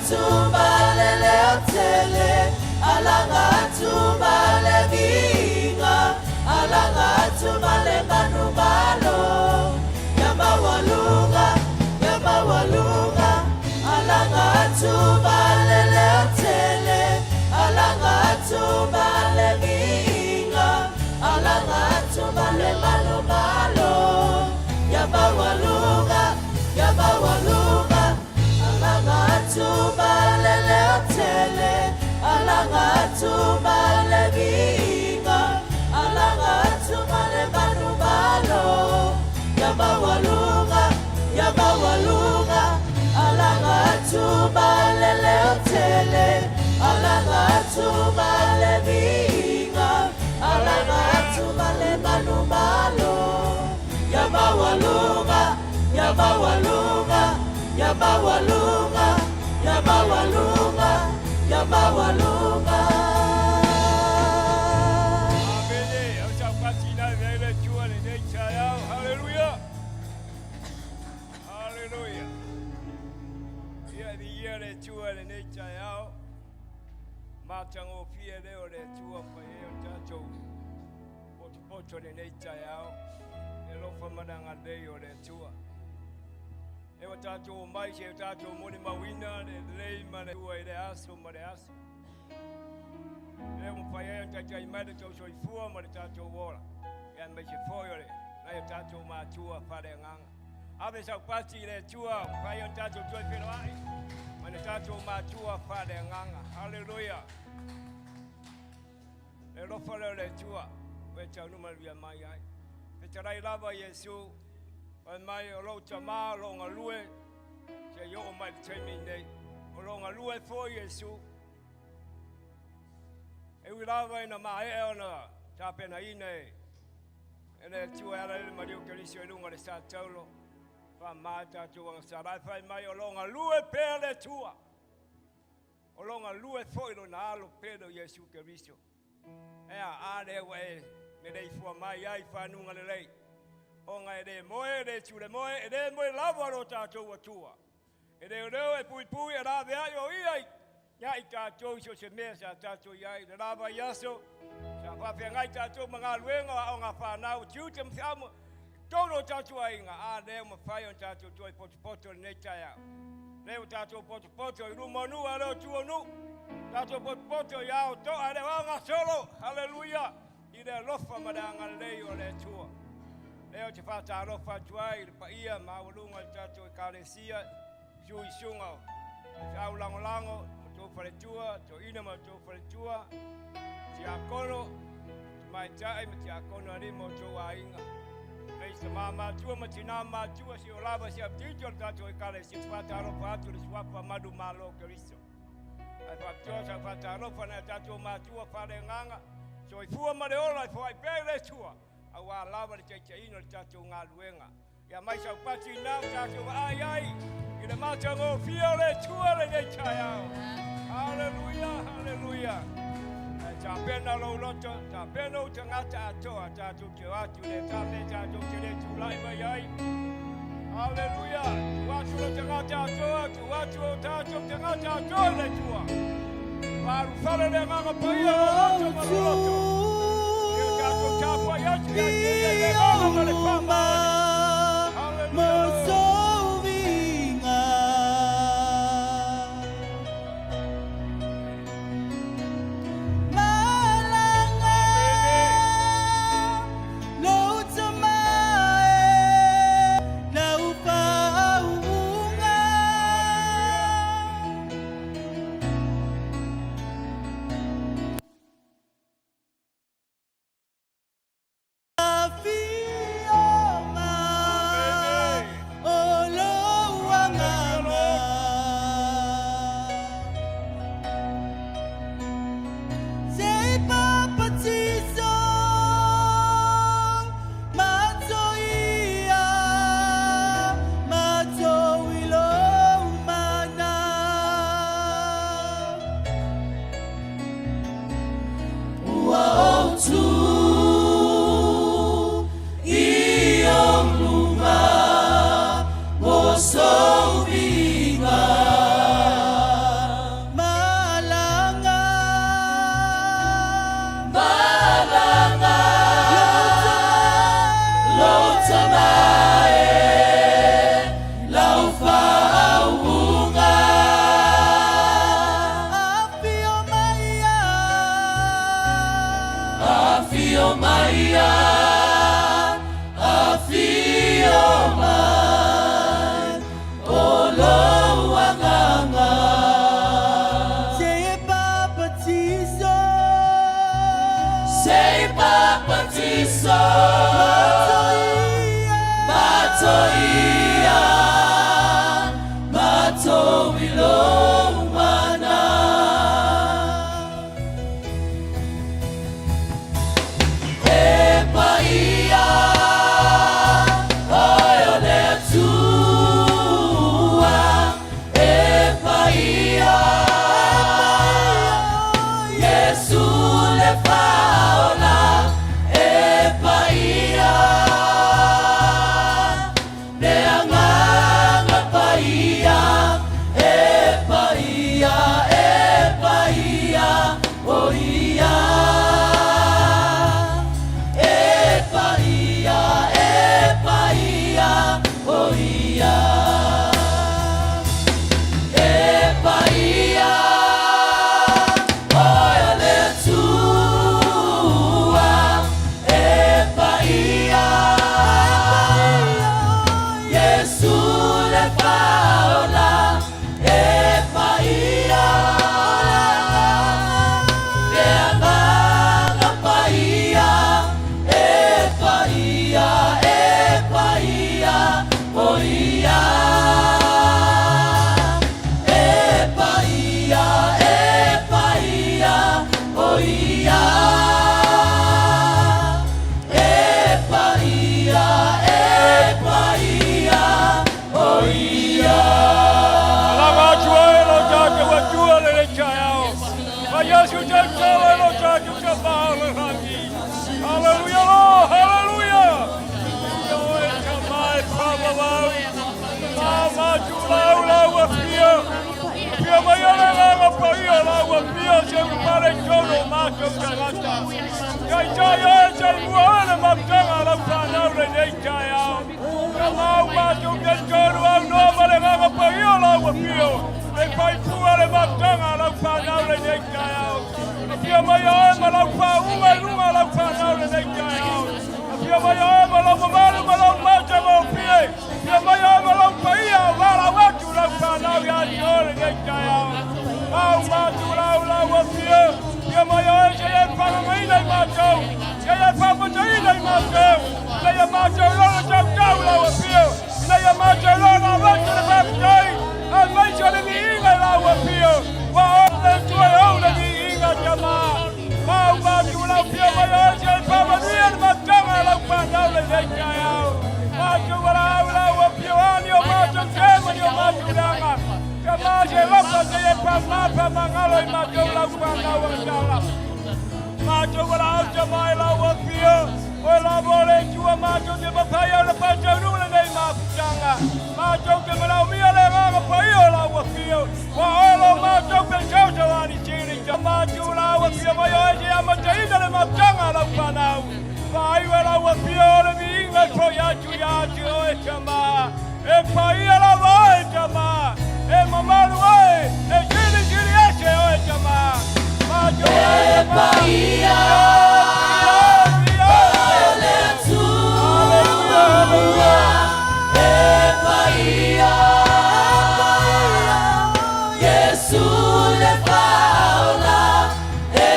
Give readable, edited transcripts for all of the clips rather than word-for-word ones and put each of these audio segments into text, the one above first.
atu ma le leo tele, alaga atu ma le viiga, alaga atu ma le manumalo. Ia maualuga, ia maualuga, alaga atu ma le leo tele, alaga atu ma le viiga, alaga atu ma le manumalo. Ia maualuga, ia maualuga, alaga atu ma le leo tele, alaga atu ma le viiga, alaga atu ma le manumalo. Ia maualuga, ia maualuga, alaga atu ma le leo tele, alaga atu ma le viiga, alaga atu ma le manumalo. Ia maualuga, ia maualuga, ia maualuga, ia maualuga, ia maualuga. Amene. Au saupati na vele Atua lenei taeao. Haleluia. Haleluia. Ia viia le Atua lenei taeao. Matagofie lea o le Atua mafai ai ona tatou potopoto lenei taeao. E alofa ma le agalelei o le Atua. E ua tatou omai se o tatou molimauina le lelei ma le Atua i le aso ma le aso. Lea ua mafai ai ona taitai mai le tou soifua ma le tatou ola. Ia aemaise foi o le nai o tatou matua faaleagaga. Ave saupati i le Atua, mafai ona tatou toe feiloai ma le tatou matua faaleagaga. Haleluia. Le alofa lea o le Atua, ua e taunuu manuia mai ai. Fetalai lava Iesu, fai mai o lou tama o lo o galue, seia oo mai i le taimi nei. O lo o galue foi Iesu. E ui lava ina maea ona tapenaina e e le Atua e ala i le maliu Keriso i luga o le sa taulo, faama e tatou agasala. Ae fai mai o lo o galue pea le Atua. O lo o galue foi lona alo pele o Iesu Keriso. Ea, a lea ua e meleifua mai ai i fanuga lelei. Ona e le moe, e le tulemoe, e le moe lava lo tatou Atua. E leoleo, e puipui, e laveai o ia ia i tatou i so o se mea sa tatou i ai. Le la vaiaso, sa faafeagai tatou ma galuega o aoga fanau, o tiute ma feau ma totonu o tatou aiga. A lea ua mafai ona tatou toe potopoto i lenei taeao. Lea ua tatou potopoto i luma o nuu a le o tua o nuu. Tatou potopoto i ao toa e le o ao gasolo. Haleluia! I le alofa ma le agalelei o le Atua. Lea ou te faatalofa atu ai i le paia maualuga o le tatou Ekalesia, susu i susuga o feau lagolago ma tou faletua, toeaina ma tou faletua, tiakono, tamaitai ma tiakono alii ma outou aiga. Nei tama matua ma tina matua, si o lava si aptito o le tatou Ekalesia, te faatalofa atu i le suafa malu malo o Keriso. Ae faapitoa sau faatalofa nai o tatou matua faaleagaga, soifua ma le ola e foai pea i le Atua, aua lava le taitaiina o le tatou galuega. Ia mai saupati ina ua tatou vaai ai i le matagofie o le Atua lenei taeao. Haleluia, haleluia. Ae tapena lou loto, tapena ou tagata atoa tatou te o atu i le tape tatou te le tulai mai ai. Haleluia. Tuu atu lou tagata atoa, tuu atu o tatou tagata atoa i le Atua. Faalufale le agaga paia o loto ma lo loto. Ia tatou tapuai atu ia te ia i le agaga ma le faamaoni. Haleluia. Yesu te tala lo tātou ka mahala rangi. Hallelujah, Lord, hallelujah. Ioe ka mai whamawau. Ngā mātu lau lau a whia. Whia mai ana ngā ngā paia lau a whia se urupare tonu mātou tangata. Kai tai oe te mua ana mautanga lau whānau le nei tai ao. Ka mau mātou te tonu au noa ma le ngā ngā paia lau a whia. E pai pua le mautanga lau whānau le nei tai ao. A whia mai oe ma lau whāunga i runga lau whānau le nei tai ao. A whia mai oe ma lau mamalu ma lau mautanga o whia. Ia mai ai ma lau paia o vala atu lau whanau ia te ore nei tai ao. Mau mātu lau lau o pia. Ia mai ai se e whangangaina i mātou. Se e whapataina i mātou. Ina ia mātou lona tau tau lau o pia. Ina ia mātou lona watu le whapatai. A mai se le viinga lau o pia. Wa o le tua e au le viinga te mā. Mau mātu lau pia mai ai se e whamanuia le mātanga lau whanau le nei tai ao. Mātou wala au lau o pio ani o mātou tema ni o mātou ranga. Ka mā se lapa te e pa mapa mangalo i mātou lau whanau a tala. Mātou wala au te mai lau o pio. O e lavo le tua mātou te papai au le pātau nula nei māputanga. Mātou te manau mia le nganga pai o lau o pio. Wa olo mātou pe tauta wani tini. Ka mātou lau o pio mai o e te amataina le māputanga lau whanau. Whaiwa lau o pio le viinga po ia tu ia te oe tama. E paia lava oe tama. E mamalu oe. E tini tini ese oe tama. Mātou oe E tama. paia Pia, o le Hallelujah, Atua hallelujah. E paia Yesu le faola E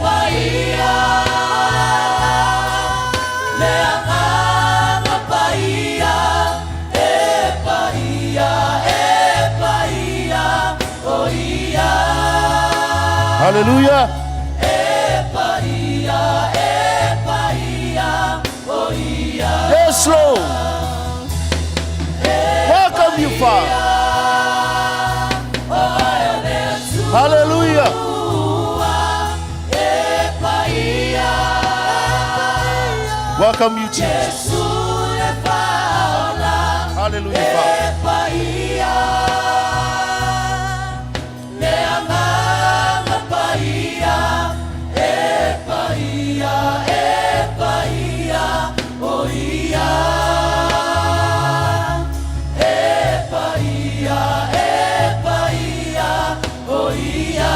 paia Le agaga paia E paia E paia O ia Hallelujah. E paia E paia O ia Yes, Lord. Welcome you, Father. Hallelujah. E paia Welcome you, Jesus. Yesu le faola Hallelujah, Father. E paia Le agaga paia E paia E paia O ia E paia E paia O ia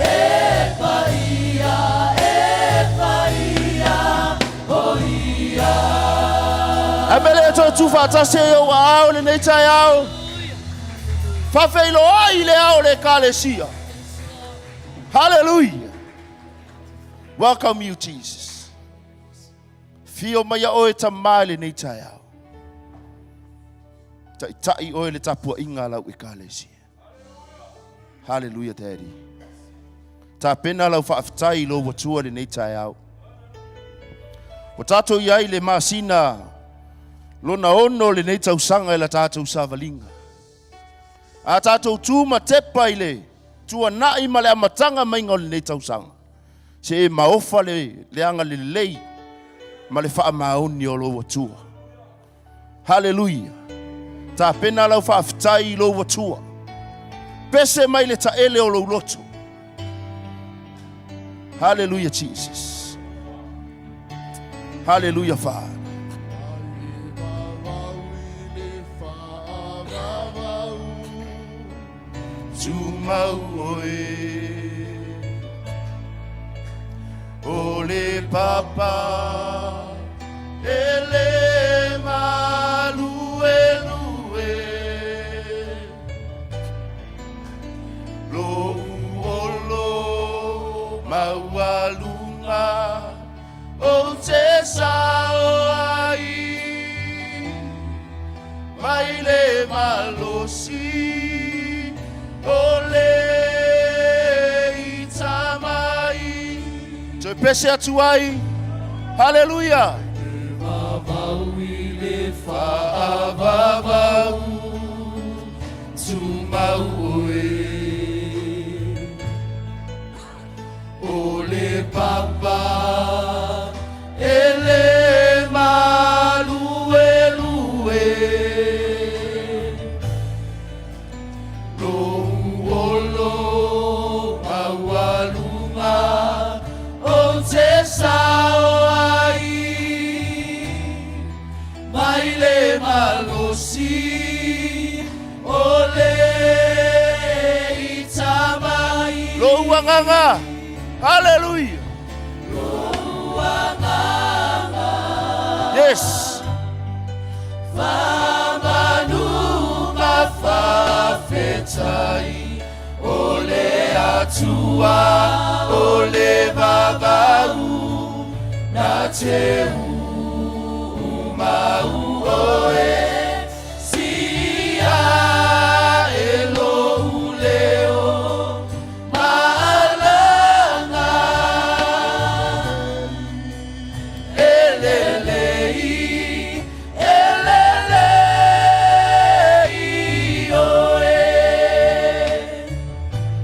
E paia E paia O ia Amele to tu whatase o ao le nei tai ao. Whawheilo ai le ao le kalesia. Hallelujah. Welcome you, Jesus. Fio mai oe ta mai le nei tai ao. Tai tai oe le tapua inga lau e kalesia. Hallelujah, Daddy. Tā pena lau whaaftai lo watua le nei tai ao. O tātou iai le masina lona ono le nei tausanga e la tātou savalinga. A tātou tūma tepa i le tua nai ma le amatanga mai ngā o le nei tausanga. Se e maofa le, le anga le lei ma le whaamaoni o lo watua. Hallelujah. Tā pena lau whaaftai i lo watua. Pese mai le taele o lo loto. Hallelujah, Jesus. Hallelujah, Father. Tumau oe O le papa E le malue lue Lo uolo maualunga O te sao ai Mai le malosi O le itamai Toe pese atu ai. Hallelujah. Whaavavau Tumau oe. agaga. Haleluia. Lou agaga. Yes. Faamanu ma faafetai o le Atua o le vavau na te umau oe sia e lou leo maalaga e lelei e lelei oe.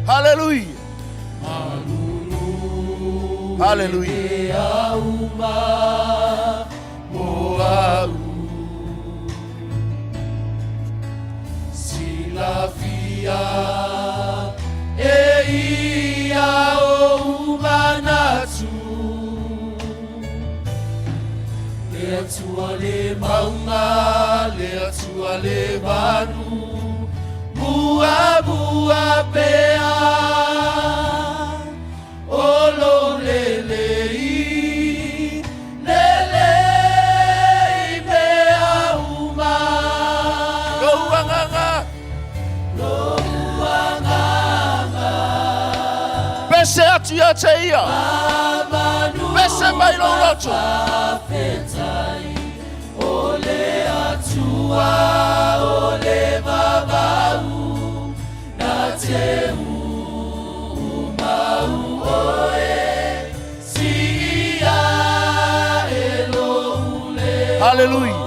Haleluia. Haleluia. E auma mo au Silafia e ia ou manatu Le Atua le mauga, le Atua le manu Muamua pea o lou lelei, lelei mea uma. Lou agaga. Lou agaga. Pese atu ia te ia. Pese mai lou loto. Faafetai o le Atua o le vavau na te umau oe sia e lou leo Haleluia.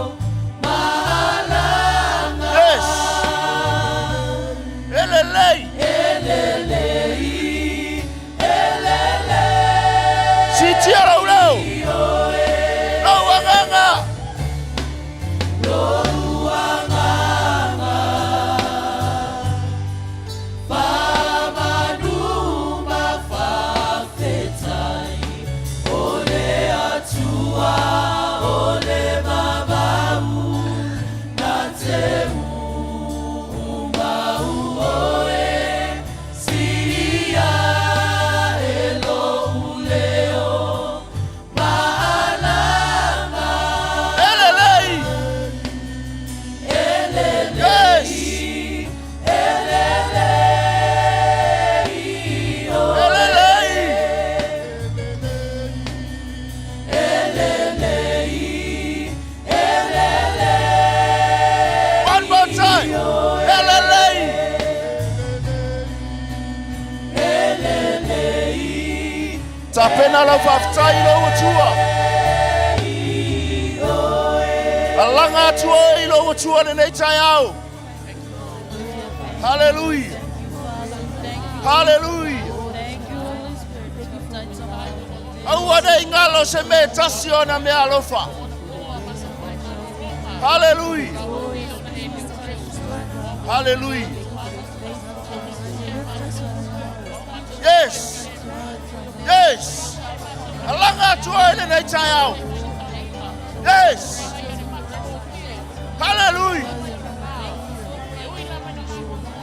maalaga. Yes. E lelei. E lelei, e lelei Siitia lou leo. oe. Lou agaga. Lou agaga faamanu ma faafetai o le Atua o le vavau na te umau oe sia e lou leo maalaga. E lelei. E lelei. Yes. E lelei E lelei. E lelei, e lelei. One more time. E lelei. E lelei. Tapena lau faafetai i lou Atua. Alaga atu oe i lou Atua lenei taeao. Haleluia. Haleluia. Aua ne i galo se mea e tasi o ana meaalofa. Haleluia. Haleluia. Yes. Yes. Alaga atu oe i lenei taeao. Yes. Hallelujah.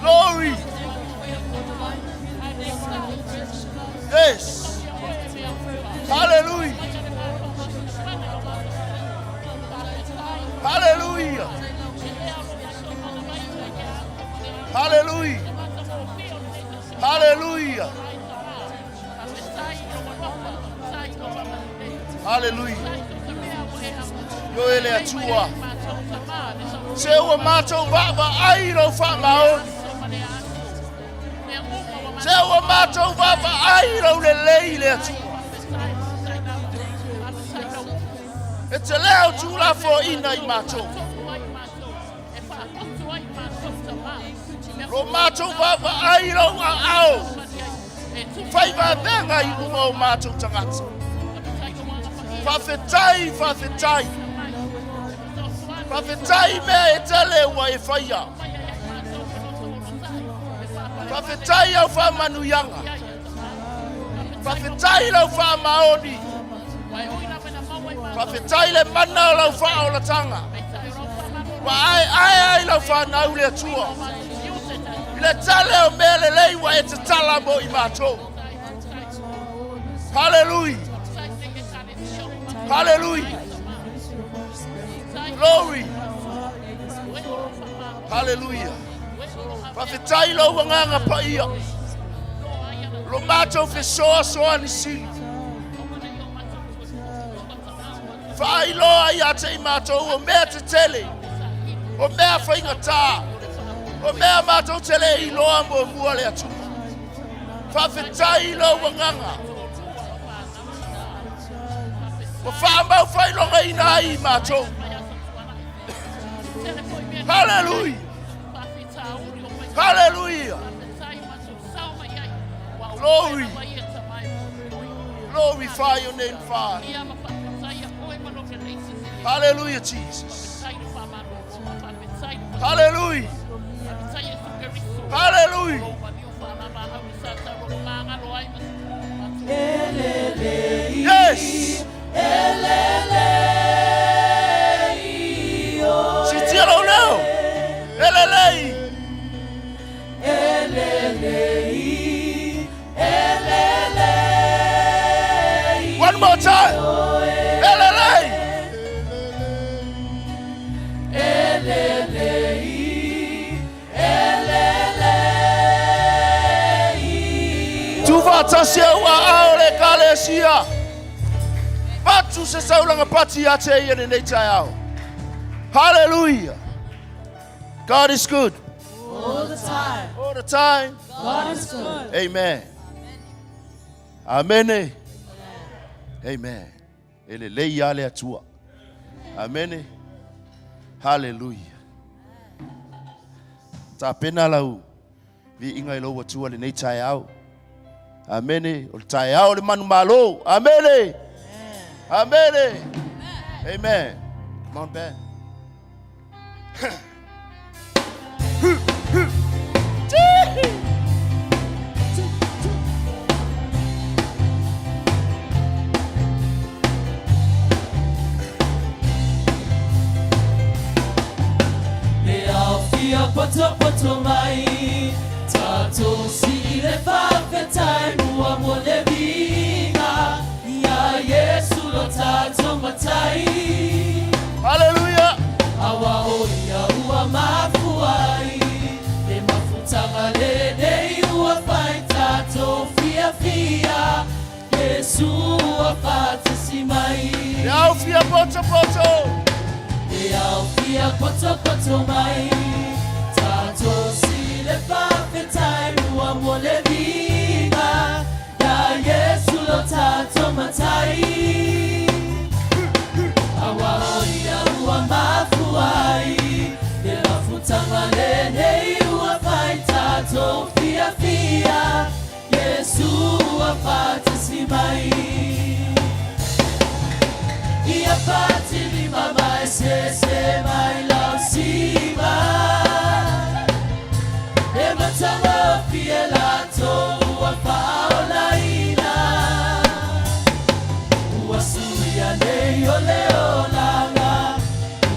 Glory. Yes. Hallelujah. Hallelujah. Hallelujah. Hallelujah. Hallelujah. Ioe le Atua. Se ua matou vaavaai i lou faamaoni. Se ua matou vaavaai i lou lelei le Atua. E te leo tulafoina i matou. Lo matou vaavaai i lou aao. Fai vaveaga i luma o matou tagata. Faafetai, faafetai. Faafetai i mea e tele ua e faia. Faafetai au faamanuiaga. Faafetai lau faamaoni. Faafetai le mana o lau faaolataga. Ua aeae ai lau fanau le Atua. I le tele o mea lelei ua e tatala mo i matou. Hallelujah. Hallelujah. Glory. Hallelujah. Faafetai lou agaga paia. Lo matou fesoasoani sili. Faailoa ia te i matou o mea tetele, o mea faigata, o mea matou te le iloa muamua le Atua. Faafetai i lou agaga ua faamaufailogaina ai i matou. Hallelujah! Hallelujah! Glory! Glorify your name, Father. Hallelujah, Jesus. Hallelujah. Hallelujah. Yes. Sitia lou leo. E lelei. One more time. E lelei. Tuufaatasi au aao le Ekalesia. Patu se saulaga pati ia te ia lenei taeao. Hallelujah. God is good. All the time. All the time. God is good. Amen. Amene. Amen. E lelei lava le Atua. Amene. Hallelujah. Tapena lau viiga i lou Atua lenei taeao. Amene. O le taeao o le manumalo. Amene. Amene. Amen. Come on, Ben. Le ao fia potopoto mai, tatou sii le faafetai mua mo le viiga, ia Iesu lo tatou Matai. Hallelujah. Aua o ia ua mafua ai, le mafutaga lenei ua fai tatou fiafia, Iesu ua faatasi mai. Le ao fia potopoto. Le ao fia potopoto mai, tatou sii le faafetai mua mo le viiga, ia Iesu lo tatou Matai. Aua o ia ua mafua ai, le mafutaga lenei ua fai tatou fiafia, Iesu ua faatasi mai. Ia fatilima mai sese mai lau siva, e matagofie latou ua faaolaina. Ua suia nei o le olaga,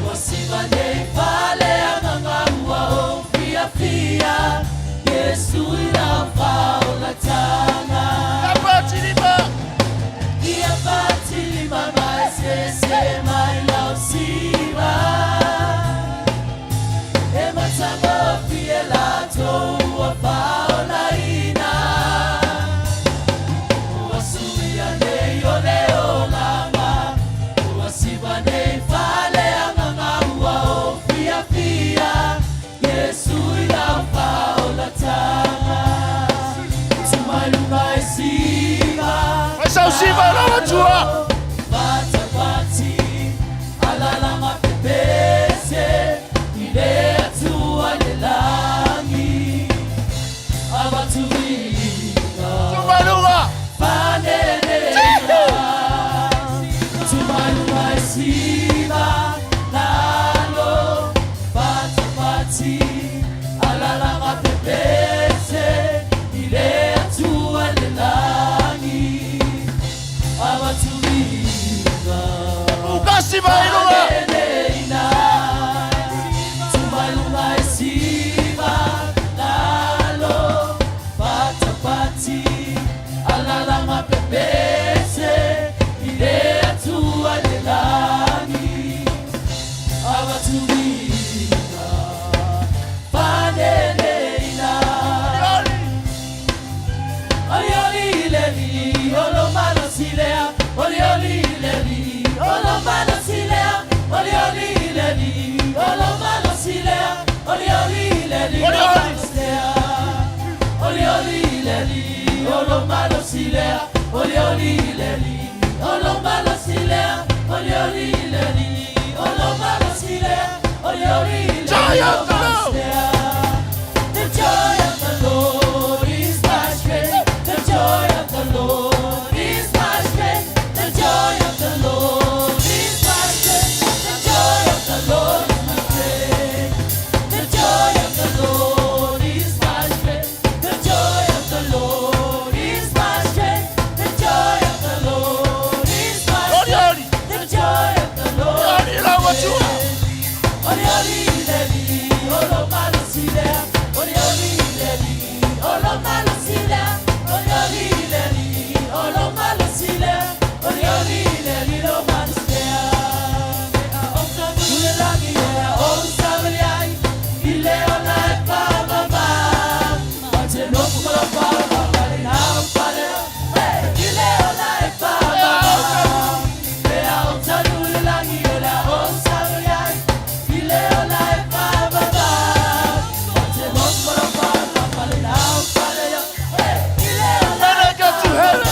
ua siva nei faaleagaga ua ou fiafia, Iesu i lau faaolataga. Ia fatilima. Ia fatilima mai sese mai lau siva, e matagofie latou ua faaolaina. Ua suia nei o le olaga, ua siva nei faaleagaga ua ou fiafia, Iesu i lau faaolataga. Tumai luga e siva. Fai sau siva i lau Atua. Fatafati, alala mapepese, i le Atua le lagi. Avatu viiga. Tumai luga. Faneneina. Tumai luga e siva, lalo. Fatafati, alala mapepese, i le Atua le lagi. Avatu viiga. Uka siva i luga. Faneneina. Joy of the Lord. The joy of the Lord is my strength. The joy of the Lord is my strength. The joy of the Lord is my strength. The joy of the Lord is my strength. The joy of the Lord is my strength. The joy of the Lord is my strength. The joy of the Lord is my Oli strength. oli. The joy of the Lord Oli la watua. Oli oli leli, olo malo silea. Oli oli leli, olo malo silea. Oli oli leli, olo malo silea. Oli oli leli, lo malo silea. Ule lagi ea o sabeliai, ile ona e pa ba ba. Ate no kula pa ba ba le na pa le. Hey, ile ona e pa ba ba. Ea o tanule lagi ea o sabeliai, ile ona e pa ba ba. Ate no kula pa ba ba le na pa le. Hey, ile ona When I get to heaven.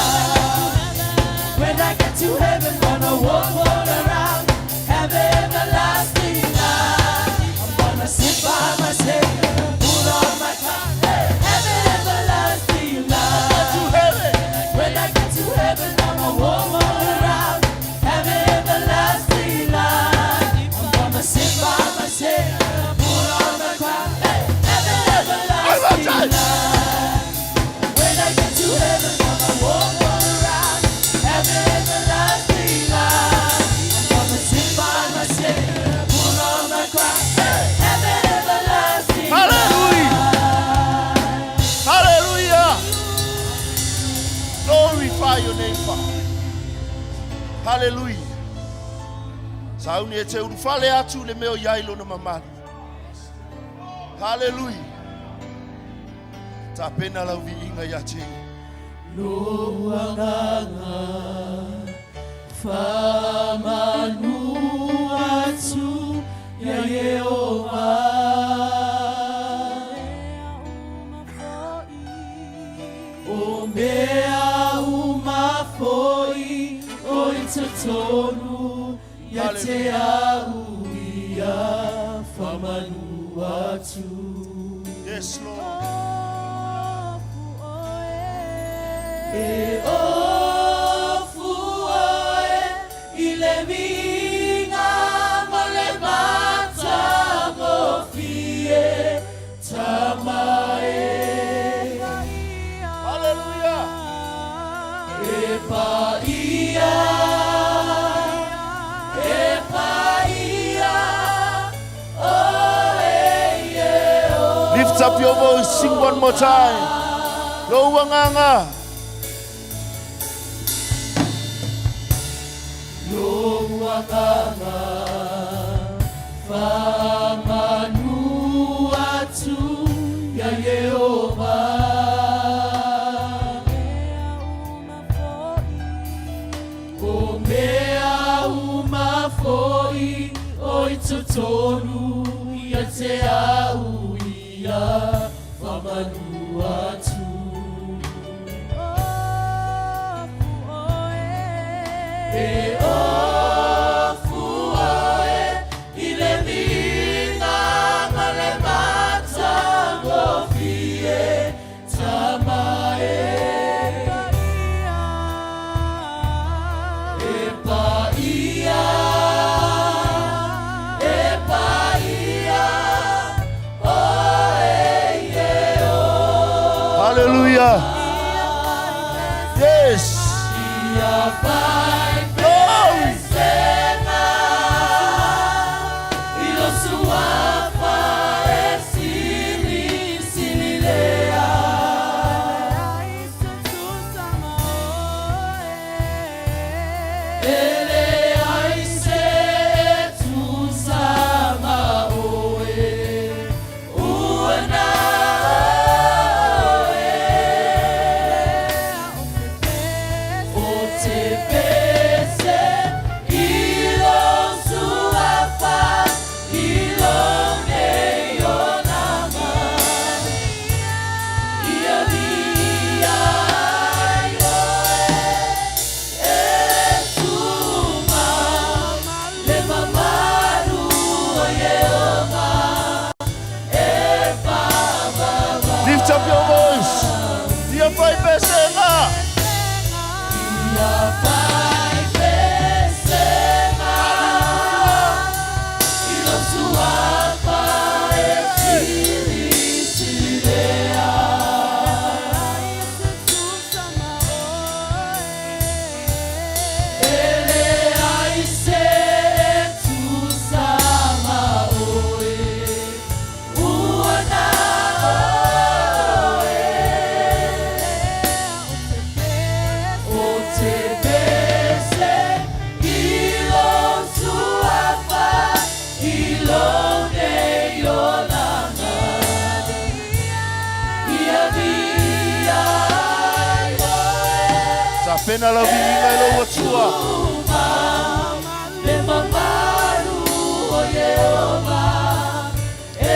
When I get to heaven, gonna walk all around, have everlasting life. I'm gonna sit by my Savior, put on my crown, hey, have everlasting life. To heaven. When I get to heaven, I'ma walk all around, have everlasting life. I'm gonna sit by my Savior, put on my crown, hey, have everlasting life. When I get to heaven, I'ma walk all around, have everlasting life. I'm gonna sit by my Savior, put on my crown, hey, have everlasting Hallelujah. Hallelujah. Glorify your name, Father. Hallelujah. Sauni e te urufale atu le meo iai lona mamali. Hallelujah. Tapena lau viiga ia te. Famanu atu ia Yehova. O mea uma foi o i totonu ia te au ia famanu atu. Yes, Lord. E ofu oe i le viga ma le matagofie tamae. Hallelujah. E paia, e paia, oe e o. Lift up your voice, sing one more time. Lo wanganga. Lohuakanga, faamanu atu ia Yehova. O mea uma foi o i totonu ia te au ia faamanu atu. E ofu oe i le viga ma le matagofie tamae. E paia, e paia, oe e o. Hallelujah. Yes. Ia pai Glory. pesega, i lo suafa e sili sililea. Ele ai se tusa ma oe, uana oe. O te Tapena lau viiga i lou Atua. Le mamalu o Ieova e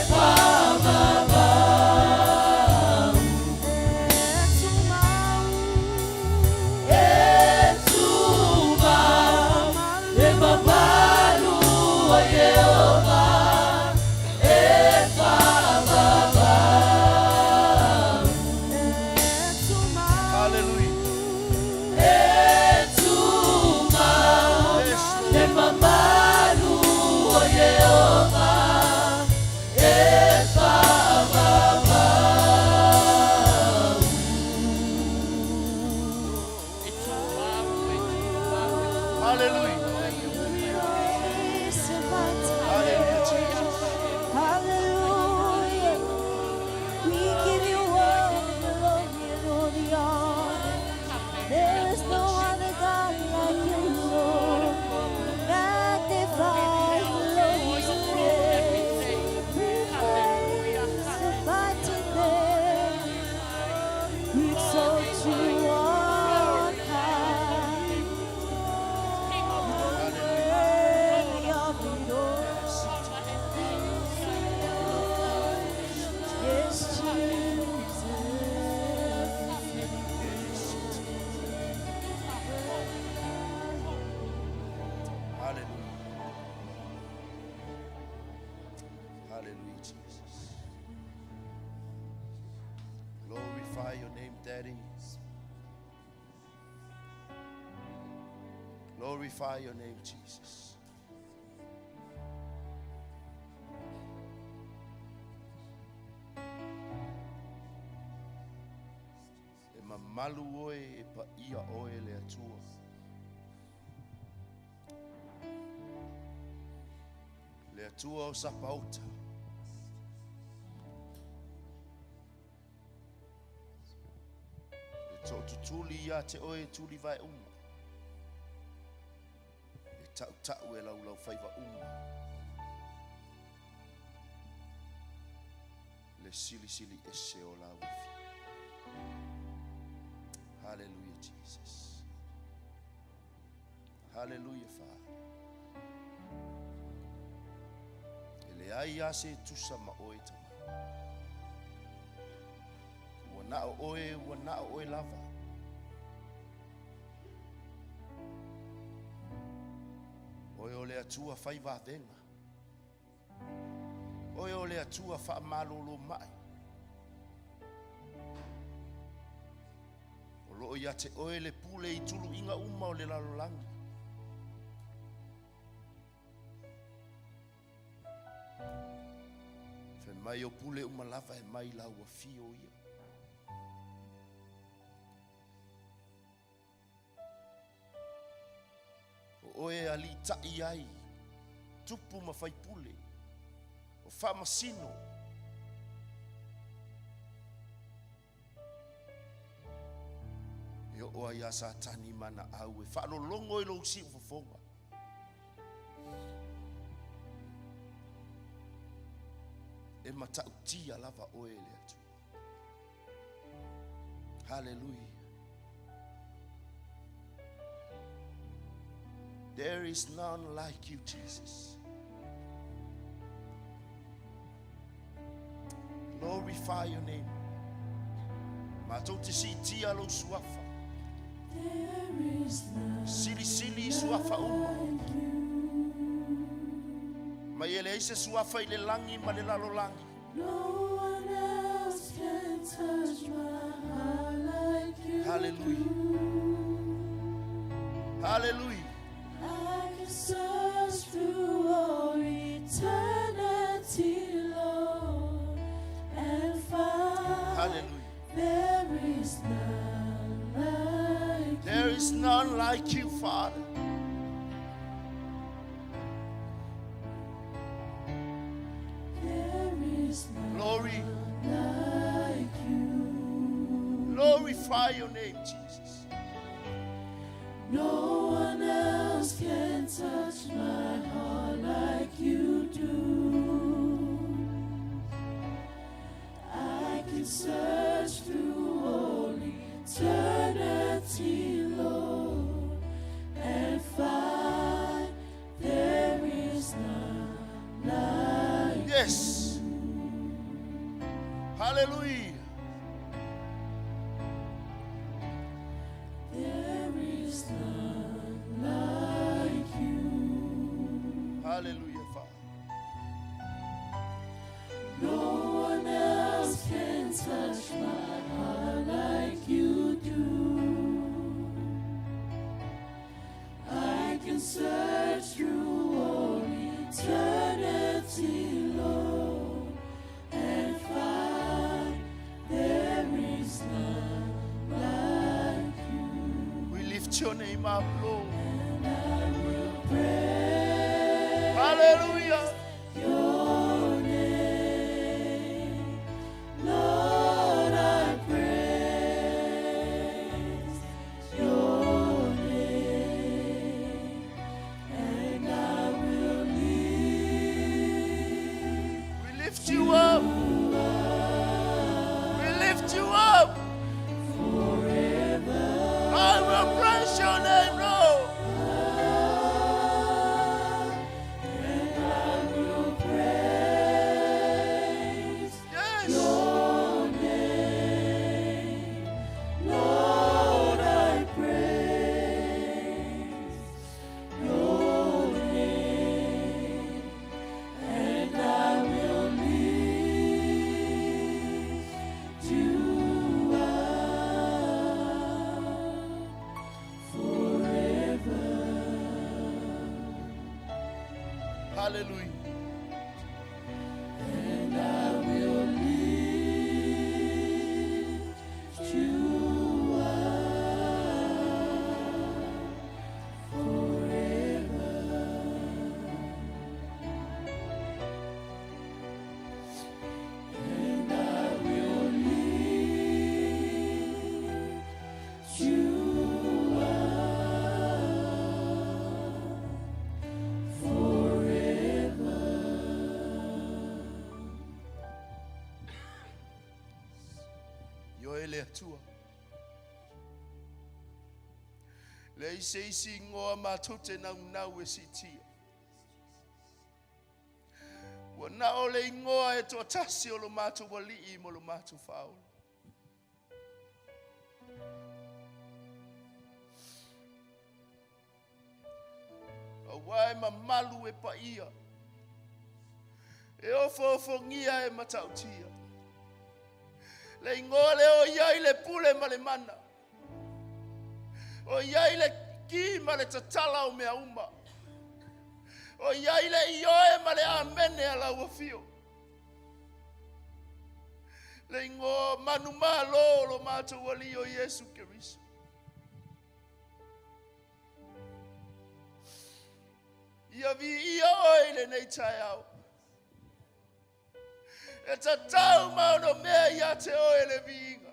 faavavau. E tumau le mamalu o Ieova e faavavau. Hallelujah. E tumau Yes, Lord. le mamalu o Ieova e faavavau. Hallelujah. Hallelujah, Jesus. Hallelujah. We give you all the glory and all the honor. There is no other God like you, Lord. Magnify the Lord today. We praise the mighty name. We exalt you on high. Worthy of it all. Yes, Jesus. Hallelujah. Hallelujah, Jesus. Glorify your name, Daddy. Glorify your name, Jesus. E mamalu oe e paia oe le Atua. Le Atua o Sapaota. Le tootutuli ia te oe tuli vae uma. Le tautau e laulau faiva uma. Le silisili ese o lau afi. Hallelujah, Jesus. Hallelujah, Father. E le ai a se tusa ma oe tama. Ua nao oe, ua nao oe lava. Oe o le Atua fai vavenga. Oe o le Atua whaamalolo mai. O loo ia te oe le pule i tulu inga uma o le lalolangi. Fai mai o pule uma lava e mai lau afio ia. O oe ali tai ai, tupu ma fai pule, o whaamasino. E o ai a satani mana au e whaalolongo i lou siu fofonga. E matautia lava oe le Atua. Hallelujah. There is none like you, Jesus. Glorify your name. Matou te siitia lou suafa. There is none Silisili i suafa uma. like you. Mai e leai se suafa i le lagi ma le lalolagi. No one else can touch my heart like you Hallelujah. do. Hallelujah. I can search through all eternity, Lord, and find Hallelujah. there is none like There is none like you, Father. There is none Glory. like you. Glorify your name, Jesus. No one else can touch my heart like you do. I can search through all eternity, Hallelujah. There is none like you. Hallelujah, Father. No one else can touch my heart like you do. I can search through all eternity, Lord, and find there is none like you. We lift your name up, Lord. And I will praise Hallelujah. your name. Lord, I praise your name, and I will lift We lift you up. We lift you up. forever. I will praise your name, Lord. And I will praise Yes. your name. Lord, I praise your name, and I will lift you up forever. Hallelujah. And I will lift you up forever. And I will lift you up forever. Ioe le Atua. Leai se isi igoa matou te naunau e siitia. Ua na o le igoa e toatasi o lo matou Alii ma lo matou Faaola. Auā e mamalu e paia, e ofoofogia e matautia. Le igoa lea o i ai le pule ma le mana, o i ai le ki ma le tatala o mea uma, o i ai le ioe ma le amene a lau afio. Le igoa manumalo o lo matou Alii o Iesu Keriso. Ia viia oe i lenei taeao. E tatau ma ono mea ia te oe le viiga.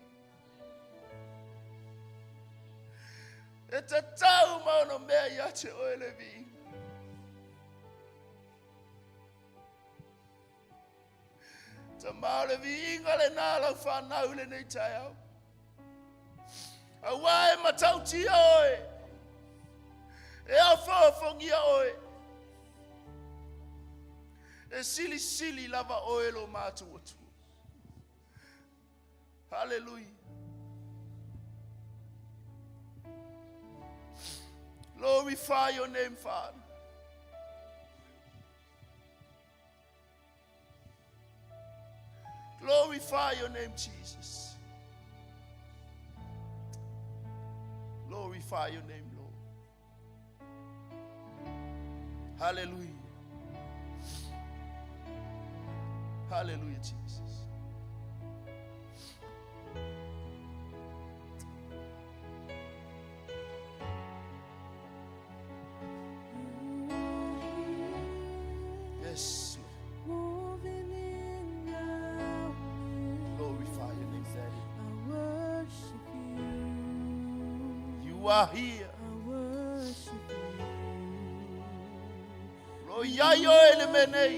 E tatau ma ono mea ia te oe le viiga. Tama o le viiga lenā lau whanau i lenei taeao. Auā e matautia oe, e ofoofo oe, e silisili lava oe lo matou Atua. Hallelujah. Glorify your name, Father. Glorify your name, Jesus. Glorify your name, Lord. Hallelujah. Hallelujah, Jesus. Yes, Lord. Moving in our midst. Glorify your name, Daddy. I worship you. You are here. I worship you. Lo iai oe i le mea nei.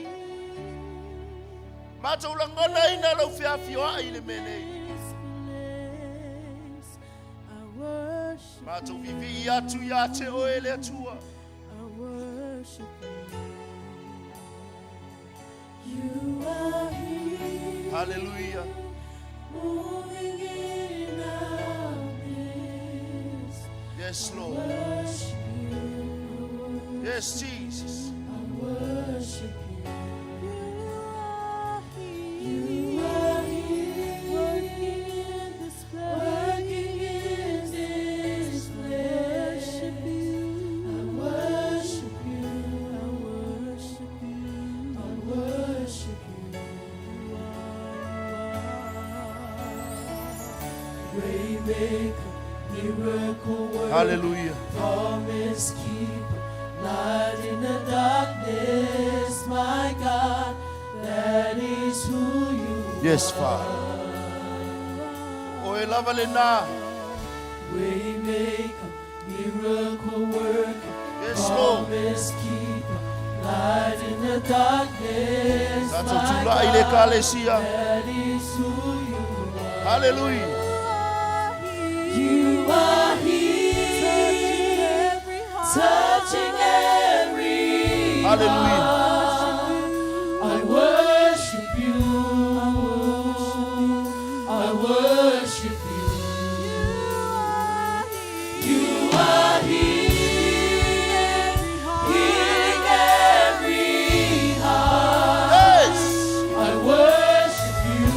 Matou lagonaina lou feafioai i le mea nei. This place, I worship Matou vivii atu iā te oe le Atua. I worship you. You are here. Hallelujah. Yes, Lord. Yes, Jesus. I worship you. You are here. You are here. Working in this place. Working in this place. Worship you. I worship you. I worship you. I worship you. You are. Waymaker, miracle worker, Hallelujah. promise keeper, light in the darkness, my God, that is who you Yes, Father. O e lava le nā. Waymaker, miracle worker, Yes, Lord. promise keeper, light in the darkness, Tatou my tula'i le God, kalesia. that is who you are. Hallelujah. You are here, Touching every heart. touching every Hallelujah. heart. I worship you. I worship you. You are here. You are here, healing every heart. Yes. I worship you.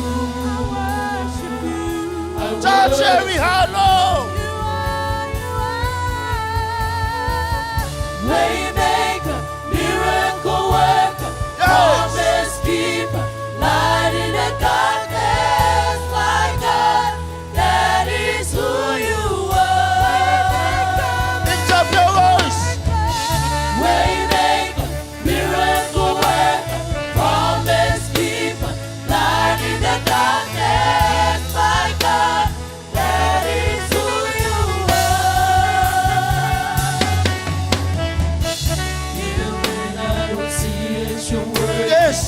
I worship you. I Touch worship every heart, Lord. You are, you are. Waymaker, miracle worker, Yes. promise keeper, light in the darkness, my God, that is who you are. Lift up your voice. Waymaker, miracle worker, promise keeper, light in the darkness, my God, that is who you are. Even when I don't see it, you're working. Yes.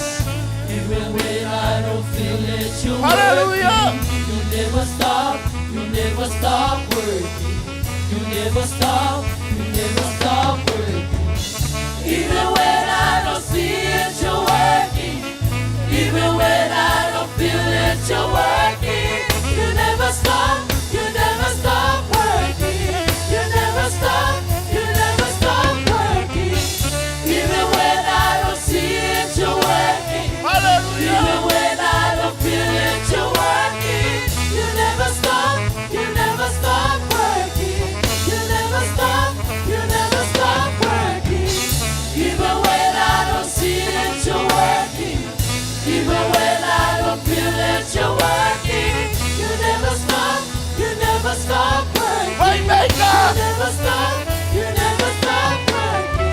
Even when I don't feel it, you're Hallelujah. working. You never stop, you never stop working. You never stop, you never stop working. Even when I don't see it, you're working. Even when I don't feel it, you're working. You never stop, you never stop working. You never stop, you never stop working. Even when I don't see it, you're working. Hallelujah. Even when I don't feel it, you're working. You never stop, you never stop working. You never stop, you never stop working. Even when I don't see it, you're working. Even when I don't feel it, you're working. You never stop, you never stop working. Waymaker. You never stop, you never stop working.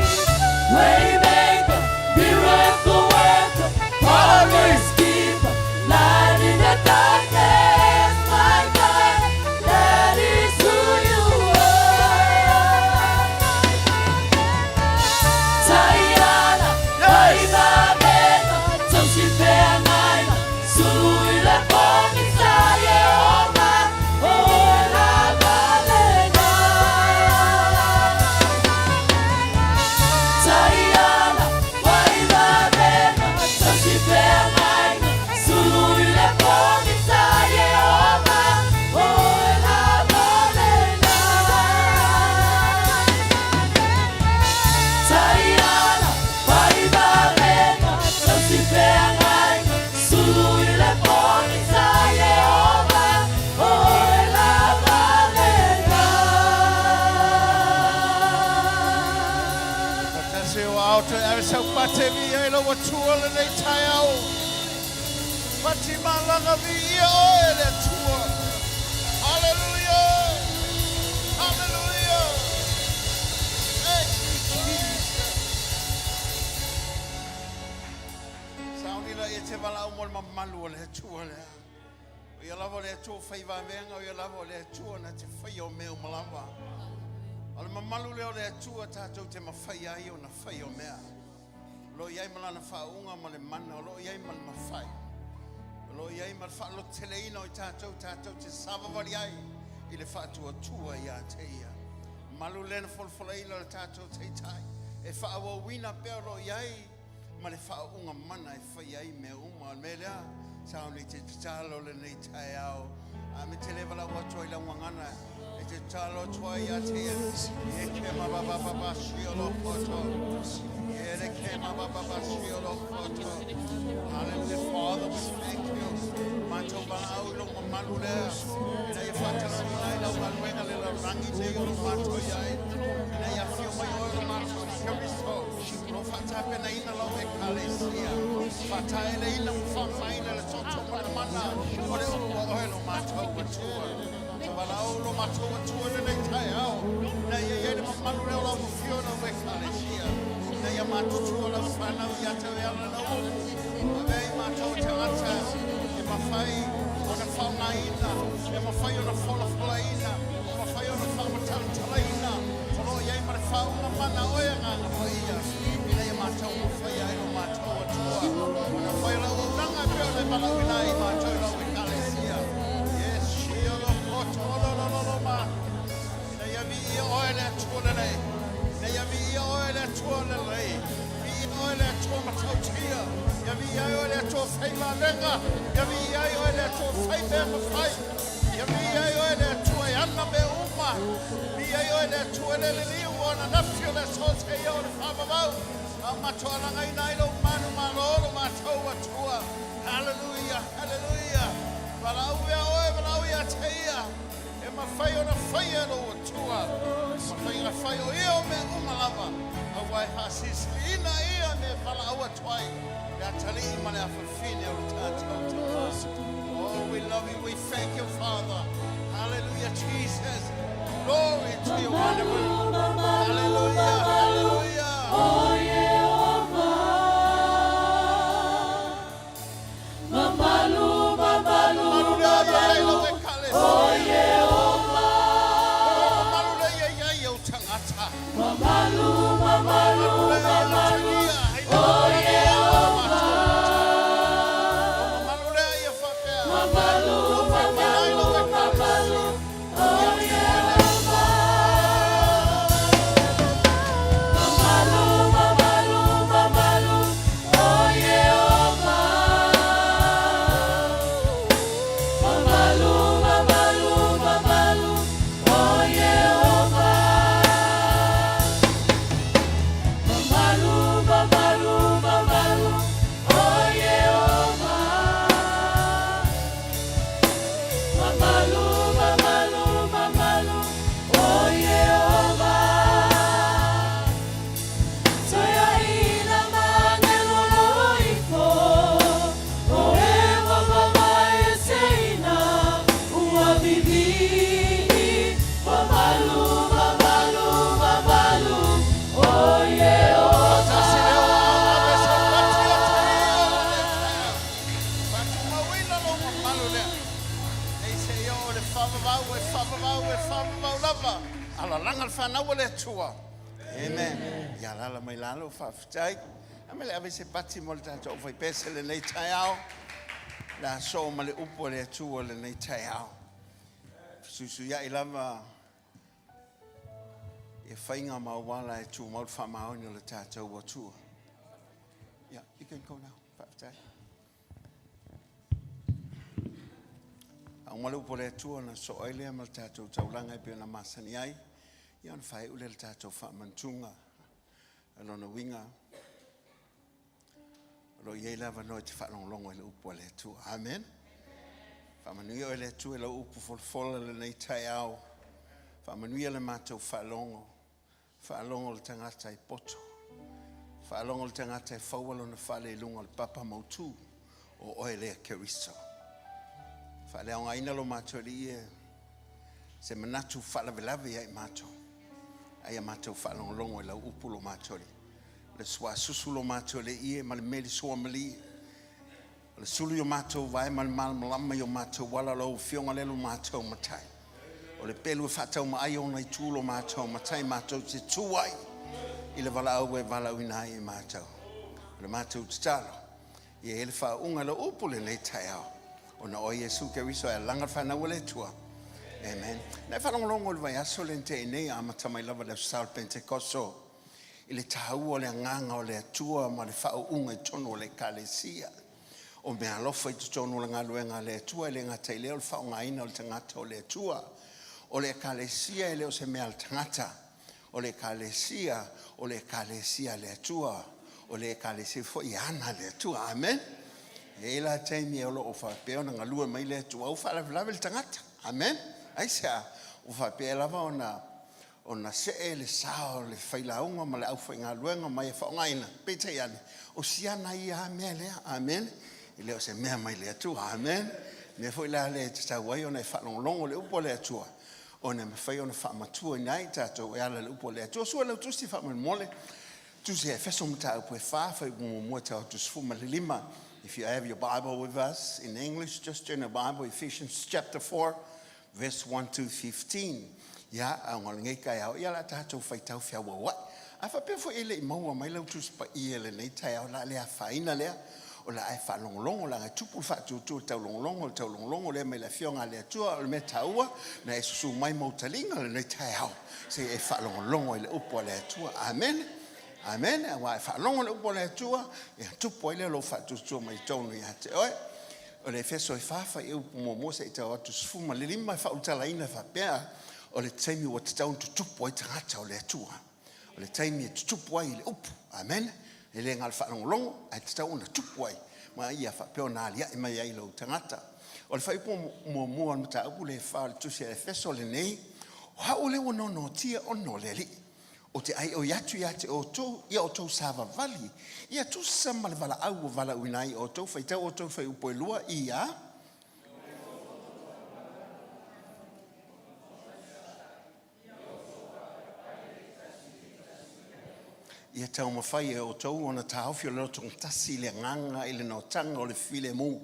Waymaker, miracle worker, promise keeper, light in the darkness, my God, that is who you are. Tayana, Yes. Waibabena, Toshipeanaina, Suluile Pomisa, Yehovah, Ola Balena. Tayana, Waibabena, Toshipeanaina, Suluile Pomisa, Yehovah, Ola Balena. Tayana, Waibabena, Toshipeanaina, Suluile Pomisa, Yehovah, Ola Balena. Fatasi o ao te ave sau pate vi ai lo atua le nei tai au. Pati malanga vi ia oe le atua. Hallelujah. Hallelujah. Thank you, Jesus. Sauni la e te wala o mo le mamalu o le atua lea. O ia lava o le atua whai vavenga, o ia lava o le atua na te whai o mea o malava. O le mamalu lea o le Atua tātou te mawhai ai o na whai o mea. O lo i ai malana whaunga ma le mana, o lo i ai ma le mawhai. O lo i ai ma le whaaloteleina o i tātou, tātou te savavali ai i le whaatuatua i a te ia. Malu lena folafolaina le tātou teitai. E whaawawina pea o lo i ai ma le whaunga mana e whai ai mea uma. O le mea lea, sa o nei te tatalo le nei tai ao. A me te lewa lau atu ai lau ngangana. E te tatalo atu ai ia te ia. E ke ma ba ba ba ba si o lo koto. E le ke ma ba ba ba si o lo koto. Hallelujah, Father, we thank you. Matou valaau i lou mamalu lea. Ina ia faatalanoa ai lau galuega le lalolagi nei o lo matou i ai. Ina ia afio mai oe lo matou Keriso, o lo o faatapenaina lau Ekalesia. Faataeleina ma faamamaina le toto ma le mana o le upu a oe lo matou Atua. Tavalau lo matou Atua i lenei taeao, ina ia i ai le mamalu lea o lau afio i lau Ekalesia, ina ia matutua lau fanau ia te oe e ala i lau upu. Avea i matou tagata e mafai ona faaaogaina, e mafai ona folafolaina, e mafai ona faamatalatalaina, o lo o i ai ma le faauuga mana o oe Agaga Paia, ina ia matou mafaia ai lo matou Atua ona fai o lau auaunaga e pei ona e valaauina ai i matou i lau Ekalesia. Yes, shio lo koto lo lo lo lo ma. Ina ia viia oe le Atua lelei. Ina ia viia oe le Atua lelei. Viia oe le Atua matautia. Ia viia ai oe le Atua faivalega. Ia viia ai oe le Atua fai mea mafai. Ia viia ai oe le Atua e ana mea uma. Viia ai oe le Atua e lele liu o ananafi o le aso seia o le faavavau. A matou alagaina ai lou malu malo lo matou Atua. Haleluia, haleluia. Valaau ea oe, valaau ia te ia. E mafai ona faia e lou Atua ma faiga fai o ia o mea uma lava, aua e faasilisiliina ia mea e valaau atu ai le atalii ma le afafine o le tatou Tama. Oh, we love you, we thank you, Father. Hallelujah, Jesus. Glory to your wonderful. Hallelujah, hallelujah. Oh, Jehovah. Mamalu, mamalu, Mamalu lea ia ai lau mamalu. Ekalesia. Oh, Jehovah. O lou mamalu lea ia i ai ou tagata. Mamalu, mamalu, Mamalu lea ia mamalu. atagia ai le Oh, lalolagi ea o Jehovah. matou Atua. O mamalu lea ia faapea, Mamalu, lau faapena i mamalu, lau mamalu. Ekalesia. Oh, Ia te oe le Jehovah. Mamalu, mamalu, mamalu. Oh, Jehovah. Mamalu, mamalu, mamalu. Oh, Jehovah. Mamalu, mamalu, mamalu. Oh, Jehovah. Mamalu, mamalu, mamalu. Oh, Jehovah. Toeaina manelolo ifo, o ewa mamaeseina, ua vivii, mamalu, mamalu, mamalu, o Faatasi lea o ao ave Jehovah. saupati o te ia o le taeao. Faatumauina lou mamalu lea. Nei se ia o le faavavau, e faavavau, e faavavau lava. Alalaga le fanau a le Atua. Amen. Ia alaala mai lalo, faafetai. A me le ave se pati mo le tatou aufaipese lenei taeao. Le a soo ma le upu a le Atua lenei taeao. Fesuisuiai lava ia faiga ma auala e tumau le faamaoni o le tatou Atua. Yeah, you can go now. Faafetai. A uma le upu a le Atua ona soo ai lea ma le tatou taulaga e pei ona masani ai, ia ona faaiu lea i le tatou faamantuga. O lona uiga, o lo o i ai le avanoa e te faalogologo i le upu a le Atua. Amen. Faamanuia oe le Atua i lau upu folafola lenei taeao. Faamanuia le matou faalogo. Faalogo le tagata e poto. Faalogo le tagata e faua lona fale i luga o le papa mautu o oe lea Keriso. Faaleaogaina lo matou alii e se manatu faalavelave ia i matou. Ai a matou faalogologo i lau upu lo matou alii. Le suasusu lo matou alii e ma le meli suamalie. O le sulu i o matou vae ma le malamalama i o matou ala, lau Afioga lea lo matou Matai. O le pelu e faataumaai ona itu lo matou Matai, matou te tu ai i le valaau e valaauina ai e matou. O le matou tatalo, ia i ai le faauuga i lau upu lenei taeao, ona o Iesu Keriso e alaga le fanau a le Atua. Amen. Na e faalogologo i le vaiaso lea na tea nei, amata mai lava le Aso Sa o le Pentekoso, i le taua o le agaga o le Atua ma le faauuga i totonu o le Ekalesia. O meaalofa i totonu o le galuega a le Atua, e le gata i lea o le faaaogaina o le tagata o le Atua. O le Ekalesia e le o se mea a le tagata. O le Ekalesia, o le Ekalesia a le Atua. O le Ekalesia foi e ana le Atua. Amen. E i ai la taimi o lo o faapea ona galue mai le Atua, ua faalavelave le tagata. Amen. Aisea? Ua faapea lava ona ona see le sa o le failauga ma le aufaigaluega ma ia faaaogaina, peitai ane, o siana ia a mea lea. Amen. E le o se mea mai le Atua. Amen. Mea foi la lea e tatau ai ona e faalogologo le upu a le Atua, ona e mafai ona faamatuaina ai tatou e ala i le upu a le Atua. Sua lau tusi faamolemole, tusi a Efeso mataupu e 4, fuaiupu muamua e tau atu 15. If you have your Bible with us in English, just turn your Bible, Ephesians chapter 4, verse 1 to 15. Ia, a o lenei taeao, ia la tatou faitau feauauai. A faapea foi e le i maua mai lau tusi paia i lenei taeao, la le afaina lea, o le a e faalogologo, leaga e tupu le faatuatua i le taulogologo, le taulogologo lea mai le Afioga a le Atua. O le mea taua, na e susu mai ma ou taliga lenei taeao, se i e faalogologo i le upu a le Atua. Amene. Amene. Aua e faalogo i le upu a le Atua, ia tupu ai lea o lou faatuatua mai totonu ia te oe. O le Efeso e 4 fuaiupu muamua seia tau atu 15 e faaulutalaina e faapea, o le taimi ua tatau ona tutupu ai tagata o le Atua. O le taimi e tutupu ai i le upu. Amene. E le na o le faalogologo, ae tatau ona tupu ai, ma ia faapea ona aliae mai ai lou tagata. O le fuaiupu muamua o le mataupu lea e 4 o le tusi a Efeso lenei, o au lea ua nonotia ona o le Alii, ou te aioi atu ia te outou, ia outou savavali, ia tusa ma le valaau ua valaauina ai outou, faitau outou fuaiupu e lua, ia Ia taumafai e outou ona taofi o le lotogatasi i le agaga i le notaga o le filemu.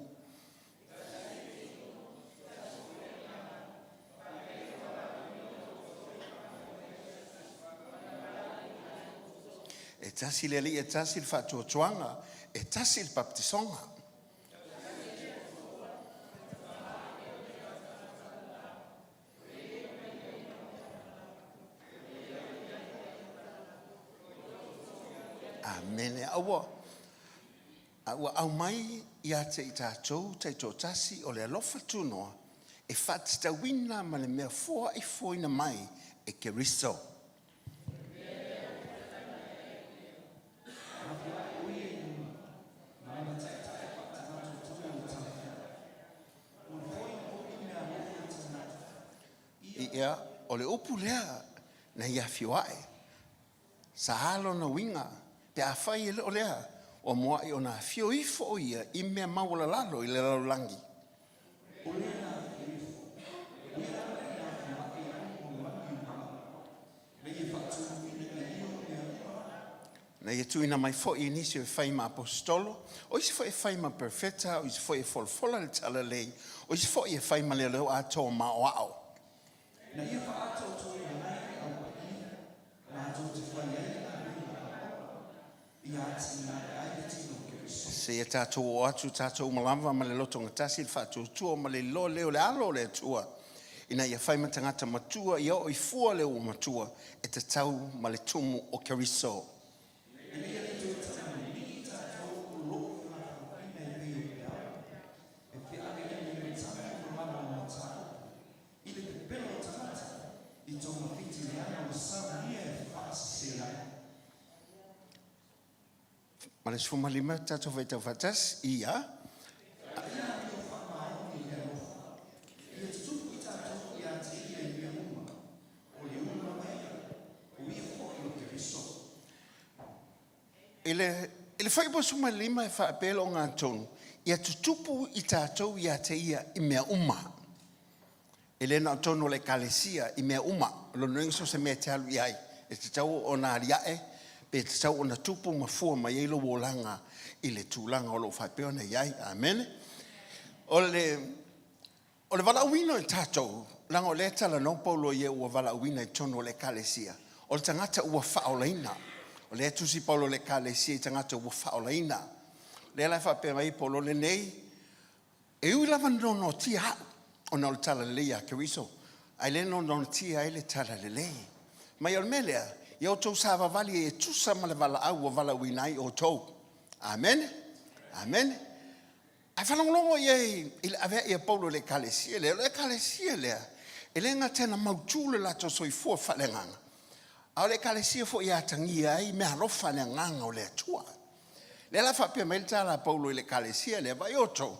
E tasi le Alii, e tasi le faatuatuaga, e tasi le baptisoga. Amene. Aua, a ua aumai ia te i tatou taitoatasi o le alofa tunoa e faatatauina ma le mea foaifoaina mai e Keriso. Ia, o le upu lea na ia afio ae, sa lona uiga, pe afai e le o lea, ua mua'i ona afio ifo o ia i mea maualalalo i le lalolagi. Na ia tuuina mai foi i nisi e fai ma aposetolo, o isi foi e fai ma perofeta, o isi foi e folafola le talalelei, o isi foi e fai ma leoleo atoa ma aoao. Na ia faaatoatoaina ai le Au Paia, latou te fai ai le galuega a ola, ia atinae ai le tino o Keriso. Seia tatou oo atu tatou uma lava ma le lotogatasi, le faatuatua ma le iloa lea o le alo o le Atua, ina ia fai ma tagata matua, ia oo i fua le ua matua, e tatau ma le tumu o Keriso. Ina ia le toe tagalelei tatou o lo o felafolafoaiga e pei o peau, e feaveai ai matagi ma mana o mataupu, i le pepelo o tagata, i togafiti leaga ua saunia e faasese ai. Ma le 15 tatou faitau faatasi, ia. Ia amio faamaoni i le alofa, ia tutupu i tatou ia te ia i mea uma, o le ulu lava ia, o ia foi o Keriso. I le, i le fuaiupu 15 e faapea le ogatotonu, ia tutupu i tatou ia te ia i mea uma. E le na o totonu o le Ekalesia i mea uma, o lona uiga so o se mea e te alu i ai, e tatau ona aliae pe tatau ona tupu ma fua mai ai lou olaga i le tulaga o lo o faapea ona i ai. Amene. O le, o le valaauina o i tatou, leaga o lea e talanoa Paulo ia ua valaauina i totonu o le Ekalesia, o le tagata ua faaolaina. O lea e tusi Paulo i le Ekalesia i tagata ua faaolaina. O lea la e faapea mai ai Paulo lenei, E ui lava na nonotia au ona o le talalelei ia Keriso, ae le nonotia ai le talalelei. Mai o le mea lea, ia outou savavali ai e tusa ma le valaau ua valaauina ai outou. Amene. Amene. Ae faalogologo i ai i le avea'i a Paulo i le Ekalesia lea. O le Ekalesia lea, E le gata ina mautu le latou soifua faaleagaga, a o le Ekalesia foi e atagia ai meaalofa a le Agaga o le Atua. Lea la faapea mai le tala a Paulo i le Ekalesia lea, Vaai outou,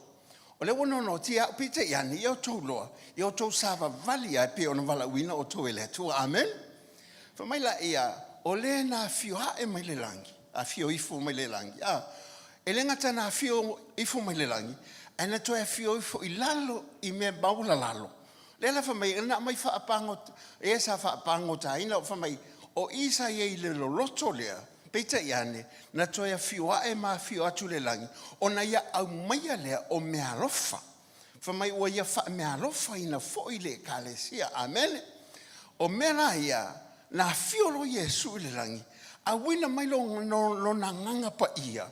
o lea ua nonotia au, peitai ane, ia outou iloa, ia outou savavali lava e pei ona valaauina outou e le Atua. Amene. Fai mai laia, o le na afio ae mai le lagi, afio ifo mai le lagi, a, e le gata na afio ifo mai le lagi, ae na toe afio ifo i lalo i mea maualalalo. Lea la fai mai, na aumai faapagota, e sa faapagotaina, fai mai, o i sa i ai i le loloto lea, peitai ane, na toe afio ae ma afio atu i le lagi, ona ia aumaia lea o meaalofa. Fai mai ua ia faameaalofaina foi le Ekalesia. Amene. O mea la ia, na afio loa Iesu i le lagi, auina mai lona agaga paia,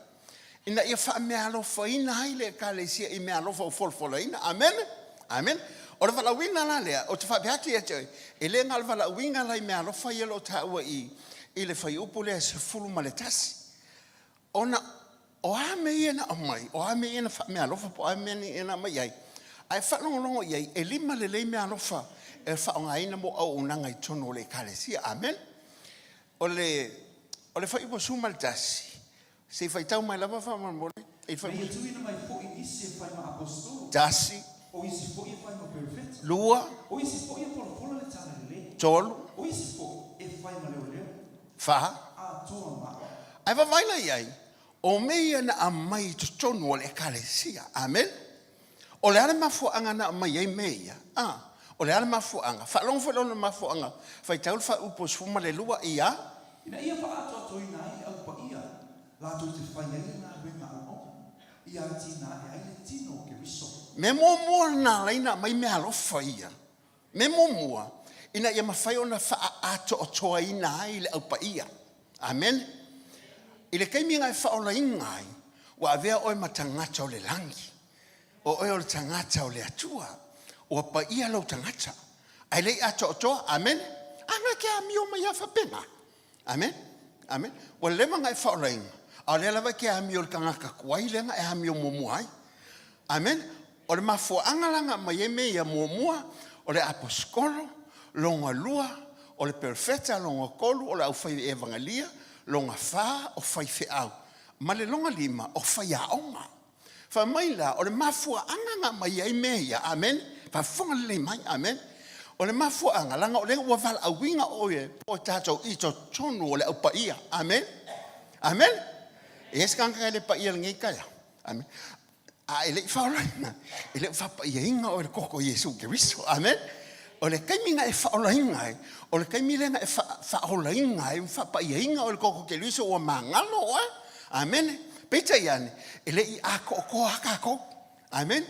ina ia faameaalofaina ai le Ekalesia i meaalofa ua folafolaina. Amene. Amene. O le valaauina la lea, ou te faapea atu ia te oe, e le na o le valaauina la i meaalofa ia o lo o taua i i le fuaiupu lea 11. Ona o a mea ia na aumai, o a mea ia na faameaalofa po o a mea ia na aumai ai, a e faalogologo i ai, e lima lelei meaalofa e faaaogaina mo auaunaga i totonu o le Ekalesia. Amene. O le, o le fuaiupu 11, se i faitau mai lava faamolemole. I le fuaiupu. Ina ia tuuina mai foi isi e fai ma aposetolo. Tasi. O isi foi e fai ma perofeta. Lua. O isi foi e folafola le tala lelei. Tolu. O isi foi e fai ma leoleo. Fa. Atoa ma aoaoga. Ae vaavaai la i ai, o mea ia na aumai i totonu o le Ekalesia. Amene. O le a le mafuaaga na aumai ai mea ia? A, o le a le mafuaaga? Faalogo foi lona mafuaaga. Faitau le faaupu 12 ia. Ina ia faaatoatoina ai le Au Paia latou te fai ai le galuega auauna, ia atinae ai le tino o Keriso. Mea muamua na ala ai ona aumai meaalofa ia. Mea muamua, ina ia mafai ona faaatoatoaina ai le Au Paia. Amene. I le taimi na e faaolaina ai, ua avea oe ma tagata o le lagi. O oe o le tagata o le Atua. Ua paia lou tagata. Ae le i atoatoa. Amene. A na te amio mai lava faapena. Amene. Amene. Ua leva ona e faaolaina, a o lea lava e te amio i le tagata tuai lea na e amio muamua ai. Amene. O le mafuaaga la na aumai ai mea ia, muamua, o le aposetolo, lona lua, o le perofeta, lona tolu, o le aufai evangelia, lona fa, o faifeau, ma le lona lima, o faiaoga. Fai mai la, o le mafuaaga na aumai ai mea ia, amene, faafofoga lelei mai, amene. O le mafuaaga, leaga o lea ua valaauina oe po o tatou i totonu o le Au Paia, amene, amene. E i ai se tagata e le paia i lenei taeao, amene. A e le i faaolaina, e le o faapaiaina oe i le toto o Iesu Keriso, amene. O le taimi na e faaolaina ai, o le taimi lea na e faaolaina ai ma faapaiaina oe i le toto o Keriso, ua magalo oe. Amene. Peitai ane, e le i atoatoa lava tatou. Amene.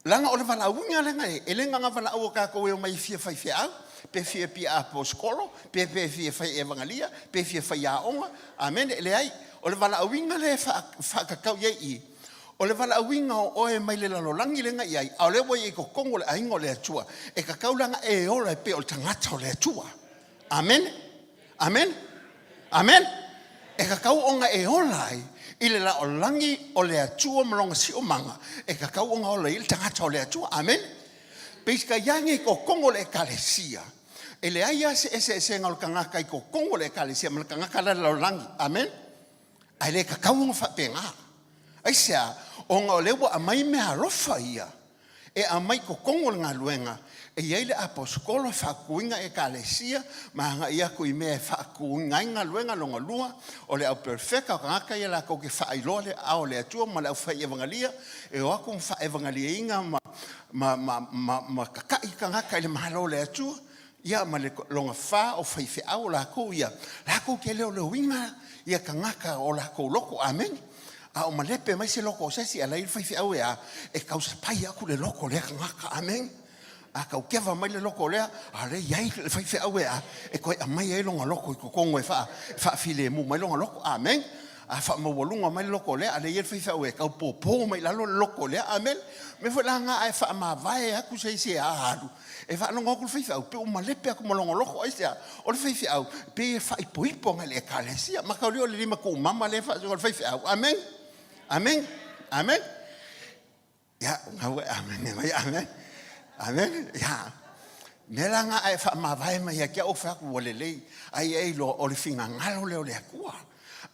Leaga o le valaauina lea na e, e le na ona valaau a tatou e omai e fia faifeau, pe fia pia aposetolo, pe pe fia fai evagalia, pe fia fai aoga. Amene. E leai. O le valaauina lea e faatatau i ai i, o le valaauina o oe mai le lalolagi lea na i ai, a o lea ua i ai i totonu o le aiga o le Atua, e tatau la ona e ola e pei o le tagata o le Atua. Amene. Amene. Amene. E tatau ona e ola ai i le laolagi o le Atua ma lona siomaga, e tatau ona ola ai le tagata o le Atua. Amene. Peitai ane i totonu o le Ekalesia, e leai lava se eseesega o le tagata i totonu o le Ekalesia ma le tagata la i le lalolagi. Amene. Ae le tatau ona faapena. Aisea? Ona o lea ua aumai meaalofa ia e aumai i totonu o le galuega e i ai le aposetolo e faatuina ekalesia ma agai atu i mea e faatuina ai galuega. Lona lua, o le au perofeta, o tagata ia latou te faailoa le ao o le Atua ma le aufai evagalia e o atu ma faaevagaliaina ma, ma, ma, ma, ma tata'i tagata i le Malo o le Atua. Ia, ma le lona fa, o faifeau, o lakou ia, lakou te leoleoina ia tagata o lakou loko. Amene. A o malepe mai se loko o se isi, a la e i ai le faifeau e a, e tausapai aku le loko o lea tagata. Amene. A taukeva mai le loko o lea, a o lea e i ai le faifeau e a, e toe aumai ai lona loko i totonu e faafilemu mai lona loko. Amene. A faamaualuga mai le loko o lea, a o lea e i ai le faifeau e taupopo mai i lalo le loko o lea. Amene. O le mea foi la lena, a e faamavae atu se isi e a alu, E faalogo atu le faifeau, pei ua malepe atu ma lona loko. Aisea? O le faifeau, pei e faaipoipo agai le ekalesia. Mataulia o le lima tuumama lea e faasolo e le faifeau. Amene. Amene. Amene. Ia, na ua amene mai, amene. Amene. Ia. Mea la na a e faamavae mai ia te au ou fai atu ua lelei, a ia e iloa o le finagalo lea o le Atua.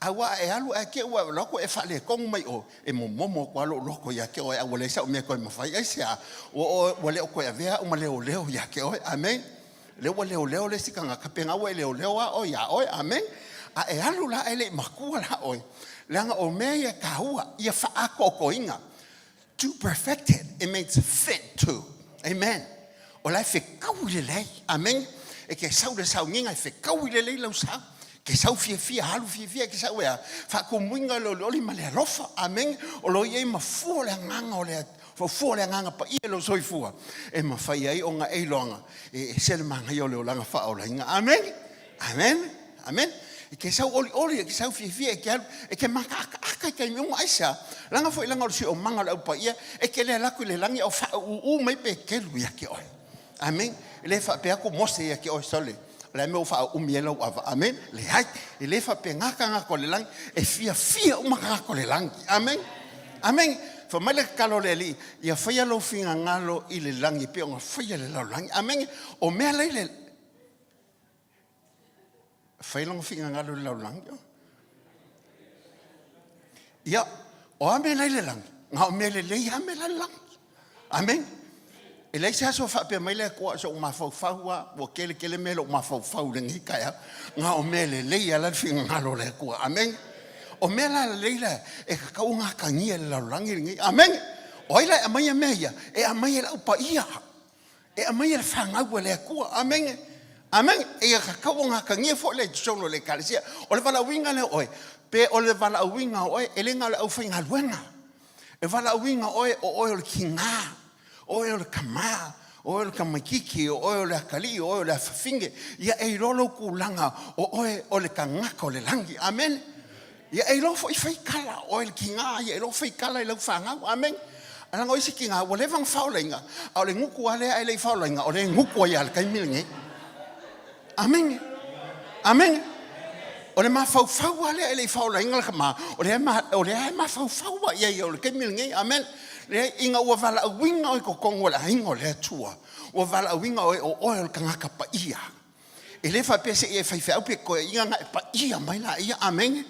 Aua a e alu ae te i ua e alu atu e faaletonu mai oe, e momomo atu lava lou loto ia te oe a ua leai sau mea e toe mafai. Aisea? Ua oe ua le o toe avea au ma leoleo ia te oe. Amene. Lea ua leoleo le isi tagata, pe na ua e leoleo lava oe ia oe. Amene. A e alu la ae le i matua la oe, leaga o mea ia e taua, ia faaatoatoina. To perfect it, it means fit to. Amen. O la e fekaui lelei. Amen. E ke sau le sauniga e fekaui lelei lau sau. Ke sau fiafia, alu fiafia, ke sau e a. Faatumuina le olioli ma le alofa. Amen. O lo o i ai ma fua o le agaga o le fua o le agaga paia i lou soifua e mafai ai ona e iloaga e ese le manaia o le olaga faaolaina. Amen. Amen. Amen. E ke sau olioli, e ke sau fiafia, e ke alu, e ke makaakaaka i taimi uma. Aisea? Leaga foi leaga o le siosiomaga o le au paia, e ke le alu atu i le lagi a o faauuuu mai Peteru ia te oe. Amen. E le faapea atu Mose ia te oe, sole, o le a le mea ua faauumi ai lau ava. Amen. Leai. E le faapena tagata o le lagi. E fiafia uma tagata o le lagi. Amen. Amen. Fai mai le tatalo a le Alii, ia faia lou finagalo i le lagi e pei ona faia i le lalolagi. Amen. O mea la i le Fai lona finagalo i le lalolagi. Ia, o a mea la i le lagi? Na o mea lelei lava mea la i le lagi. Amene. E leai se aso e faapea mai le Atua, so ou mafaufau lava, ua tele tele mea i lou mafaufau i lenei taeao. Na o mea lelei lava la le finagalo o le Atua. Amene. O mea la lelei la e tatau ona atagia i le lalolagi lenei. Amene. O ai la e aumaia mea ia? E aumai e le Au Paia. E aumai e le fanau a le Atua. Amene. Amene. Ia tatau ona atagia foi lea i totonu o le Ekalesia. O le valaauina lea o oe, pe o le valaauina o oe, e le na o le aufaigaluega. E valaauina oe, o oe o le tiga, o oe o le tama, o oe o le tamaititi, o oe o le atalii, o oe o le afafine. Ia e iloa lou tulaga, o oe o le tagata o le lagi. Amene. Ia e iloa foi faikala oe le tiga, ia e iloa faikala i lau fanau. Amene. Leaga o isi tiga ua leva ona faaolaina, a o le gutu lava lea ae le i faaolaina, o lea e gutu ai lava i le taimi lenei. Amene. Amene. O le mafaufau lava lea e le i faaolaina le tama, o lea o lea e mafaufau lava i ai i le taimi lenei. Amene. Leai, ina ua valaauina oe i totonu o le aiga o le Atua, ua valaauina oe o oe o le tagata paia. E le faapea se i e faifeau pe toeaiina na e paia mai laia, amene.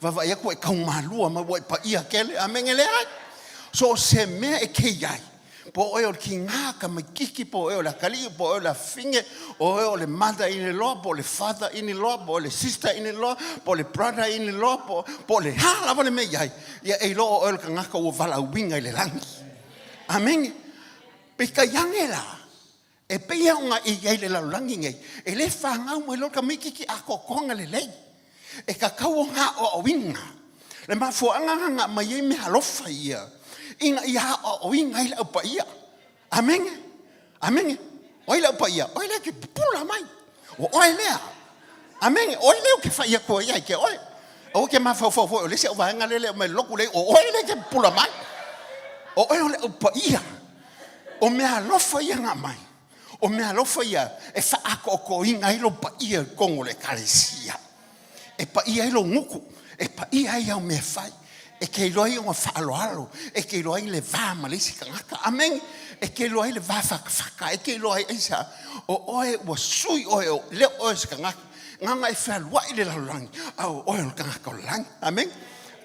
Vaavaai atu ua e taumalua mai ua e paia tele, amene. Leai. So o se mea e te i ai, po o oe o le tiga tamaititi, po o oe o le atalii, po o oe o le afafine, o oe o le mother in law, po o le father in law, po o le sister in law, po o le brother in law, po, po o le a lava le mea i ai, ia e iloa o oe o le tagata ua valaauina i le lagi. Amene. Peitai ane la, E pei lava ona e i ai i le lalolagi nei, e le fanau mai loa le tamaititi atoatoaga lelei. E tatau ona aoaoina. Le mafuaaga lena na aumai ai meaalofa ia, ina ia aoaoina ai le Au Paia. Amene. Amene. O ai le Au Paia? O ai lea e te pupula mai. O oe lea. Amene. O ai lea ou te fai atu ai ia te oe. Aua e te mafaufau foi o le isi au vaega lea e le aumai i le lotu lea, o oe lea e te pupula mai. O oe o le Au Paia. O meaalofa ia na aumai, o meaalofa ia e faaatoatoaina ai lou paia i totonu o le Ekalesia, e paia ai lou gutu, e paia ai au mea fai, e te iloa ai ona faaaloalo, e te iloa ai le va ma le isi tagata. Amene. E te iloa ai le va fatafata, e te iloa ai aisea? O oe ua sui oe, o le oe o se tagata, nana e fealuai i le lalolagi, a o oe o le tagata o le lagi. Amene.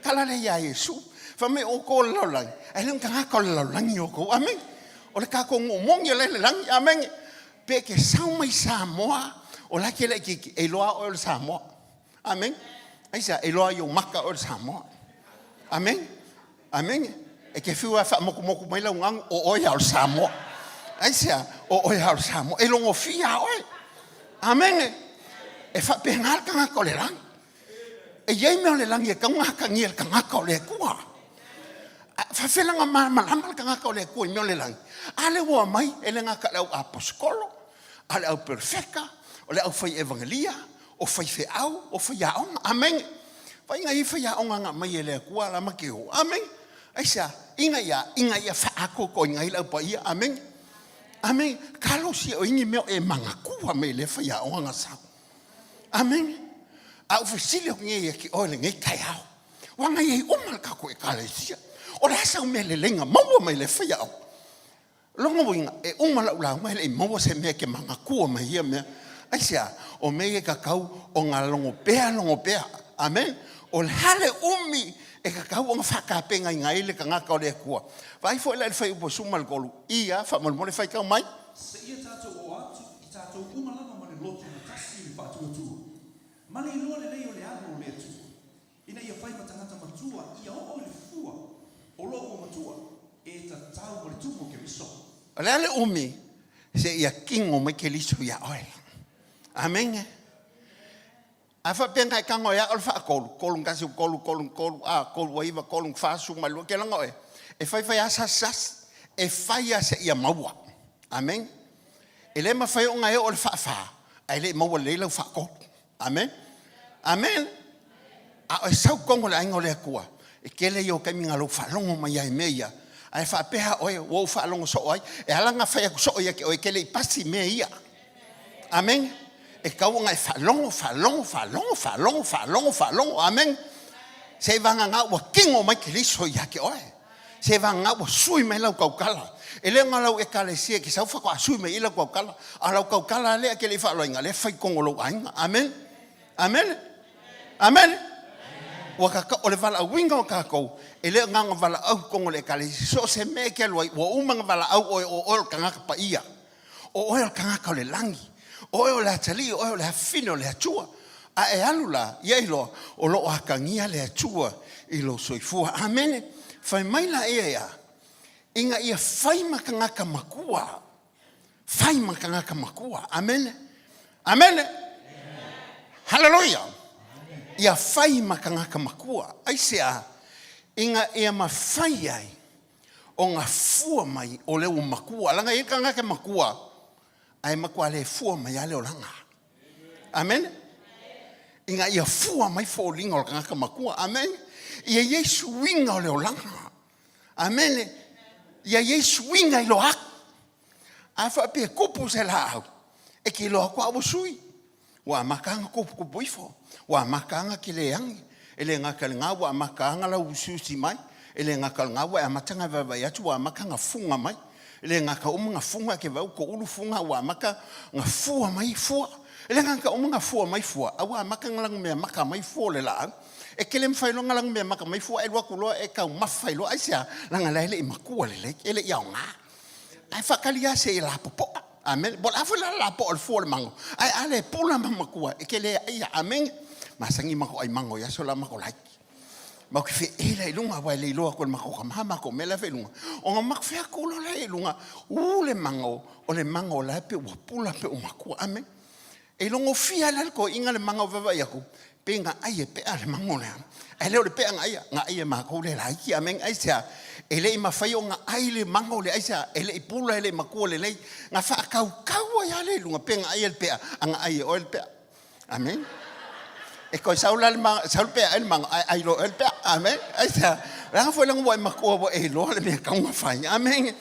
Tala lea iā Iesu. Fai mai outou o le lalolagi, ae le o ni tagata o le lalolagi outou. Amene. O le tatou nuu moni o la e i le lagi. Amene. Pe e te sau mai Samoa, o la e te laitiiti, e iloa lava oe o le Samoa. Amene. Aisea? E iloa i ou maka oe o le Samoa. Amene. Amene. E te fiu lava e faamotumotu mai lau ganu, o oe lava o le Samoa. Aisea? O oe lava o le Samoa. E logofia lava oe. Amene. E faapena le tagata o le lagi. E i ai mea o le lagi e tatau ona atagia e le tagata o le Atua. Faafefea la ona malamalama le tagata o le Atua i mea o le lagi? A lea ua aumai, e le gata i le au aposetolo, a o le au perofeta, o le aufai evagelia, o faifeau, o faiaoga. Amene. Vaaiga ia faiaoga na aumai e le Atua la ma te o. Amene. Aisea? Ina ia, ina ia faaatoatoaina ai le Au Paia. Amene. Amene. Talosia o i ni mea o e manatua mai i lea faiaoga na sau. Amene. A ou fesili atu nei ia te oe lenei taeao, ua agai ai uma le tatou Ekalesia. O le a sau mea lelei na maua mai le faiaoga? Lona uiga, e uma lau lauga e le i maua se mea e ke manatua mai ia mea. Aisea? O mea ia e tatau ona logo pea, logo pea. Amen. O le a le umi e tatau ona faatapenaina ai le tagata o le Atua? Vaai foi la i le fuaiupu 13, ia, faamolemole faitau mai. Seia tatou oo atu i tatou uma lava ma le loto gatasi i le faatuatua, ma le iloa lelei o le alo o le Atua. Ina ia fai ma tagata matua ia oo i le fua o lo ua matua, e tatau ma le tumu o Keriso. O le a le umi seia kino mai Keriso iā oe? Amene. A faapea na e tago e ao le faatolu, tolu na tasi, tolu, tolu, tolu, a, tolu ua iva, tolu na fa, suma lua, ke laga oe, e fai fai a sasi sasi, e fai a seia maua. Amene. E le mafai ona e oo i le faafa, ae le i maua lelei lau faatolu. Amen. Amen. A o e sau tonu le aiga o le Atua, e tele ia o taimi na lou faalogo mai ai i mea ia, ae faapea oe, ua ou faalogo soo ai, e ala ona fai atu soo ia te oe, e te le i pasi mea ia. Amen. E tatau ona e faalogo, faalogo, faalogo, faalogo, faalogo, faalogo. Amen. Seiavagana ua kino mai Keriso ia te oe. Seiavagana ua sui mai lau tautala. E le na o lau Ekalesia e te sau faatoa sui mai i lau tautala, a o lau tautala lea e te le i faaloaina, lea e fai i totonu o lou aiga. Amene. Amene. Amene. Ua kaka, o le valaauina o tatou, e le o na ona valaau i totonu o le Ekalesia. So o se mea e te alu ai, ua uma ona valaau oe, o oe o le tagata paia. O oe o le tagata o le lagi. O oe o le atalii, o oe o le afafine o le Atua. A e alu la, ia iloa, o lo o atagia le Atua i lou soifua. Amene. Fai mai laia ia, ina ia fai ma tagata matua. Fai ma tagata matua. Amene. Amene. Haleluia. Ia fai ma tagata matua. Aisea? Ina ia mafai ai ona fua mai o le ua matua. Leaga e i ai tagata matua, ae matua le fua mai lava le olaga. Amene. Ina ia fua mai foliga o le tagata matua. Amene. Ia i ai suiga o le olaga. Amene. Ia i ai suiga i loa aku. A faapea e tupu se laau, e te iloa atu lava ua sui. Ua amata lava ona tuputupu ifo, ua amata lava ona keleagi. E le gata i lena ua amata lava ona lauusiusi mai, e le gata i lena ua e amata ona vaavaai atu ua amata ona fuga mai. E le gata uma ona fuga e te vaai ua toulu fuga ua amata ona fua mai fua. E le gata uma ona fua mai fua, a ua amata ona lanumeamata mai fua o le laau. E te le mafai loa ona lanumeamata mai fua, e alu atu loa e taumafa ai loa. Aisea? Leaga la e le i matua lelei, e le i aoga. Ae faatali lava seia lapopoa. Amene. Po o le a foi la le lapoa o le fua o le mago, ae a le pula ma matua, e te le aia. Amene. Masani matou ai mago i aso la matou laiti. Matou te feela i luga, aua e le iloa atu e le matou tama matou mea la e fai i luga. Ona matou fai atu loa lea i luga, u le mago, o le mago la e pei ua pula pei ua matua. Amene. E logofia ai la le toeaina le maga o vaavaai atu, pe na ai e Pea le mago lea. Ae le o le Pea na aia, na ai e matou le laiti. Amene. Aisea? E le i mafai ona ai le mago lea. Aisea? E le i pula, e le i matua lelei. Na faatautau ai lava lea i luga, pe na ai e le Pea, a na ai e oe le Pea. Amene. E toe sau la le mago, sau le Pea ai le mago, ae ai loa e oe le Pea. Amene. Aisea? Leaga foi leaga ua e matua ua e iloa le mea e tatau ona fai. Amene.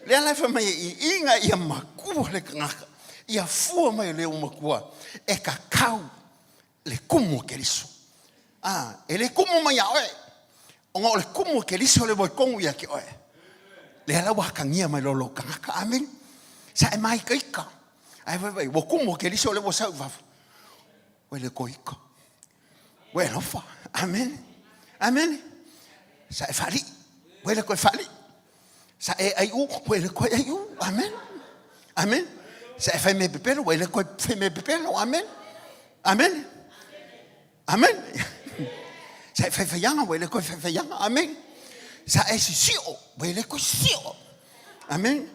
Lea la e fai mai ai i, ina ia matua le tagata. Ia fua mai o le ua matua e kakau le kumu o Keriso. A, e le kumu mai iā oe, ona o le kumu o Keriso le ua i tonu ia te oe. Lea la ua atagia mai loa lou tagata. Amene. Sa e māikaika. Ae vaivai, ua kumu o Keriso lea ua sau i fafo. Ua le koika. Ua e alofa. Amene. Amene. Sa e faalii. Ua le toe faalii. Sa e aiu, ua e le toe aiu. Amen. Amen. Sa e fai mea pepelo, ua e le toe fai mea pepelo. Amen. Amen. Amen. Sa e faifaiaga, ua e le toe faifaiaga. Amen. Sa e sisio, ua e le toe sisio. Amen.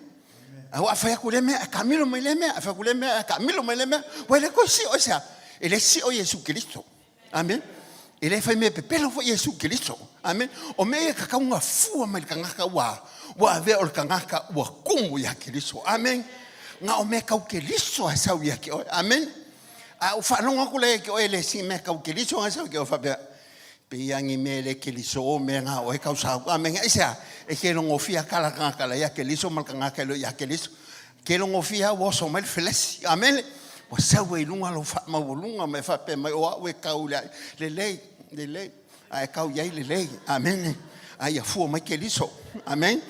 Aua a fai atu lea mea, e taamilo mai lea mea, a fai atu lea mea, e taamilo mai lea mea, ua e le toe sio. Aisea? E le sio Iesu Keriso. Amen. E le fai mea pepelo foi Iesu Keriso. Amen. O mea ia tatau ona fua mai le tagata ua ua avea o le tagata ua kumu iā Keriso. Amen. Na o mea tau Keriso e sau ia te oe. Amen. A ua faalogo atu lea ia te oe e le sii mea tau Keriso e sau ia te oe faapea, pei lava ni mea e le Keriso o mea na oe tau sau. Amen. Aisea? E ke logofia kala tagata la ia Keriso ma le tagata e le o ia Keriso. Ke logofia ua oso mai le felesi. Amene. Ua sau ai i luga lou faamaualuga ma e faapea mai, o au e kau i le lelei, lelei, a e kau i ai lelei. Amene. A ia fua mai Keriso. Amene.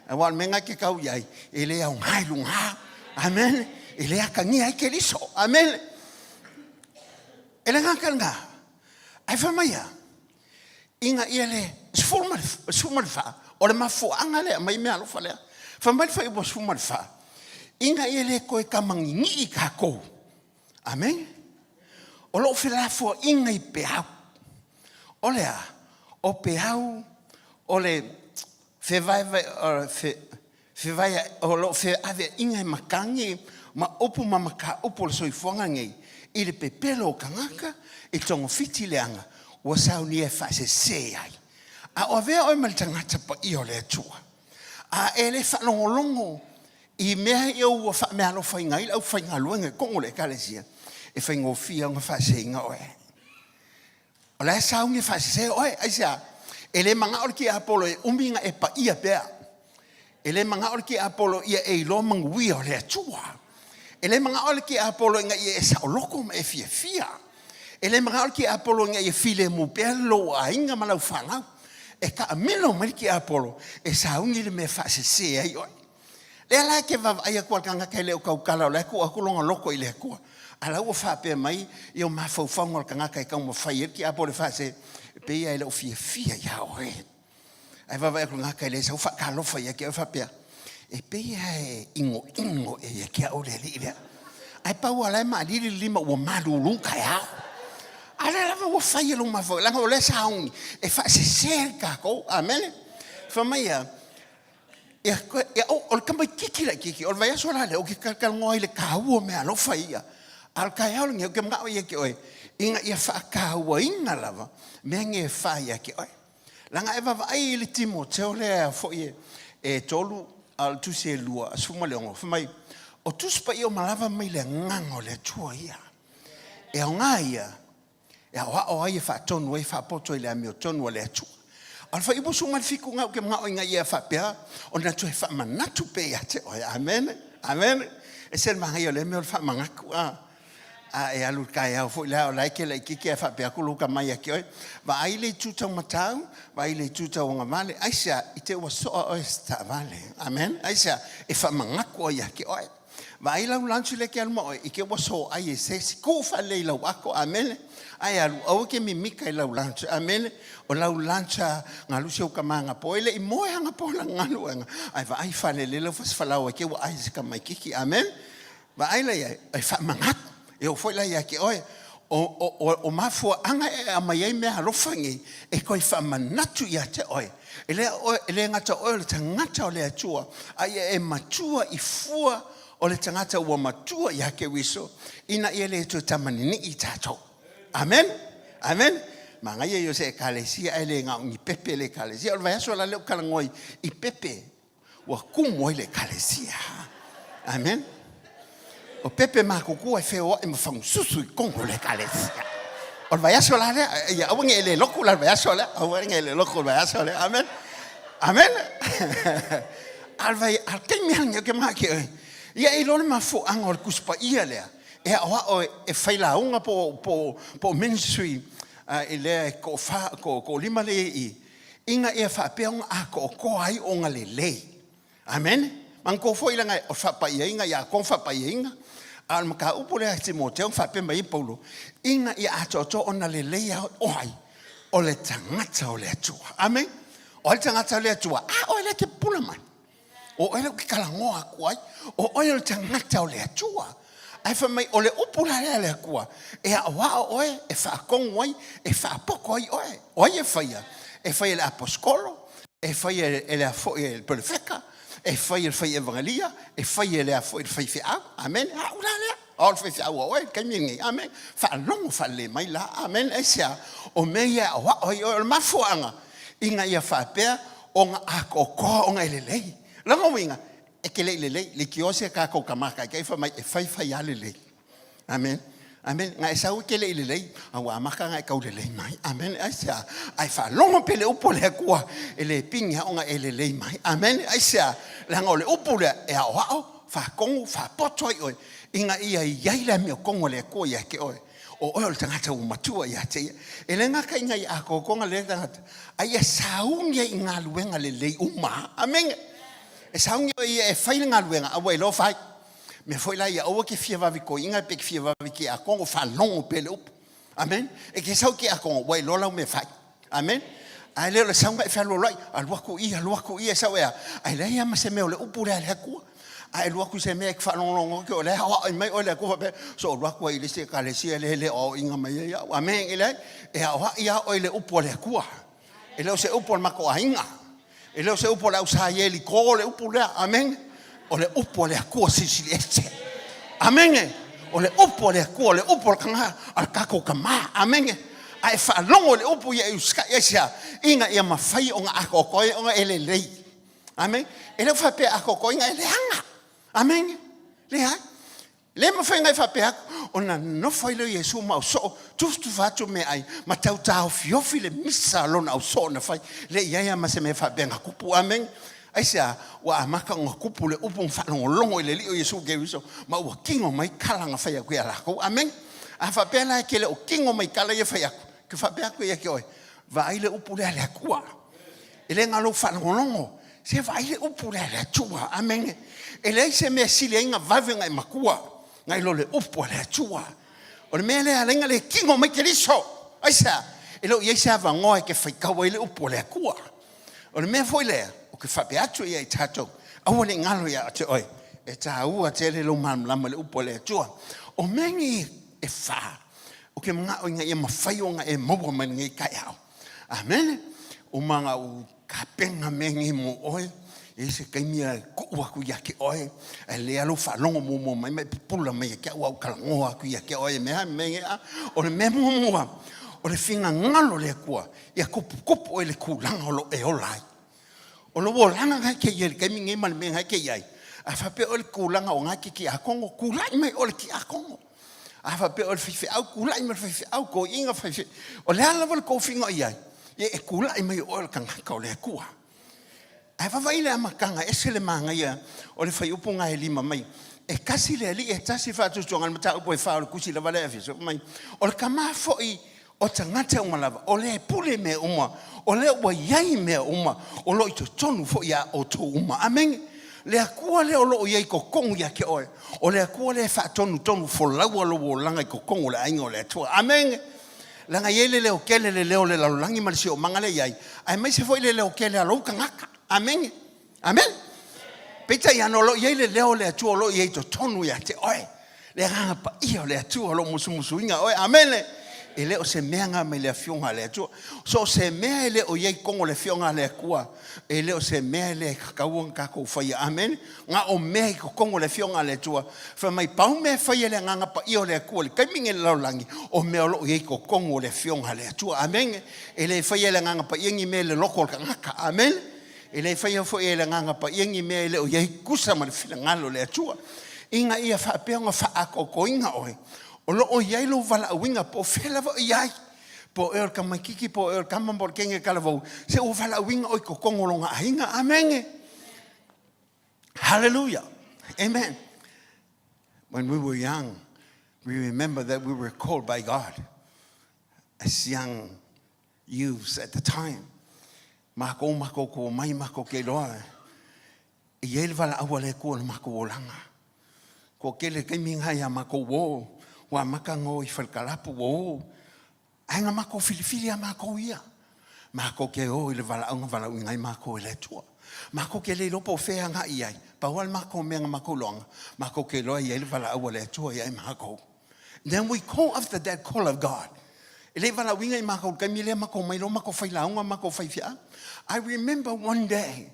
Aua o le mea lena e te tau i ai, e le aoga i luga. Amene. E le atagia ai Keriso. Amene. E le gata i lena, ae fai mai a, ina ia le 14, o le mafuaaga lea e aumai meaalofa lea. Fai mai le fuaiupu 14, ina ia le toe tamaninii tatou. Amene. O loo felafoaiga i peau. O le a? O peau o le fevaevae, o lo o feaveaiga e matagi ma upu ma mataupu o le soifuaga lenei i le pepelo o tagata i togafiti leaga ua saunia e faasese ai. A o avea oe ma le tagata paia o le Atua, a e le faalogologo i mea ia ua faameaalofaina ai le aufaigaluega i totonu o le Ekalesia, e faigofie ona faaseseina oe. O la e sauni e faasese oe. Aisea? E le manao le tiapolo e umi ona e paia pea. E le manao le tiapolo ia e iloa manuia o le Atua. E le manao le tiapolo ina ia e saoloto ma e fiafia. E le manao le tiapolo ina ia filemu pea lou aiga ma lau fanau. E taamilo mai le tiapolo e sauni le mea e faasese ai oe. Lea la e te vaavaai atu a le tagata e le o tautala o la e tuu atu lona loto i le Atua. A la ua faapea mai ia o mafaufauga o le tagata e taumafai ai le tiapolo e faasese, e pei lava e le o fiafia ia oe. Ae vaavaai atu le tagata e le sau faatalofa ia te oe faapea, e pei lava e inoino ea ia te au le alii lea. Ae pau lava o la e maalili le lima ua malulu taeao. A lea lava ua fai e lou mafaufau, leaga o lea sa sauni e faasese le tatou. Amene. Fai mai a, Ia, o le tamaititi laititi, o le vaiaso la lea, ou te talatalanoa ai i le taua o meaalofa ia. A o le taeao lenei, ou te manao ia te oe, ina ia faatauaina lava mea nei e fai ia te oe. Leaga e vaavaai i le Timoteo lea foi e 3, a o le tusi e 2, 16, fai mai, o Tusi Paia uma lava mai le Agaga o le Atua ia. E aoga ia e aoao ai, e faatonu ai, e faapoto i le amiotonu a le Atua. A o le fuaiupu 17 lena ou te manao ina ia faapea ona toe faamanatu pea ia te oe. Amene, amene. E ese le manaia o lea mea o le faamanatu. A, a e alu i le taeao foi lea, o la e te laitiiti ae faapea atu lou tama ia te oe, vaai le itu taumatau, vaai le itu tauagavale. Aisea? I te i ua soa oe e se taavale. Amene. Aisea? E faamanatu ai ia te oe. Vaai lau lunch lea e te alu ma oe, i te ua soai e se isi. Tuu faalelei i lau ato, amene. Ae alu, aua e te mimita i lau lunch, amene. O lau lunch a galusi ou tama anapo, e le i moe anapo lana galuega. Ae vaai faalelei lau fasifalaoa i te ua ai e se tamaititi, amene. Vaai la i ai, e faamanatu. E oo foi la ia te oe, o mafuaaga e aumai ai meaalofa nei, e toe faamanatu ia te oe. E le, e le gata o oe o le tagata o le Atua, a ia e matua i fua o le tagata ua matua ia Keriso, ina ia le toe tamaninii tatou. Amen. Amen. Manaia ia o se ekalesia ae le na o ni pepe le ekalesia. O le vaiaso la lea ou talanoa i pepe ua tumu ai le ekalesia. Amen. O pepe matutua e feoai ma fagususu i totonu o le ekalesia. O le vaiaso la lea, ia aua ne i le lotu la le vaiaso lea, aua ne i le lotu le vaiaso lea. Amen. Amen. A le vai, a le taimi lava lenei ou te manatu i ia e iloa le mafuaaga o le Tusi Paia lea, e aoao e fai lauga po o ministry i lea e toafa, toalima lea i i, ina ia faapea ona atoatoa ai ona lelei. Amene. Manatua foi leaga o le faapaiaina ia atoa faapaiaina, a o le mataupu lea a Timoteo na faapea mai ai Paulo, ina ia atoatoa ona lelei o ai? O le tagata o le Atua. Amene. O ai le tagata o le Atua? A oe lea e te pupula mai. O oe lea ou te talanoa atu ai. O oe o le tagata o le Atua. Ae fai mai, o le upu la lea a le Atua, e aoao oe, e faatonu ai, e faapoto ai oe. O ai e faia? E faia e le aposetolo, e faia e le foi e le perofeta, e faia e le fai evangelia, e faia e le foi le faifeau. Amene. Au la lea. O le faifeau a oe i le taimi lenei. Amene. Faalogo faalelei mai la. Amene. Aisea? O mea ia e aoao ai oe. O le mafuaaga, ina ia faapea ona atoatoa ona e lelei. O lona uiga, e te le i lelei, leitioa si a tatou tama taitai fai mai e fai fai lava lelei. Amen. Amen. Na e sau e te le i lelei, a ua amata ona e tau lelei mai. Amen. Aisea? Ae faalogo pea le upu a le Atua, e le pigi lava ona e lelei mai. Amen. Aisea? Leaga o le upu lea e aoao, faatonu, faapoto ai oe, ina ia i ai le amiotonu a le Atua ia te oe. O oe o le tagata ua matua ia te ia. E le gata ina ia atoatoa lea tagata, a ia sauni ai i galuega lelei uma. Amene. E sauni oe ia e fai le galuega a ua iloa fai. Mea foi la ia aua ke fia vave toeaina pe ke fia vave tiakono, faalogo pea le upu. Amen. E te sau i tiakono ua iloa lau mea fai. Amen. Ae le o le sauga e fealualuai, alu atu i, alu atu i, e sau e a? Ae leai lava ma se mea o le upu lea a le Atua. A e alu atu i se mea e te faalogologo atu o lea e aoaoi mai oe le Atua faapea, so alu atu ai i le isi ekalesia lea e le o aoaina mai ai au. Amen. E leai, e aoai lava oe i le upu a le Atua. E le o se upu a le matou aiga. E le o se upu a le au sa Ieliko le upu lea. Amene. O le upu a le Atua Silisili Ese. Amene. O le upu a le Atua, o le upu a le tagata, a le tatou Tama. Amene. A e faalogo i le upu ia e usitai ai sea, ina ia mafai ona atoatoa ai ona e lelei. Amene. E le o faapea atoatoa ina e leaga. Amene. Leai. Le mafai ona e faapea atu, ona nonofo ai lea o Iesu ma ausoo, tufatufa atu meaai, ma tau taofiofi le misa a lona ausoo na fai. Le i ai lava ma se mea faapea na tupu. Amene. Aisea? Ua amata ona tupu le upu ma faalogologo i le Alii o Iesu Keriso, ma ua tino mai tala na fai atu ia latou. Amene. A faapea la e te le o tino mai tala ia fai atu, ke faapea atu ia te oe, vaai le upu lea a le Atua. E le na o lou faalogologo, se vaai le upu lea a le Atua. Amene. E leai se mea e sili ai na vave ona e matua nai lo le upu a le Atua. O le mea lea e ala ai ona le tino mai Keriso. Aisea? E le o i ai se avanoa e te faitau ai le upu a le Atua. O le mea foi lea, ou te faapea atu ia i tatou, aua ne i galo ia te oe, e taua tele lou malamalama i le upu a le Atua. O mea nei e fa, ou te manao ina ia mafai ona e maua mai lenei taeao. Amene. Uma ona ou tapena mea nei mo oe, e i ai se taimi e tuu atu ia te oe, ae lelei lava lou faalogo muamua mai ma e pupula mai ia te au a ou talanoa atu ia te oe i mea mea nei. O le mea muamua, o le finagalo o le Atua ia tuputupu oe i le tulaga o lo o e ola ai. O lou olaga na e te i ai i le taimi nei ma le mea na e te i ai, a faapea oe le tulaga o na e te tiakono, tulai mai oe le tiakono. A faapea o le faifeau, tulai mai le faifeau, toeaina faifeau. O le a lava le tofiga o i ai, ia e tulai mai o oe o le tagata o le Atua. Ae vaavaai i le amataga, e ese le manaia o le fuaiupu 5 mai. E tasi le Alii, e tasi le faatuatuaga, le mataupu e fa o le tusi lava lea a Efeso, fai mai, o le Tama foi o tagata uma lava, o lea e pule mea uma, o lea ua i ai mea uma, o lo o i totonu foi ia outou uma. Amene. Le Atua lea o lo o i ai i totonu ia te oe, o le Atua lea e faatonutonu folaua lou olaga i totonu o le aiga o le Atua. Amene. Leaga e i ai le leo tele, le leo o le lalolagi ma le siomaga lea e i ai, aemaise foi le leo tele a lou tagata. Amene. Amene. Peitai ane o lo o i ai le leo o le Atua o lo o i ai i totonu ia te oe. Le Agaga Paia o le Atua o lo o musumusuina oe. Amene. E le o se mea na mai le Afioga a le Atua. So o se mea e le o i ai i totonu o le Afioga a le Atua, e le o se mea e le tatau ona tatou faia. Amene. Na o mea i totonu o le Afioga a le Atua. Fai mai, pau mea e fai e le Agaga Paia o le Atua i le taimi nei i le lalolagi, o mea o lo o i ai i totonu o le Afioga a le Atua. Amene. E le faia e le Agaga Paia ni mea i le loto o le tagata. Amene. E le faia foi e le Agaga Paia ni mea e le o i ai tusa ma le finagalo o le Atua, ina ia faapea ona faaatoatoina oe, o lo o i ai lou valaauina po o fea lava o i ai, po o ea o le tamaititi, po o ea o le tama, po o le teine talavou, se ua valaauina oe i totonu o lona aiga. Amene. Hallelujah. Amen. When we were young, we remember that we were called by God as young youths at the time. Makou makou ko mai makou ke iloa e i ai le valaau a le Atua i le makou olaga. Kua tele taimi na ia makou o, ua amata ona o i falekalapu ua o, ae na makou filifili a makou ia. Makou ke o i le valaau na valaauina ai makou e le Atua. Makou ke le iloa po o fea e agai i ai, pau lava le makou mea na makou iloaga, makou ke iloa e i ai le valaau a le Atua ia i makou. Then we call after that call of God. E le i valaauina i makou i le taimi lea makou omai loa makou fai lauga makou fai feau. I remember one day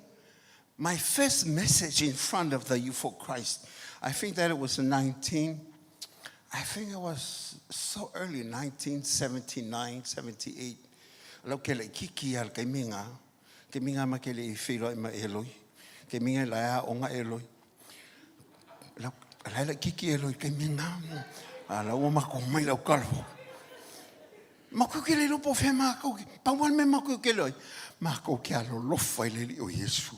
my first message in front of the Youth for Christ. I think that it was 19 I think it was so early 1979, 78. Lau ke laititi ia le taimi na. Taimi na ma ke le i feiloai ma Eloi. Taimi na la e aoga Eloi. Lau, la e laititi Eloi i le taimi na. A la ua matou omai i lau talavou. Matou ke le iloa po o fea matou, pau lava le mea matou ke iloa ai, matou ke alolofa i le Alii o Iesu.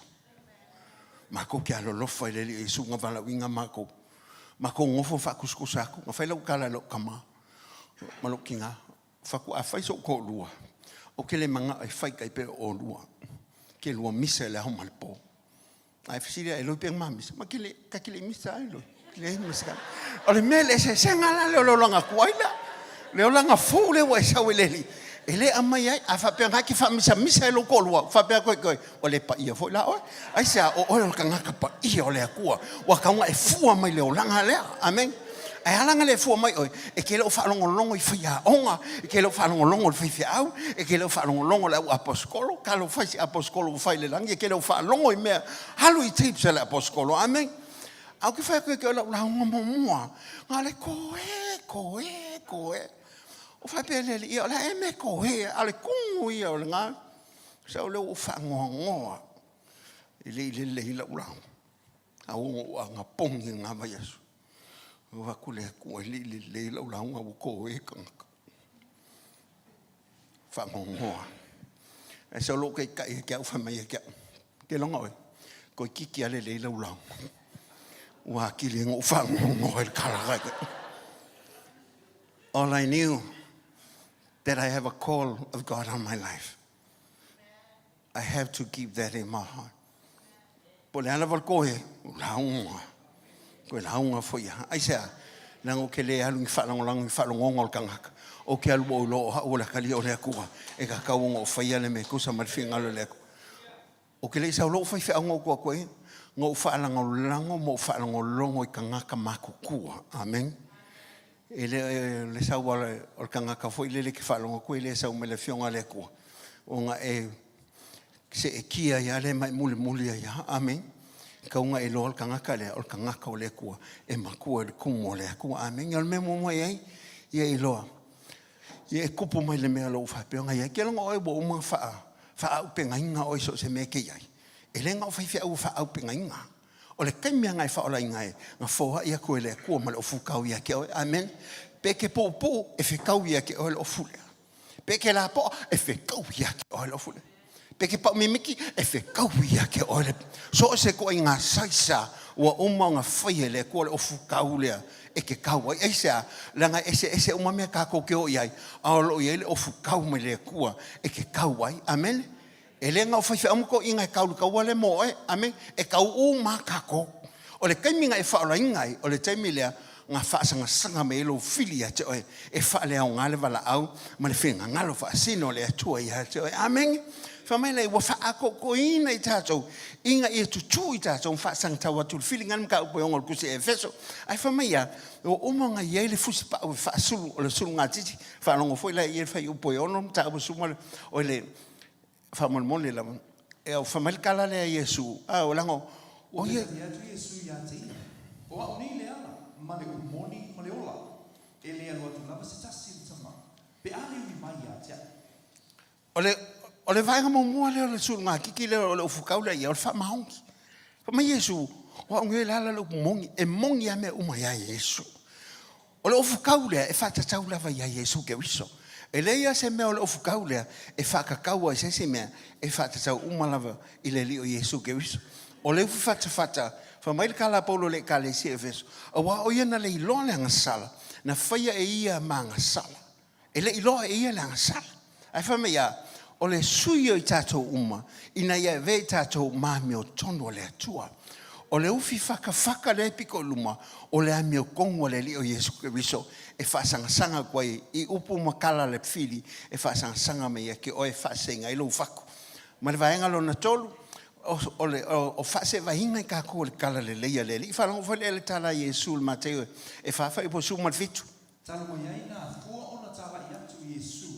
Matou ke alolofa i le Alii o Iesu na valaauina matou. Matou nofo faatusatusa atu, na fai lau tala i lou tama ma lou tina, Faatoa fai so'u toalua, ou te le manao e fai tai pei o oulua, ke lua misa i le ao ma le po. Ae fesili ia Eloi pe mamisa, ma ke le, ka ke le misa ai Eloi. Le misa. O le mea le eseesega la lea o le olaga tuai lea. Le olaga fou lea ua e sau i le Alii, e le aumai ai. A faapea na e te faamisamisa i lou toalua, ua faapea atu ai oe, ua le paia foi la oe. Aisea? O oe o le tagata paia o le Atua, ua tatau ona e fua mai le olaga lea. Amene. Ae a la ona le fua mai oe? E te le o faalogologo i faiaoga, e te le o faalogologo i le faifeau, e te le o faalogologo i le au aposetolo, talofa i se aposetolo ua fai i le lagi, e te le o faalogo i mea, alu i tapes a le aposetolo. Amene. Ae ou te fai atu ia te oe lau lauga muamua, na o le koe, koe, koe. Ou faapea i le Alii, ia o le a ea le mea e koe ai, a o le tumu ia o lena. Sau lea ua ou faanoanoa, e le i lelei lau lauga. A ua ou anapogi i lena vaiaso. Ou fai atu, le Atua e le i lelei lau lauga ua koe tagata. Faanoanoa. Ae sau lou taitai ia te au fai mai ia te au, te iloga oe, toeitiiti lava lelei lau lauga. Ua atili ai ona ou faanoanoa i le tala. All I knew that I have a call of God on my life. I have to keep that in my heart. Po o le a lava le koe, o lauga. Koe lauga foi ia. Aisea? Leaga ou te le alu i ni faalagolago i ni faalogoga o le tagata. Ou te alu ua ou iloa o au o le atalii o le Atua e tatau ona ou faia le mea e tusa ma le finagalo o le Atua. Ou te le i sau loa ou faifeau na ou tua atu ai, na ou faalagolago ma ou faalogologo i tagata matutua. Amene. E le o le sau o le tagata foi lele e te faalogo atu e le sau mai le Afioga a le Atua, ona e seetia ai lava lea ma e mulimuli ai lava. Amene. E tatau ona e iloa le tagata lea, o le tagata o le Atua, e matua i le tumu o le Atua. Amene. O le mea muamua e i ai, ia iloa, ia e tupu mai le mea o lo o faapea ona i ai. Keiloga oe ua uma ona faaaupegaina oe i so o se mea e te i ai. E le na o faifeau ua faaaupegaina. O le taimi lava na e faaolaina ai, na foai atu e le Atua ma le ofu kau ia te oe. Amene. Pe e te puupuu, e fekau ia te oe le ofu lea. Pe e te lapoa, e fekau ia te oe le ofu lea. Pe e te paumimiti, e fekau ia te oe le. So o se ituaiga saisa ua uma ona faia e le Atua le ofu kau lea e te kau ai. Aisea? Leaga e eseese uma mea tatou te o i ai, a o lo o i ai le ofu kau mai le Atua e te kau ai. Amene. E le na o faifeau ma toeaiina e kau i le taua lea mo oe. Amene. E kau uma lava tatou. O le taimi na e faaolaina ai, o le taimi lea na faasagasanga mai ai lou fili ia te oe e faaleaoga le valaau ma le finagalo faasino o le Atua ia te oe. Amene. Fai mai lea, ua faaatoatoaina i tatou ina ia tutū i tatou ma faasagatau atu i le filiga le mataupu e ono o le Tusi a Efeso. Ae fai mai ia, ua uma ona i ai le fusipau e faasulu, o le sulugatiti, faalogo foi la i ai le fuaiupu e 6, mataupu e 12, o le Faamolemole lava. E au, fai mai le tala lea a Iesu, a o leaga o ia. Ua tali atu Iesu ia te ia, O au nei le ala, ma le upu moni, ma le ola. E le alu atu lava se tasi i le Tama, pe a le ui mai ia te au. O le, o le vaega muamua lea o le sulugatiti lea o le ufukau lea ia, o le faamaoni. Fai mai Iesu, o au nei le ala, le upu moni, e moni lava mea uma ia Iesu. O le ofukau lea e faatatau lava ia Iesu Keriso. E leai lava se mea o le ofukau lea e faakakau ai i se isi mea, e faatatau uma lava i le Alii o Iesu Keriso. O le ufi fatafata, fai mai le tala a Paulo i le Ekalesia i Efeso, aua o ia na le iloa le agasala, na faia e ia ma agasala. E le i iloa e ia le agasala. Ae fai mai a, o le sui o i tatou uma, ina ia avea i tatou ma amiotonu a le Atua. O le ufi fakafaka lea e pito i luma, o le amiotonu a le Alii o Iesu Keriso e faasagasanga atu ai i upu ma tala a le fili e faasagasanga mai ia te oe e faasega ai lou fatu. Ma le vaega lona tolu, o le o faasevaina i tatou o le tala lelei a le Alii. Faalogo foi lea i le tala a Iesu i le Mateo e fa fuaiupu 17. Talu mai ai nā fua ona tālaʻi atu i Iesū,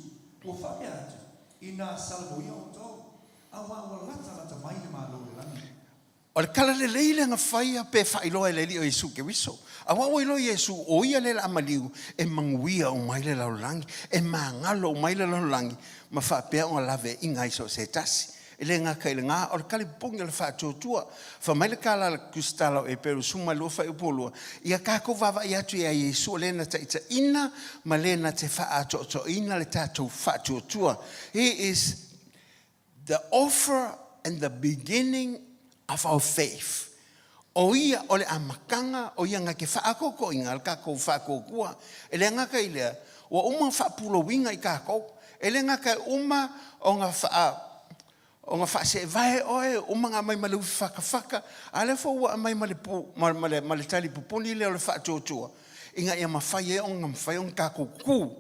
ua faapea atu, Inā salamoia ʻoutou, auā ua latalata mai le Malo o le lagi. O le tala lelei lea na faia pe faailoa e le Alii o Iesu Keriso. Auā ua iloa Iesu o ia lea le a maliu e manuia uma ai le lalolagi, e magalo uma ai le lalolagi ma faapea ona laveaiga ai so o se tasi. E le gata i lena, o le talipopogi o le faatuatua. Fai mai le tala a le Tusitala o Eperu 12 fuaiupu 2, Ia tatou vaavaai atu ia Iesu o le na taitaiina ma le na te faaatoatoaina le tatou faatuatua. He is the author and the beginning of our faith. O ia o le amataga, o ia na te faaatoatoaina le tatou faatuatua. E le gata i lea, ua uma ona faapulouina i tatou. E le gata e uma ona faa... Ona faaseevae oe, uma ona aumai ma le ufi fakafaka, a lea foi ua aumai ma le pu, ma, ma le, ma le talipupuni lea o le faatuatua, ina ia mafai ai ona mafai ona tatou tu,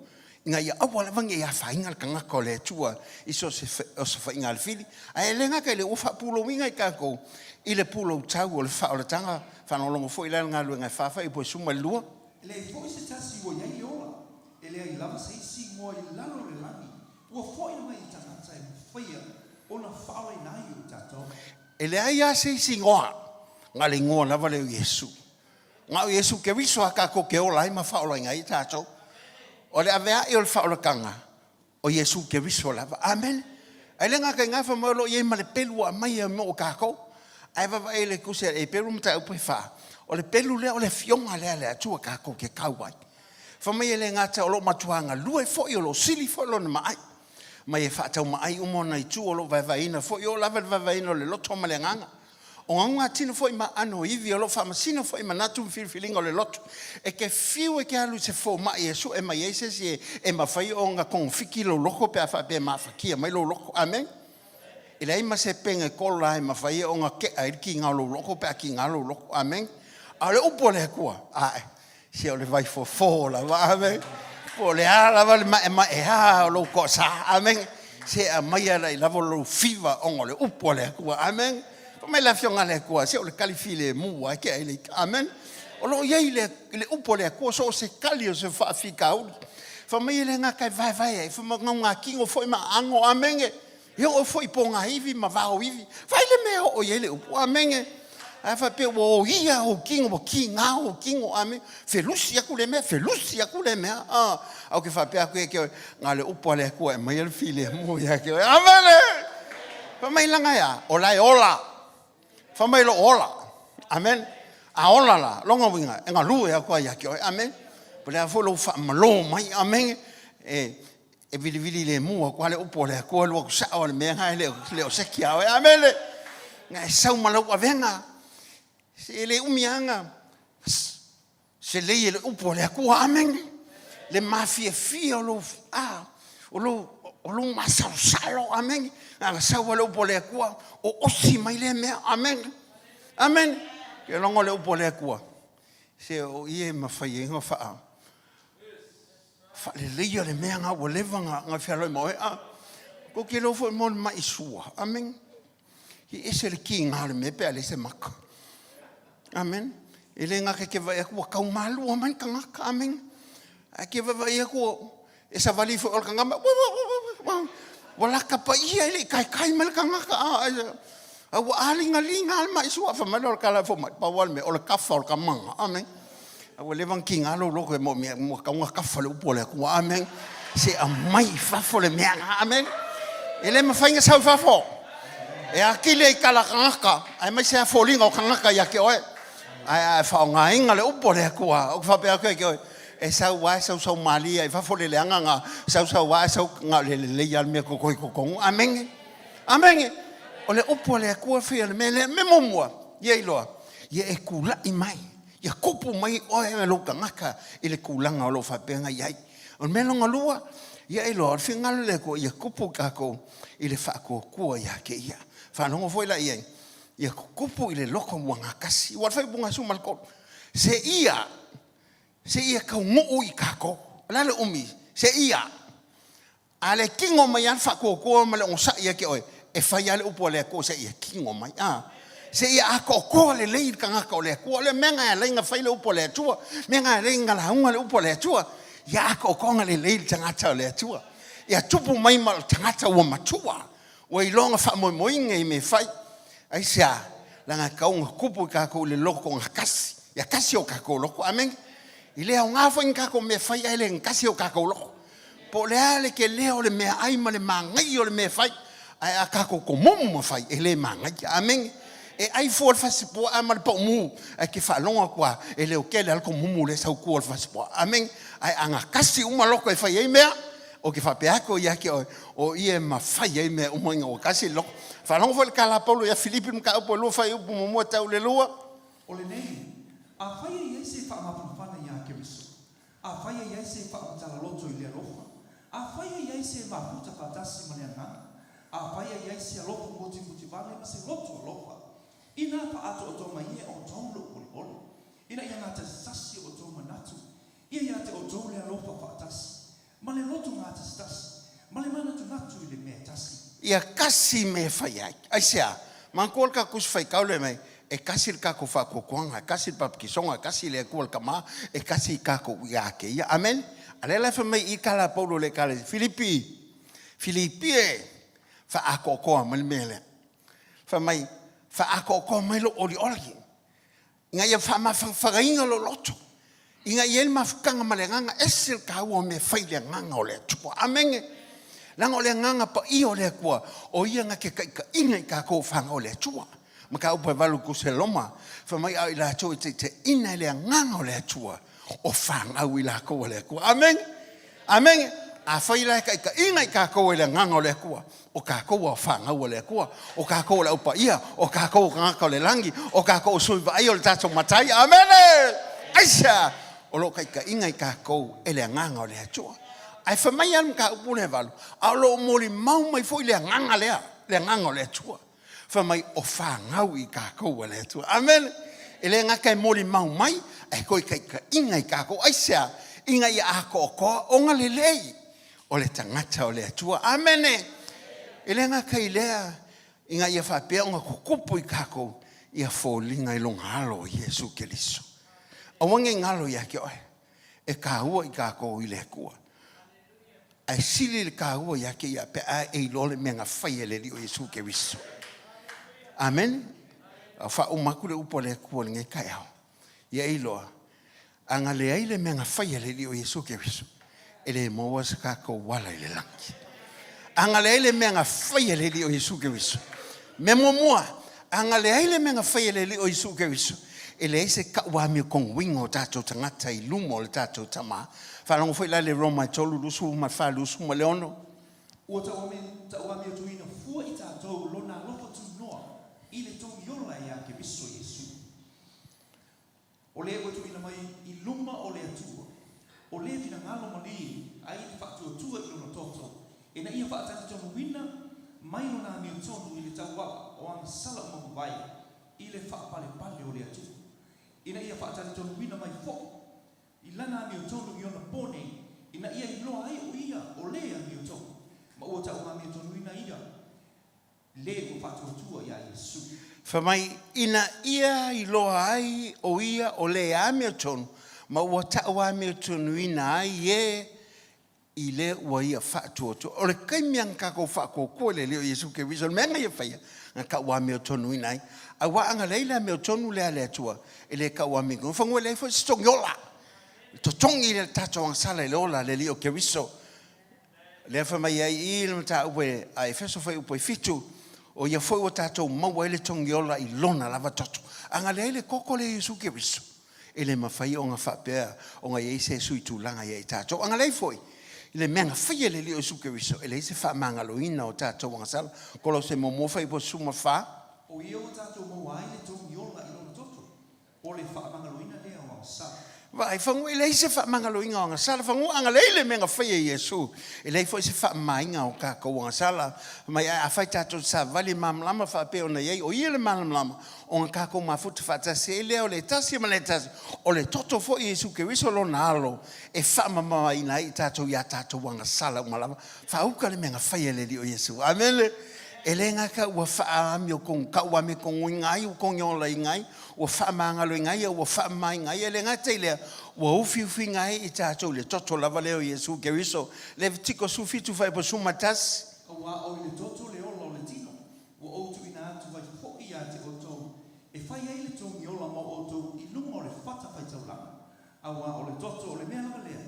ina ia aua lava ne i afaina le tagata o le Atua i so o se osofaiga a le fili. Ae le gata i lea, ua faapulouina i tatou i le puloutau o le faaolataga, faalogologo foi la i le galuega e fa faaiupu e 12. E leai foi se tasi ua i ai le ola, e leai lava se isi igoa i lalo o le lagi ua foaina mai i tagata e mafaia ona faaolaina ai o tatou. E leai lava se isi igoa, na o le igoa lava lea o Iesu. Na o Iesu Keriso a tatou te ola ai ma faaolaina ai tatou. O le avea'i o le faaolataga, o Iesu Keriso lava. Amene. Ae le gata i na, fai mai o lo o i ai ma le pelu ua aumaia mo tatou. Ae vaavaai i le tusi a Eperu mataupu e fa, o le pelu lea o le Afioga lea a le Atua tatou te tau ai. Fai mai e le gata o lo o matua galue foi, o lo o sili foi lona maai, mai e faataumaai uma ona itu o lo o vaevaeina foi, e oo lava i le vaevaeina o le loto ma le agaga. O gaugatino foi ma aano o ivi o lo o faamasino foi i manatu ma filifiliga o le loto. E te fiu e te alu i se fomai e sue mai ai se isi e mafai ona togafiti lou loto pe a faapea e mafatia mai lou loto. Amene. E leai ma se penekola e mafai ona tea ai le tiga o lou loto pe a tiga lou loto. Amene. A o le upu a le Atua, ae, se o le vaifofo lava. Amene. Po o le a lava le maemaea o lou toasa. Amene. Se aumaia la i lalo lou fiva ona o le upu a le Atua. Amene. Fai mai le Afioga a le Atua, se o le tali filemu lava e tea ai le ita. Amene. O lo o i ai le, le upu a le Atua, so o se tali o se faafitauli. Fai mai e le gata e vaevae ai, fai mai o gaugatino foi ma aano. Amene. E oo foi i pogaivi ma vaoivi. Fai le mea e oo i ai le upu. Amene. Ae faapea ua oia ou tino, ua kiga ou tino. Amene. Felusi atu lea mea, felusi atu lea mea. A, ae ou te faapea atu ia te oe, na o le upu a le Atua e aumaia le filemu ia te oe. Amene. Fai mai laga e a? O la e ola. Fai mai lou ola. Amene. A ola la, lona uiga, e galue atu ai ia te oe. Amene. Po o le a foi lou faamalo mai. Amene. E, e vilivili lemu atu lava le upu a le Atua, alu atu sao lava le mea lena e le o seki ia oe. Amene. Na e sau ma lau avega. Se e le umi lava na selei e le upu a le Atua. Amene. Le mafiafia o lou, a, o lou, o lou masalosalo. Amene. Na ona sau lava le upu a le Atua, o osi mai lea mea. Amene. Amene. Ke logo le upu a le Atua, se o i e mafai ai ona faa, Faaleleia le mea na ua leva na fealai ma oe. A, kou te iloa foi mo le mai sua. Amen. E ese le kiga o le mea pe a leai se maka. Amen. E le gata e te vaai atu ua tau malua mai le tagata. Amen. Ae ke vaavaai atu e savali foi o le tagata, ua laka paia e le i taitai mai le tagata. A ua aligaliga le mai sua. Fai mai lea o le tala a le fomai, pau lava le mea, o le kafa o le tamaga. Amen. A ua leva ona tiga lou loto e moomia, ua tatau ona kafa le upu a le Atua. Amen. Se aumai i fafo le mea na. Amen. E le mafai ona sau i fafo. E atili ai tala tagata, aemaise lava foliga o tagata ia te oe. Ae a e faaaogaina le upu a le Atua, ou te faapea atu ia te oe, e sau lava e sausau malie ai i fafo le leaga na sausau lava ae sau na o le lelei lava le mea totoe i totonu. Amene. Amene. O le upu a le Atua e faia le mea lea. Mea muamua, ia iloa, ia e tulai mai, ia tupu mai oe ma lou tagata i le tulaga o lo o faapea ona i ai. O le mea lona lua, ia iloa, o le finagalo o le Atua, ia tupu tatou i le faatuatua ia te Ia. Faalogo foi la i ai, ia tutupu i le loto muagatasi. Ua o le faaiuga 13, seia, seia taunuu i tatou. O le a le umi? Seia. A le tino mai lava le faatuatua ma le onosai ia te oe, e fai lava le upu a le Atua seia tino mai. A, seia atoatoa lelei le tagata o le Atua. O le mea lena e ala ai ona fai le upu a le Atua, mea lena e ala ai ona lauga le upu a le Atua, ia atoatoa lelei le tagata o le Atua. Ia tupu mai ma le tagata ua matua, ua iloa ona faamoemoeina i mea e fai. Aisea? Leaga e tatau ona tupu i tatou i le loto gatasi, ia tasi o tatou loto. Amene. E le aoga foi ni tatou mea e fai ae le gatasi o tatou loto. Po o le a le telē o le meaai ma le manaia o le mea e fai, ae a tatou tomumu ma fai, e le manaia. Amene. E ai fua le fasipuaa ma le paumu, ae te faalogo atu lava, e leotele lava le tomumu lea e sau i tua o le fasipuaa. Amene. Ae a gatasi uma loto e fai ai mea, ou te faapea atu ia te oe, o ia e mafai ai mea uma ina ua tasi le loto. Faalogo foi le tala a Paulo ia Filipi mataupu e lua fuaiupu muamua tau i le lua. O lenei, afai e i ai se faamafanafana iā Keriso, Afai e i ai se faamatala loto i le alofa, afai e i ai se mafuta faatasi ma le agaga, Afai e i ai se alofa motimutivale ma se loto alofa, inā faaatoatoa mai e outou lou olioli, ina ia gatasitasi o outou manatu, ia ia te outou le alofa faatasi, ma le loto gatasitasi, ma le manatunatu i le mea e tasi. Ia kasi mea e fai ai. Aisea? Manatua le tatou Tusi Faitau lea mai, e kasi le tatou faatuatuaga, e kasi le papatisoga, e kasi le Atua le Tama, e kasi i tatou ia te Ia. Amene? A lea la e fai mai i i tala a Paulo i le Ekalesia, Filipi, Filipi e, faaatoatoa mai le mea lea. Fai mai, faaatoatoa mai lou olioli, ina ia faamafanafanaina lou loto, ina ia i ai le mafutaga ma le agaga, ese le taua o mea fai i le agaga o le Atua. Amene. Leaga o le agaga paia o le Atua, o ia na te taitaiina i tatou o fanau a le Atua. Mataupu e valu tusi a Roma, fai mai a o i latou e taitaiina i le agaga o le Atua, o fanau i latou a le Atua. Amene. Amene. Afai la e taitaiina i tatou e le agaga o le Atua, o tatou ua fanau a le Atua, o tatou o le au paia, o tatou o tagata o le lagi, o tatou o sui vaaia o le tatou Matai. Amene. Aisea? O lo o taitaiina i tatou e le agaga o le Atua. Ae fai mai lava le mataupu lea e valu, a o lo o molimau mai foi le agaga lea, le agaga o le Atua. Fai mai, o fanau i tatou a le Atua. Amene. E le gata e molimau mai, ae toe taitaiina i tatou. Aisea? Ina ia atoatoa ona lelei o le tagata o le Atua. Amene. E le gata i lea, ina ia faapea ona tutupu i tatou ia foliga i lona Alo o Iesu Keriso. Aua ne i galo ia te oe, e taua i tatou i le Atua. Ae sili le taua ia te ia pe a e iloa le mea na fai e le Alii o Iesu Keriso. Amene. A faauma atu le upu a le Atua i lenei taeao, ia e iloa, a na leai le mea na fai e le Alii o Iesu Keriso, e le maua se tatou ala i le lagi. A na leai le mea na fai e le Alii o Iesu Keriso, mea muamua, a na leai le mea na fai e le Alii o Iesu Keriso, e leai se tau amiotonuina o tatou tagata i luma o le tatou Tama. Faalogo foi la i le Roma e 3, 24, 26. Ua tauamiotoina fua i tatou lona alofa tunoa i le togiola iā Keriso Iesu. O le ua tuuina mai i luma o le Atua, o le finagalo malie ai le faatuatua i lona toto, ina ia faatalitonu-ina mai lona amiotonu i le tauala o agasala uma mavae i le faapalepale o le Atua, ina ia faatalitonu-ina mai foi i lana amiotonu i ona po nei, ina ia iloa ai o ia o le amiotonu, ma ua tauamiotonuina ia le ua faatuatua iā Iesu. Fai mai, ina ia iloa ai o ia o le amiotonu, ma ua tauamiotonuina ai e i le ua ia faatuatua. O le taimi lava na tatou faatuatua i le Alii o Iesu Keriso, o le mea na ia faia, na tauamiotonuina ai. Aua a na leai le amiotonu lea a le Atua, e le tauamiotonuina. Fanua e leai foi se togi ola. E totogi le tatou agasala i le ola a le Alii o Keriso. Lea fai mai ai i le mataupu a Efeso fuaiupu e 7, o ia foi ua tatou maua ai le togi ola i lona lava toto. A na leai le toto lea o Iesu Keriso, E le mafai ona faapea ona i ai se sui tulaga ia i tatou. A na leai foi i le mea na faia e le Alii o Iesu Keriso, e leai se faamagaloina o tatou agasala. Kolose muamua fuaiupu 14. O ia ua tatou maua ai le togi ola i lona toto, o le faamagaloina lea o agasala. Vaai, fanua, e leai se faamagaloina o agasala. Fanua, a na leai le mea na faia e Iesu, e leai foi se faamamaina o tatou agasala. Fai mai, ae afai tatou te savavali malamalama faapea ona i ai, o ia le malamalama, Ona tatou mafuta faatasi ai lea o le tasi ma le tasi, o le toto foi o Iesu Keriso lona Alo e faamamamaina ai i tatou i a tatou agasala uma lava. Faauka le mea na faia e le Alii o Iesu. Amene. E le gata ua faaamiotonu, tauamiotonuina ai, ua togiolaina ai, ua faamagaloina ai, ua faamamaina ai, e le gata i lea, ua ufiufiina ai i tatou i le toto lava lea o Iesu Keriso. Levitiko 17 fuaiupu 11. Aua o i le toto le ola o le tino, Ua ou tuuina atu ai foi ia te outou e fai ai le togiola mo outou i luga o le fata faitaulaga, auā o le toto o le mea lava lea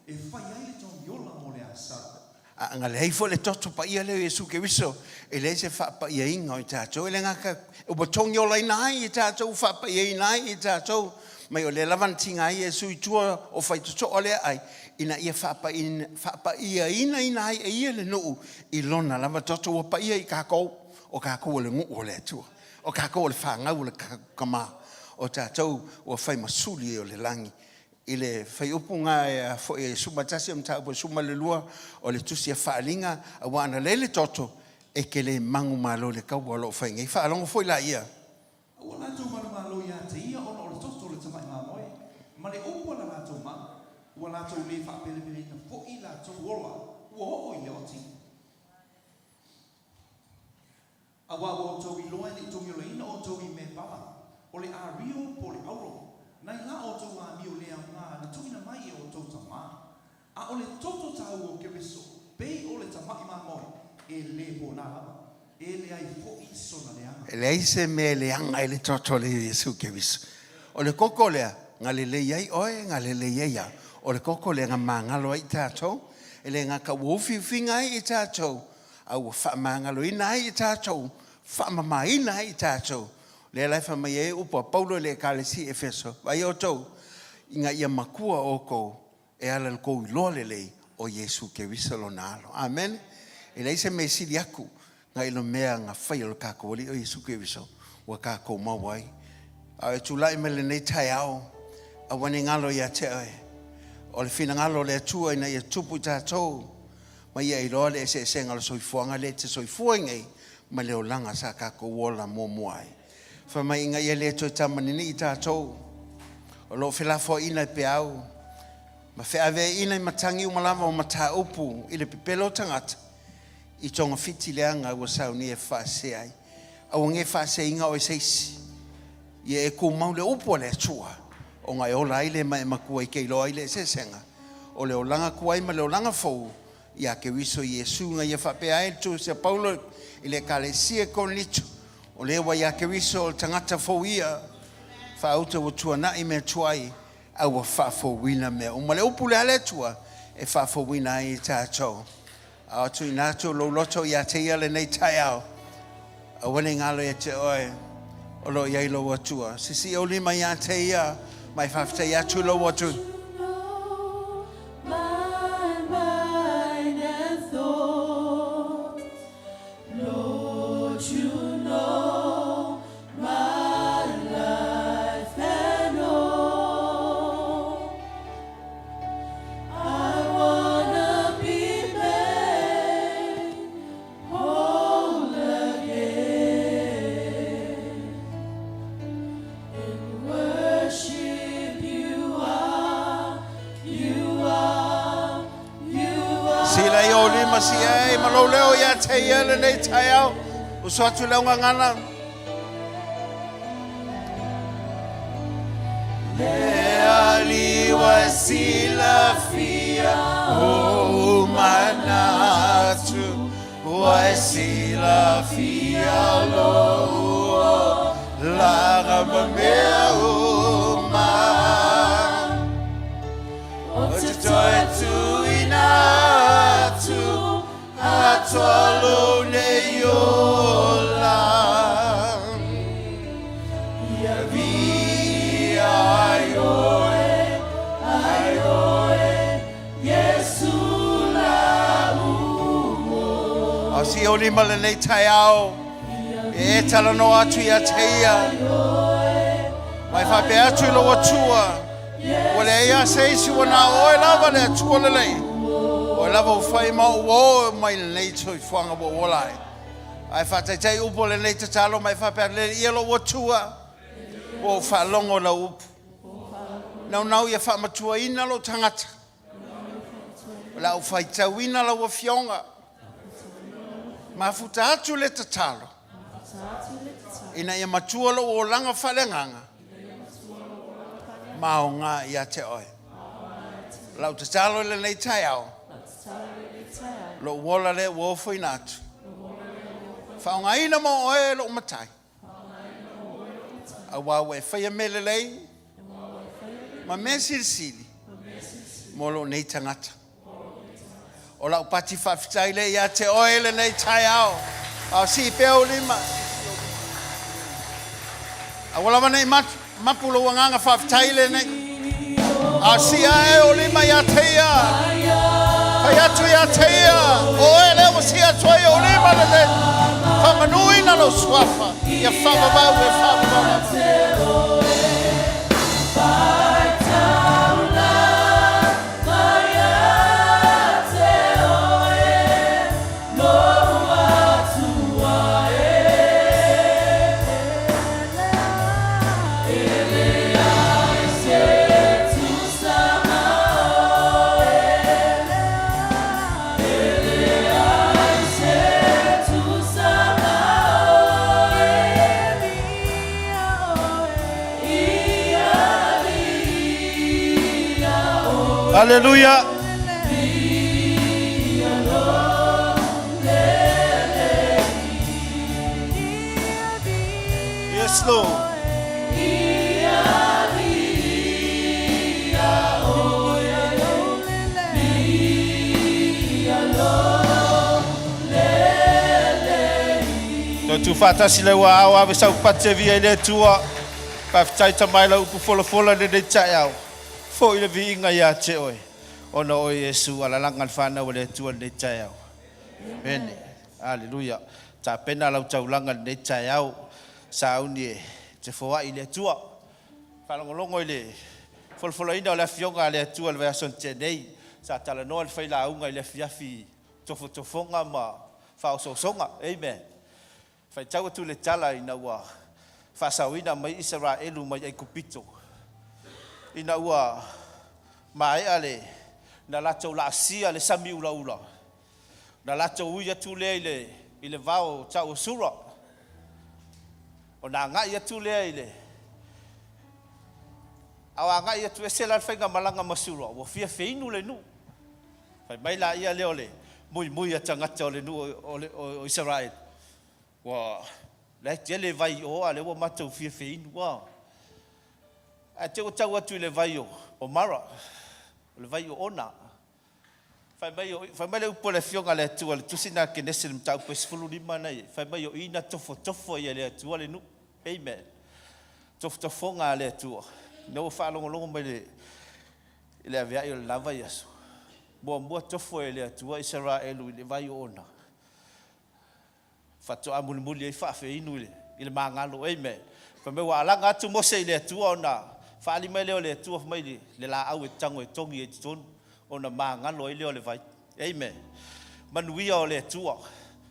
e fai ai le togiola mo le agasala. A na leai foi le toto paia lea o Iesu Keriso, e leai se faapaiaina o i tatou. E le gata ua togiolaina ai i tatou, ua faapaiaina ai i tatou, mai o lea lava na tiga ai Iesu i tua o faitotoa lea ai, ina ia faapaiainaina ai e ia le nuu i lona lava toto. Ua paia i takou, o takou o le nuu o le Atua, o takou o le fanau o le Tama, o tatou ua fai ma suli o le lagi. I le fuaiupu na e foi e 11 o mataupu e 12 o le tusi a Faaaliga, aua ana leai le toto, E te le manumalo i le taua o lo o fai nei. Faalogo foi laia. A ua latou manumalo iā te ia ona o le toto o le tamai mamoe, ma le upu a la latou mau, ua latou lē faapelepeleina foi latou ola ua oo i le oti. Auā ua outou iloa e le i togiolaina outou i mea pala, o le ario po o le auro, nai la outou amio le aoga na tuuina mai e outou tamā. A o le toto taua o Keriso, pei o le tamaʻi mamoe, e lē pōnā lava, e leai foʻi sona leaga. E leai se mea e leaga ai le toto o Iesu Keriso. O le koko lea, na lelei ai oe, na lelei ai au. O le koko lea na magalo ai i tatou. E le gata ua ufiufiga ai i tatou, a ua faamagaloina ai i tatou, faamamaina ai i tatou. Lea la e fai mai ai upu a Paulo i le Ekalesia i Efeso, Vaai outou, ina ia matua outou e ala i le tou iloa lelei o Iesu Keriso Lona Alo. Amene. E leai se mea e sili atu na i le mea na faia e lo tatou Alii o Iesu Keriso ua tatou maua ai. A e tulai mai lenei taeao, aua ne i galo ia te oe, o le finagalo o le Atua ina ia tupu i tatou ma ia iloa le eseesega o le soifuaga lea e te soifua ai nei ma le olaga sa tatou ola muamua ai. Fai mai ina ia le toe tamaninii tatou o lo o felafoaiina i peau ma feaveaiina i matagi uma lava o mataupu i le pepelo o tagata i togafiti leaga ua saunia e faasese ai. Aua ne faaseseina oe e se isi. Ia e tumau le upu a le Atua ona e ola ai le ma e matua i te iloa ai le eseesega o le olaga tuai ma le olaga fou iā Keriso Iesu na ia faapea ai le Tusi a Paulo i le Ekalesia i Korinito, O le ua iā Keriso o le tagata fou ia, faauta ua tuanaʻi mea tuai, a ua faafouina mea uma. Le upu lea a le Atua e faafouina ai i tatou. A o tuuina atu lou loto iā te ia lenei taeao, aua ne i galo ia te oe o lo o i ai lou Atua. Sisii ou lima iā te ia, ma e faafetai atu i lou Atua. Sila i ou lima si ai ma lou leo ia te ia lenei taeao. Uso atu le gagana. Le alii ua silafia ou manatu, ua e silafia lou olaga ma mea uma. Ou te toe tuuina atu atoa lou nei ola. Ia viia ai oe, ai oe, Iesu lau. Ao si ou lima lenei taeao, e talanoa atu ia te ia. Ma e faapea atu i lou Atua, Ua leai lava se isi ua na o oe lava le Atua lelei. Oe lava ua fai ma ou ō mai lenei soifuaga ua ou ola ai. Ae faataitai upu o lenei tatalo ma e faapea atu, Lele ia lou Atua, ua ou faalogo i lau upu. Naunau ia faamatuaina lou tagata. O le a ou faitauina lau Afioga. Mafuta atu le tatalo ina ia matua lou olaga faaleagaga ma aoga ia te oe. Lau tatalo i lenei taeao, lou ola lea ua ofoina atu, faaaogaina mo oe lou Matai. Auā ua e faia mea lelei ma mea silisili mo lou nei tagata. O lau pati faafetai lea ia te oe i lenei taeao. A o sii pea ou lima. Aua lava nei mapu lou agaga faafetai lenei. A o sii ae ou lima ia te ia. Fai atu ia te ia. O oe lea ua sii atu ai ou lima lenei. Faamanuina lou suafa. Ia faavavau e faavavau lava. Aleluia. Yes, Lord. Toe tuufaatasi le ua ao ave sau pati e viia i le Atua. Faafetai tama i lau upu folafola i lenei taeao. Foi le viiga ia te oe, ona o oe Iesu alalaga le fanau a le Atua i lenei taeao. Amene. Aleluia. Tapena lau taulaga i lenei taeao, sauni e te foai i le Atua. Faalogologo i le folafolaina o le Afioga a le Atua i le vaiaso na tea nei, sa talanoa le failauga i le afiafi i tofotofoga ma faaosoosoga. Amen. Faitau atu le tala ina ua faasaoina mai Isaraelu mai Aikupito, ina ua maea le na latou laasia le sami ulaula, na latou ui atu lea i le i le vao tau o Sura, ona agai atu lea i le a o agai atu ese la le faigamalaga ma Sura, ua fia feinu le nuu. Fai mai laia lea o le muimui a tagata o le nuu o Isaraelu, ua la e tele vai i o, a o lea ua matou fia feinu. Ua ae te i ua tau atu i le vai o Mara, o le vai oona. Fai mai, fai mai le upu a le Afioga a le Atua i le tusi lena a Kenese i le mataupu e 15 na i ai, fai mai o i na tofotofo ai e le Atua le nuu. Amen. Tofotofoga a le Atua. Ina ua faalogologo mai le i le avea'i o le la vaiaso, muamua tofo e le Atua Isaraelu i le vai oona, faatoa mulimuli ai faafeinu i le magalo. Amen. Fai mai ua alaga atu Mose i le Atua ona faaali mai lea o le Atua fai mai le laau e tago e togi ai i totonu ona magalo ai lea o le vai. Amen. Manuia o le Atua.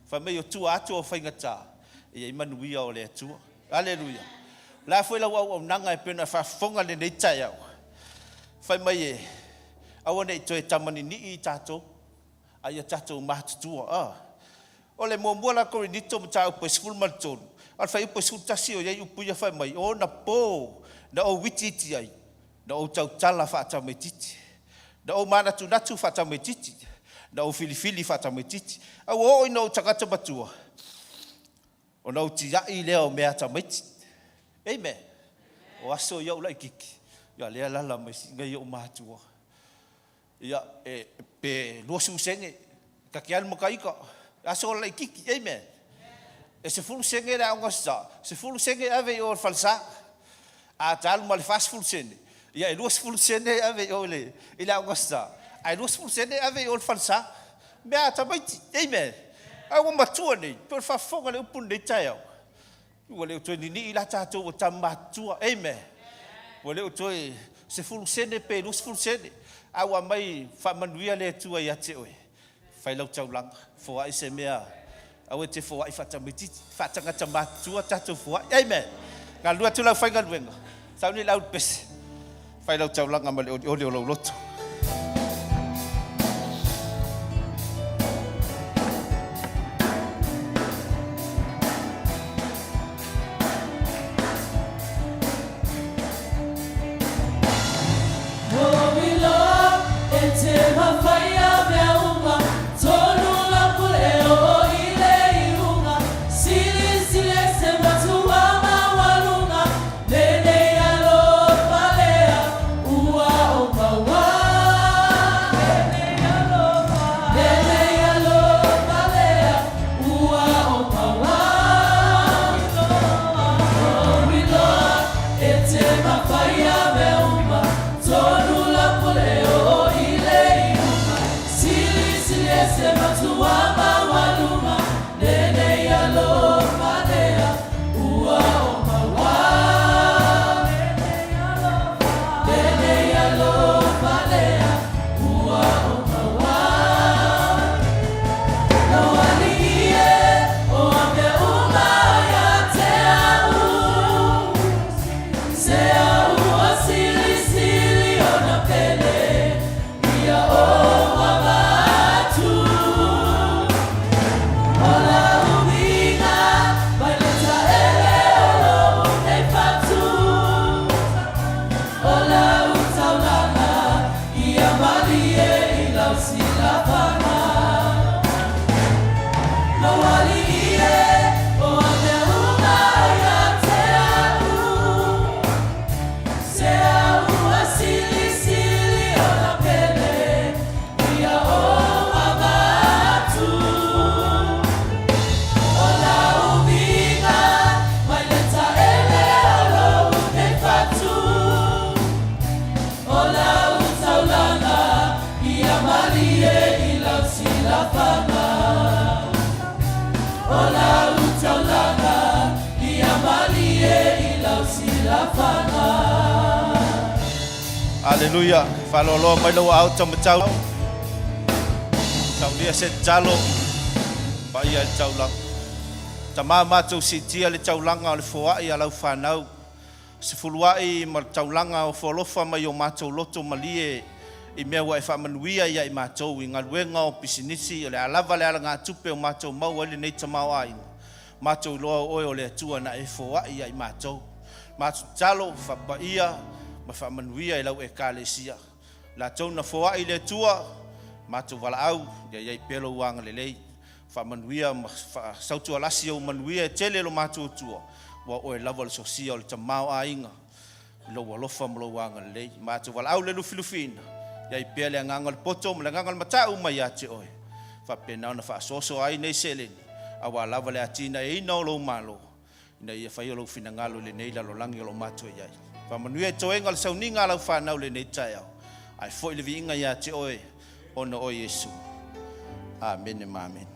Fai mai o tua atu o faigata e i ai manuia o le Atua. Aleluia. O le a foi lau auaunaga e pei ona e faafofoga i lenei taeao, fai mai e aua ne i toe tamaninii i tatou, a ia tatou matutua. A. O le muamua la Korinito mataupu e 13, a o le fuaiupu e 11 o i ai upu ia fai mai, o ona po na ou itiiti ai, na ou tautala faatamaitiiti, na ou manatunatu faatamaitiiti, na ou filifili faatamaitiiti, a ua oo ina ou tagata matua, ona ou tiai lea o mea tamaiti. Amen. O aso ia ou laititi, ia lea e alaala mai nei ou matua. Ia, e, pe 20 sene, ta te alu ma ta ita, aso o le laititi. Amen. E 10 sene le aoga Aso Sa, 10 sene e ave i o i le falesa. A ta alu ma le 40 sene, ia e 20 sene e ave i o i le, i le aoga Aso Sa, ae 20 sene e ave i o i le falesa. Mea a tamaiti. Amen. A ua matua nei, pei o le faafofoga i le upu lenei taeao. Ua le o toe ninii la tatou ua tama matutua. Amen. Ua le o toe 10 sene pe 20 sene, a ua aumai faamanuia le Atua ia te oe. Fai lau taulaga, foai se mea, aua e te foai faatamaitiiti, faatagata matutua tatou foai. Amen. Galulue atu lau faigaluega, sauni le au pese, fai lau taulaga ma le olioli o lou loto. silafaga. Lou alii e, o a mea uma ia te au. Se au ua silisili ona pele ia ou avatu. O lau viiga mai le taele o lou neifatu. O lau taulaga ia malie i lau silafaga. O lau taulaga ia malie i lau silafaga. Aleluia. Faaloaloa mai lou aao taumatau. Saunia se tatalo paia i le taulaga. Tama matou siitia le taulaga o le foai a lau fanau. Sefuluai ma le taulaga o foalofa mai o matou loto malie i mea ua e faamanuia ia i matou i galuega o pisinisi o le a lava le alagatupe o matou maua ai lenei tamaoaiga. Matou iloa o oe o le Atua na e foai ia i matou. Matou tatalo faapaia ma faamanuia i lau Ekalesia. Latou na foai i le Atua, matou valaau ia i ai pea lou agalelei. Faamanuia ma faasautualasi ou manuia e tele lo matou Atua, ua oe lava o le sosia o le tamaoaiga i lou alofa ma lou agalelei. Matou valaau le lufilufiina, ia i ai pea le agaga o le poto ma le agaga o le matau mai ia te oe. Faapena ona faasoasoa ai nei seleni, aua lava le atinaeina o lou Malo, ina ia faia lou finagalo i lenei lalolagi o lo o matou i ai. Faamanuia i toega o le sauniga a lau fanau i lenei taeao, ae foi le viiga ia te oe ona o Iesu. Amene ma amene.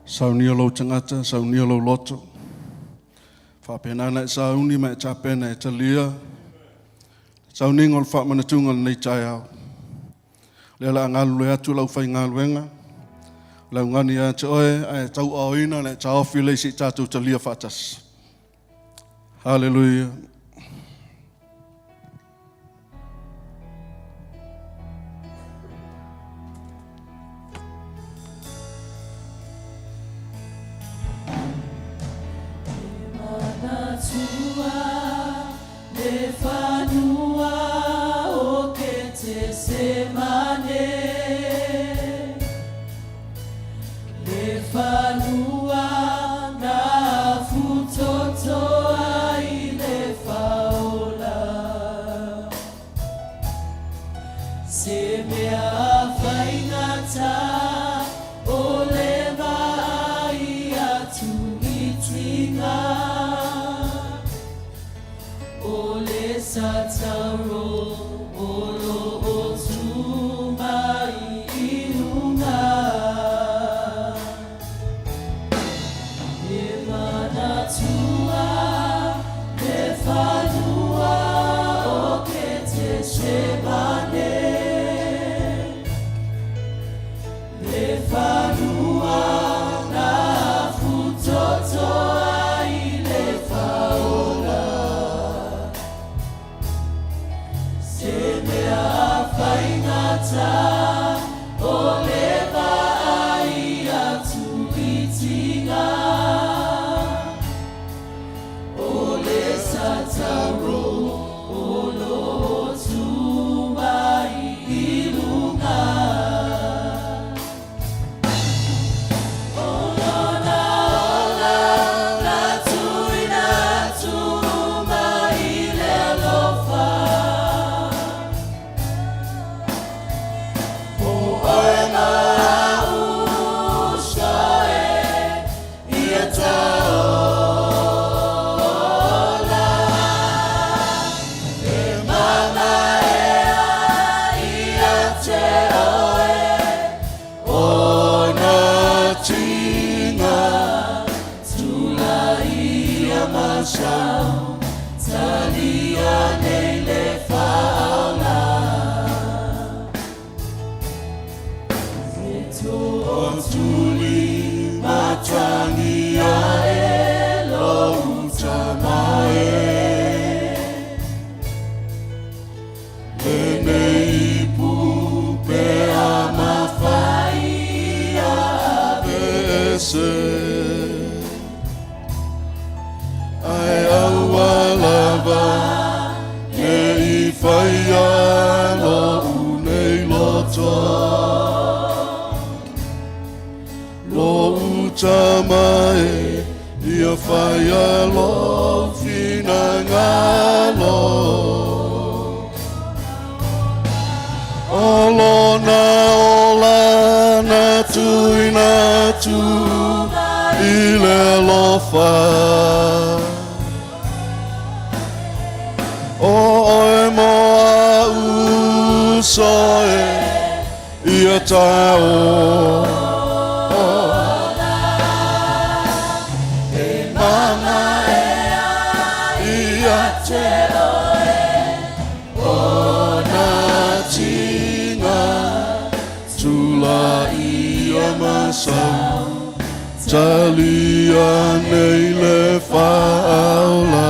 Saunia lou tagata, saunia lou loto. Faapena ona e sauni ma e tapena e talia le sauniga o le faamanatuga o lenei taeao. O lea o le a galulue atu le aufaigaluega, o le augani ia te oe, ae tauaaoina le taofi lea se i tatou talia faatasi. Haleluia. Le fanua o Ketesemane, Le fanua na afutoto ai le Faaola. Se mea faigata o le vaai atu i tiga, O le sataro o lo o tu mai i luga. E manatua le fanua o Ketesemane, Le fanua na afutoto ai le Faaola. Se mea faigata o le vaai atu i tiga, O le sataro o lo o tu mai i luga. O lona ola na tuuina atu uma i le alofa. Mo oe ma a'u uso e, ia ta ola. E mamaea ia te oe ona tiga, Tulaia masau, talia nei le Faaola. E tootuli matagi ae lou Tama e. Lenei ipu pe a mafai ese Ae aua lava ne i whaia lo'u nei loto Lo'u tama e ia whaia lou finagalo O lona ola na tuuina atu i le alofa. O oe mo a'u uso e ia taola. E mamae ia te oe o na tiga tulaia ma sau talia nei le faaola.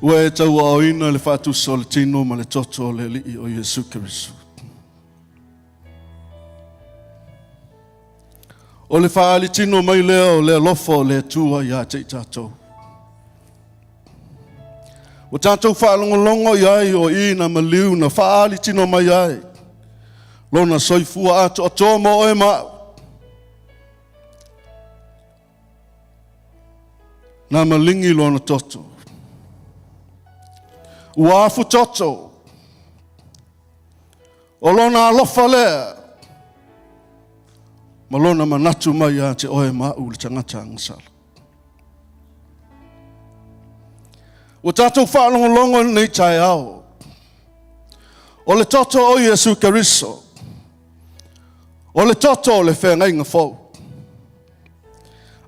Ua e tauaaoina le faatusa o le tino ma le toto o le Alii o Iesu Keriso. O le faaali tino mai lea o le alofa o le Atua ia te i tatou. Ua tatou faalogologo i ai o i na maliu na faaali tino mai ai. Lona soifua atoatoa mo oe ma au. Na maligi lona toto. Ua afu toto. O lona alofa lea ma lona manatu mai ia te oe ma au le tagata agasala. Ua tatou faalogologo i lenei taeao. O le toto o Iesu Keriso. O le toto o le feagaiga fou.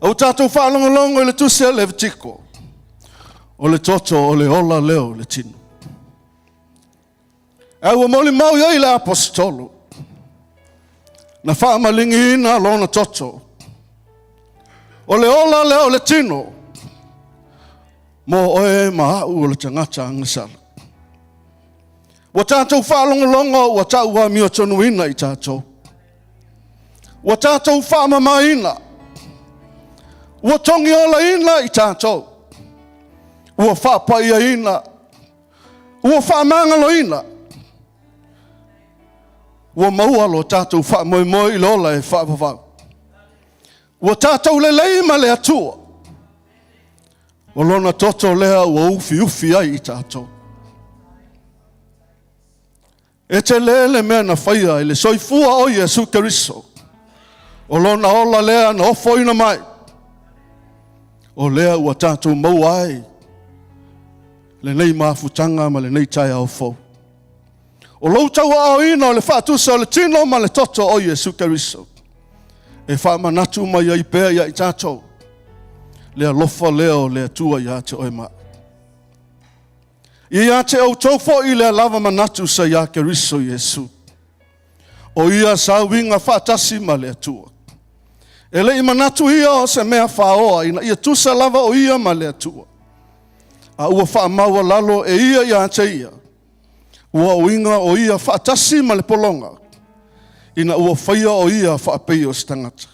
Ua tatou faalogologo i le tusi a Levitiko. O le toto o le ola lea o le tino. Ae ua molimau i ai le aposetolo, na faamaligiina lona toto. O le ola lea o le tino, mo oe ma a'u o le tagata agasala. Ua tatou faalogologo ua tau amiotonuina i tatou. Ua tatou faamamaina. Ua togiolaina i tatou. Ua faapaiaina. Ua faamagaloina. Ua maua lo tatou faamoemoe i le ola e faavavau. Ua tatou lelei ma le Atua. O lona toto lea ua ufiufi ai i tatou. E tele le mea na faia i le soifua o Iesu Keriso. O lona ola lea na ofoina mai. O lea ua tatou maua ai lenei mafutaga ma lenei taeao fou. O lou tauaaoina o le faatusa o le tino ma le toto o Iesu Keriso e faamanatu mai ai pea ia i tatou le alofa lea o le Atua ia te oe ma au. Ia te outou foi lea lava manatu sa iā Keriso Iesu. O ia sa uiga faatasi ma le Atua. E le i manatu ia o se mea faaoa ina ia tusa lava o ia ma le Atua. A ua faamaualalo e ia ia te ia, ua uiga o ia faatasi ma le pologa, ina ua faia o ia faapei o se tagata.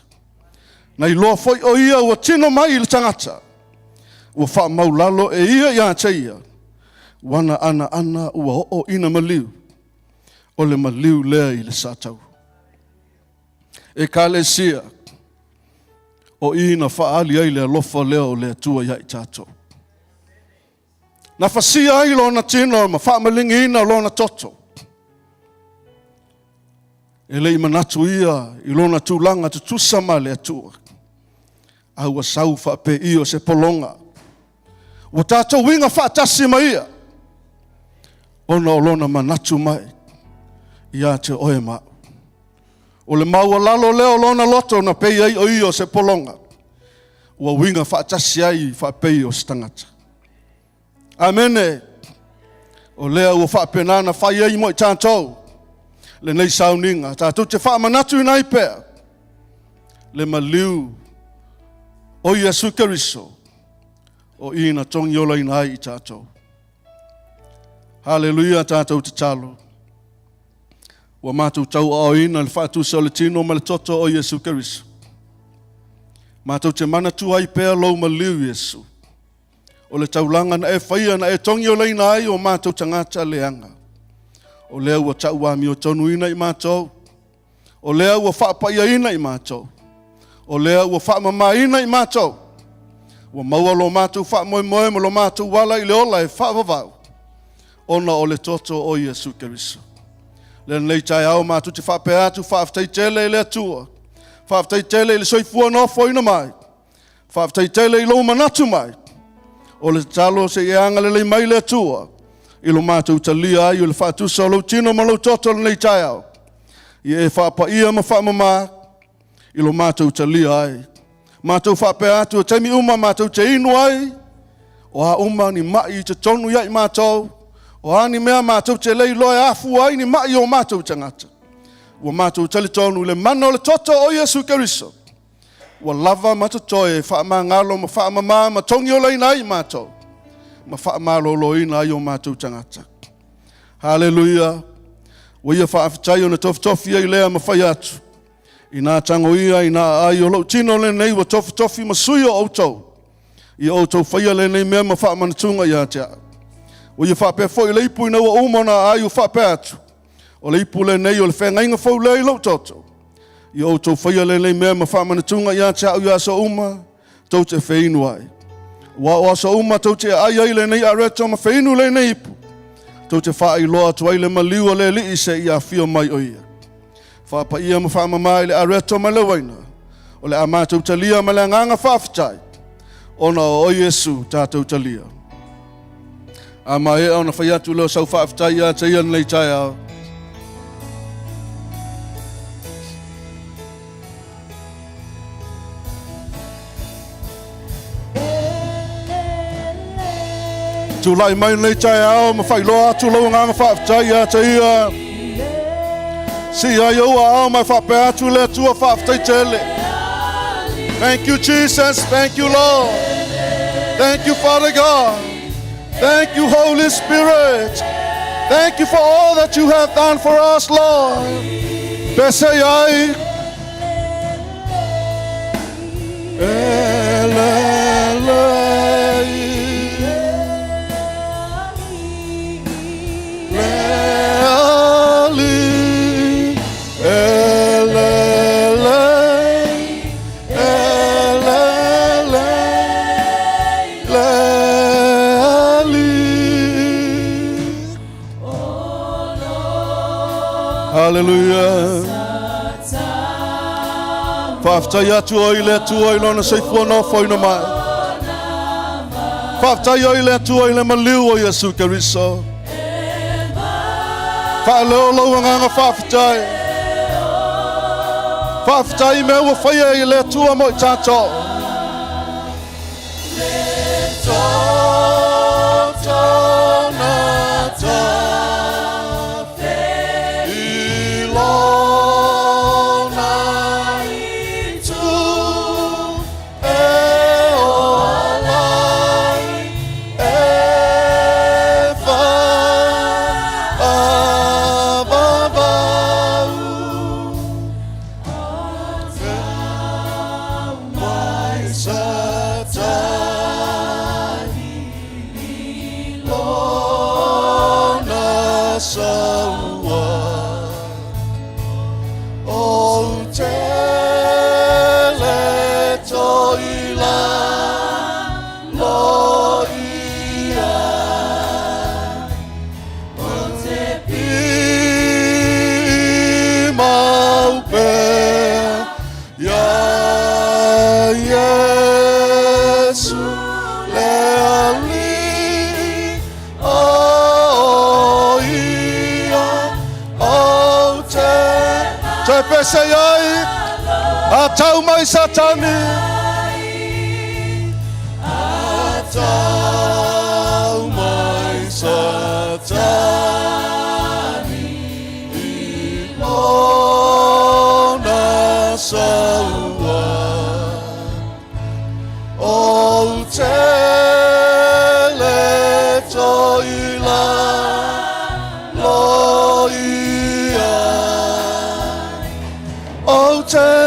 Na iloa foi o ia ua tino mai i le tagata, ua faamaulalo e ia ia te ia, ua na anaana ua oo ina maliu, o le maliu lea i le satauro. Ekalesia, o i na faaali ai le alofa lea o le Atua ia i tatou. Na fasia ai lona tino ma faamaligiina lona toto. E le i manatu ia i lona tulaga tutusa ma le Atua, a ua sau faapei o se pologa. Ua tatou uiga faatasi ma ia, ona o lona manatu mai ia te oe ma au. O le maualalo lea o lona loto na pei ai o ia o se pologa, ua uiga faatasi ai faapei o se tagata. Amene. O lea ua faapena na fai ai mo i tatou lenei sauniga. Tatou te faamanatu ai pea le maliu o Iesu Keriso o i na togiolaina ai i tatou. Haleluia, tatou tatalo. Ua matou tauaaoina i le faatusa o le tino ma le toto o Iesu Keriso. Matou te manatua ai pea lou maliu Iesu, o le taulaga na e faia na e togiolaina ai o matou tagata leaga. O lea ua tauamiotonuina i matou, o lea ua faapaiaina i matou, o lea ua faamamaina i matou, ua maua lo matou faamoemoe ma lo matou ala i le ola e faavavau, ona o le toto o Iesu Keriso. Lenei taeao matou te faapea atu, faafetai tele i le Atua, faafetai tele i le soifua nofoina mai, faafetai tele i lou manatu mai. O le tatalo se i agalelei mai le Atua i lo matou talia ai o le faatusa o lou tino ma lou toto lenei taeao. Ia e faapaia ma faamama i lo matou talia ai. Matou faapea atu e taimi uma matou te inu ai, o a uma ni mai i totonu ia i matou, o a ni mea matou te le iloa e afua ai ni mai o matou tagata. Ua matou talitonu i le mana o le toto o Iesu Keriso. Ua lava ma totoe e faamagalo ma faamama ma togiolaina ai matou, ma faamaloloina ai o matou tagata. Haleluia! Ua ia faafetai ona tofitofi ai lea ma fai atu. Inā tagoia, inā aai o lou tino lenei ua tofitofi ma sui o outou. Ia outou faia lenei mea ma faamanatuga ia te au. Ua ia faapea foi le ipu ina ua uma ona aai ua faapea atu. O le ipu lenei o le feagaiga fou lea i lou toto. Ia outou faia lenei mea ma faamanatuga ia te au i aso uma, tou te feinu ai. Ua o aso uma tou te aai ai lenei areto ma feinu lenei ipu. Tou te faailoa atu ai le maliu o le Alii seia afio mai o ia. Faapaia ma faamama i le areto ma le uaina. O le a matou talia ma le agaga faafetai, ona o oe Iesu tatou talia. A maea ona fai atu lea o sau faafetai ia te ia lenei taeao. Tulai mai lenei taeao ma faailoa atu lou agaga faafetai ia te ia. Si ai ou aao ma faapea atu le Atua faafetai tele. Thank you Jesus, thank you Lord. Thank you Father God. Thank you Holy Spirit. Thank you for all that you have done for us, Lord. Pese ai. Hallelujah. Faafetai atu ai le Atua i lona soifua nofoina mai. Faafetai ai le Atua i le maliu o Iesu Keriso. Faaleo lou agaga faafetai. Faafetai i mea ua faia i le Atua mo i tatou. Pese ai, a tau mai Satani. A tau mai Satani. I lona saua. Ou te le toi la lo ia.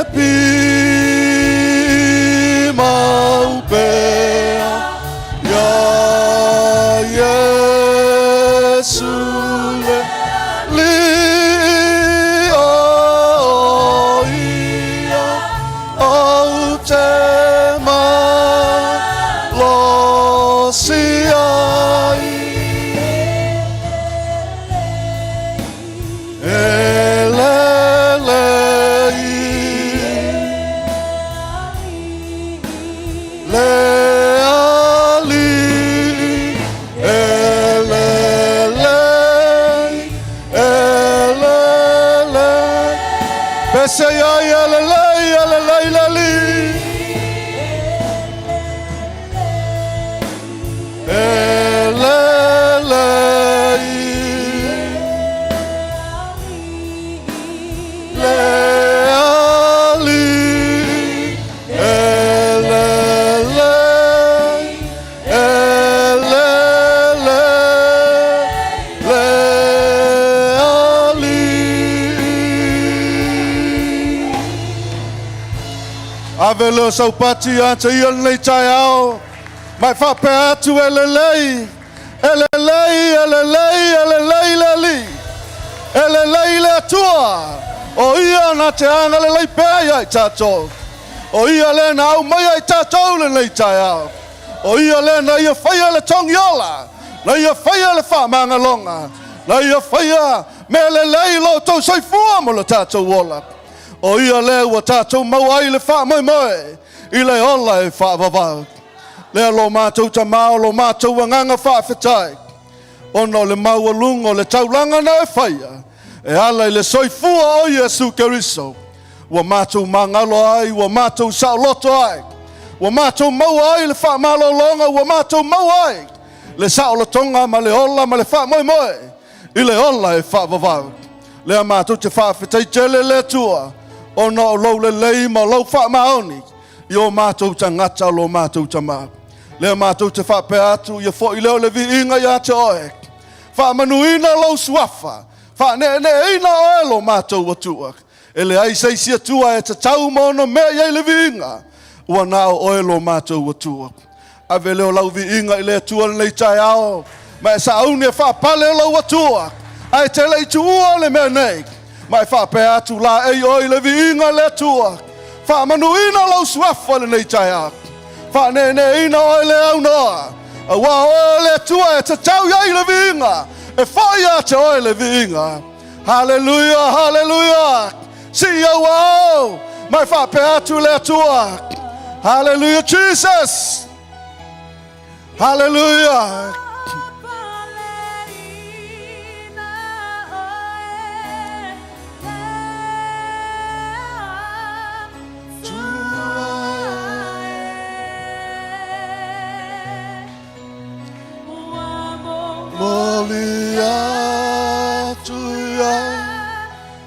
pimau pea iā Iesu le Alii o ia ou te malosi ai. E lelei, le Alii, e lelei, e lelei. Pese ia ia lelei, e lelei le Alii. E lelei, le Alii, e lelei, e lelei, le Alii. Ave lea o sau pati ia te ia lenei taeao. Ma e faapea atu e lelei, e lelei, e lelei, e lelei le Alii. E lelei le Atua. O ia na te agalelei pea ia i tatou. O ia lea na aumaia i tatou lenei taeao. O ia lea na ia faia le togiola, na ia faia le faamagaloga, na ia faia mea lelei lo outou soifua mo lo tatou ola. O ia lea ua tatou maua ai le faamoemoe i le ola e faavavau. Lea lo matou Tamā o lo matou agaga faafetai, ona o le maualuga o le taulaga na e faia, e ala i le soifua o Iesu Keriso, ua matou magalo ai, ua matou saoloto ai, ua matou maua ai le faamalologa, ua matou maua ai le saolotoga ma le ola ma le faamoemoe i le ola e faavavau. Lea matou te faafetai tele le Atua, ona o lou lelei ma lou faamaoni i o matou tagata o lo matou Tamā. Lea matou te faapea atu ia foi lea o le viiga ia te oe. Faamanuina lou suafa, faaneeneeina oe lo matou Atua. E leai se isi Atua e tatau ma ono mea i ai le viiga, ua na o oe lo matou Atua. Ave lea o lau viiga i le Atua lenei taeao, ma e sauni e faapale lou Atua, ae te le i tuua le mea nei, ma e faapea atu laei oe i le viiga le Atua. Faamanuina lou suafa lenei taeao, faaneeneeina oe le aunoa, auā oe o le Atua e tatau i ai le viiga, e foi ia te oe le viiga. Haleluia, haleluia. Sii au ao, ma e faapea atu le Atua. Haleluia, Jesus. Haleluia. Moli atu ia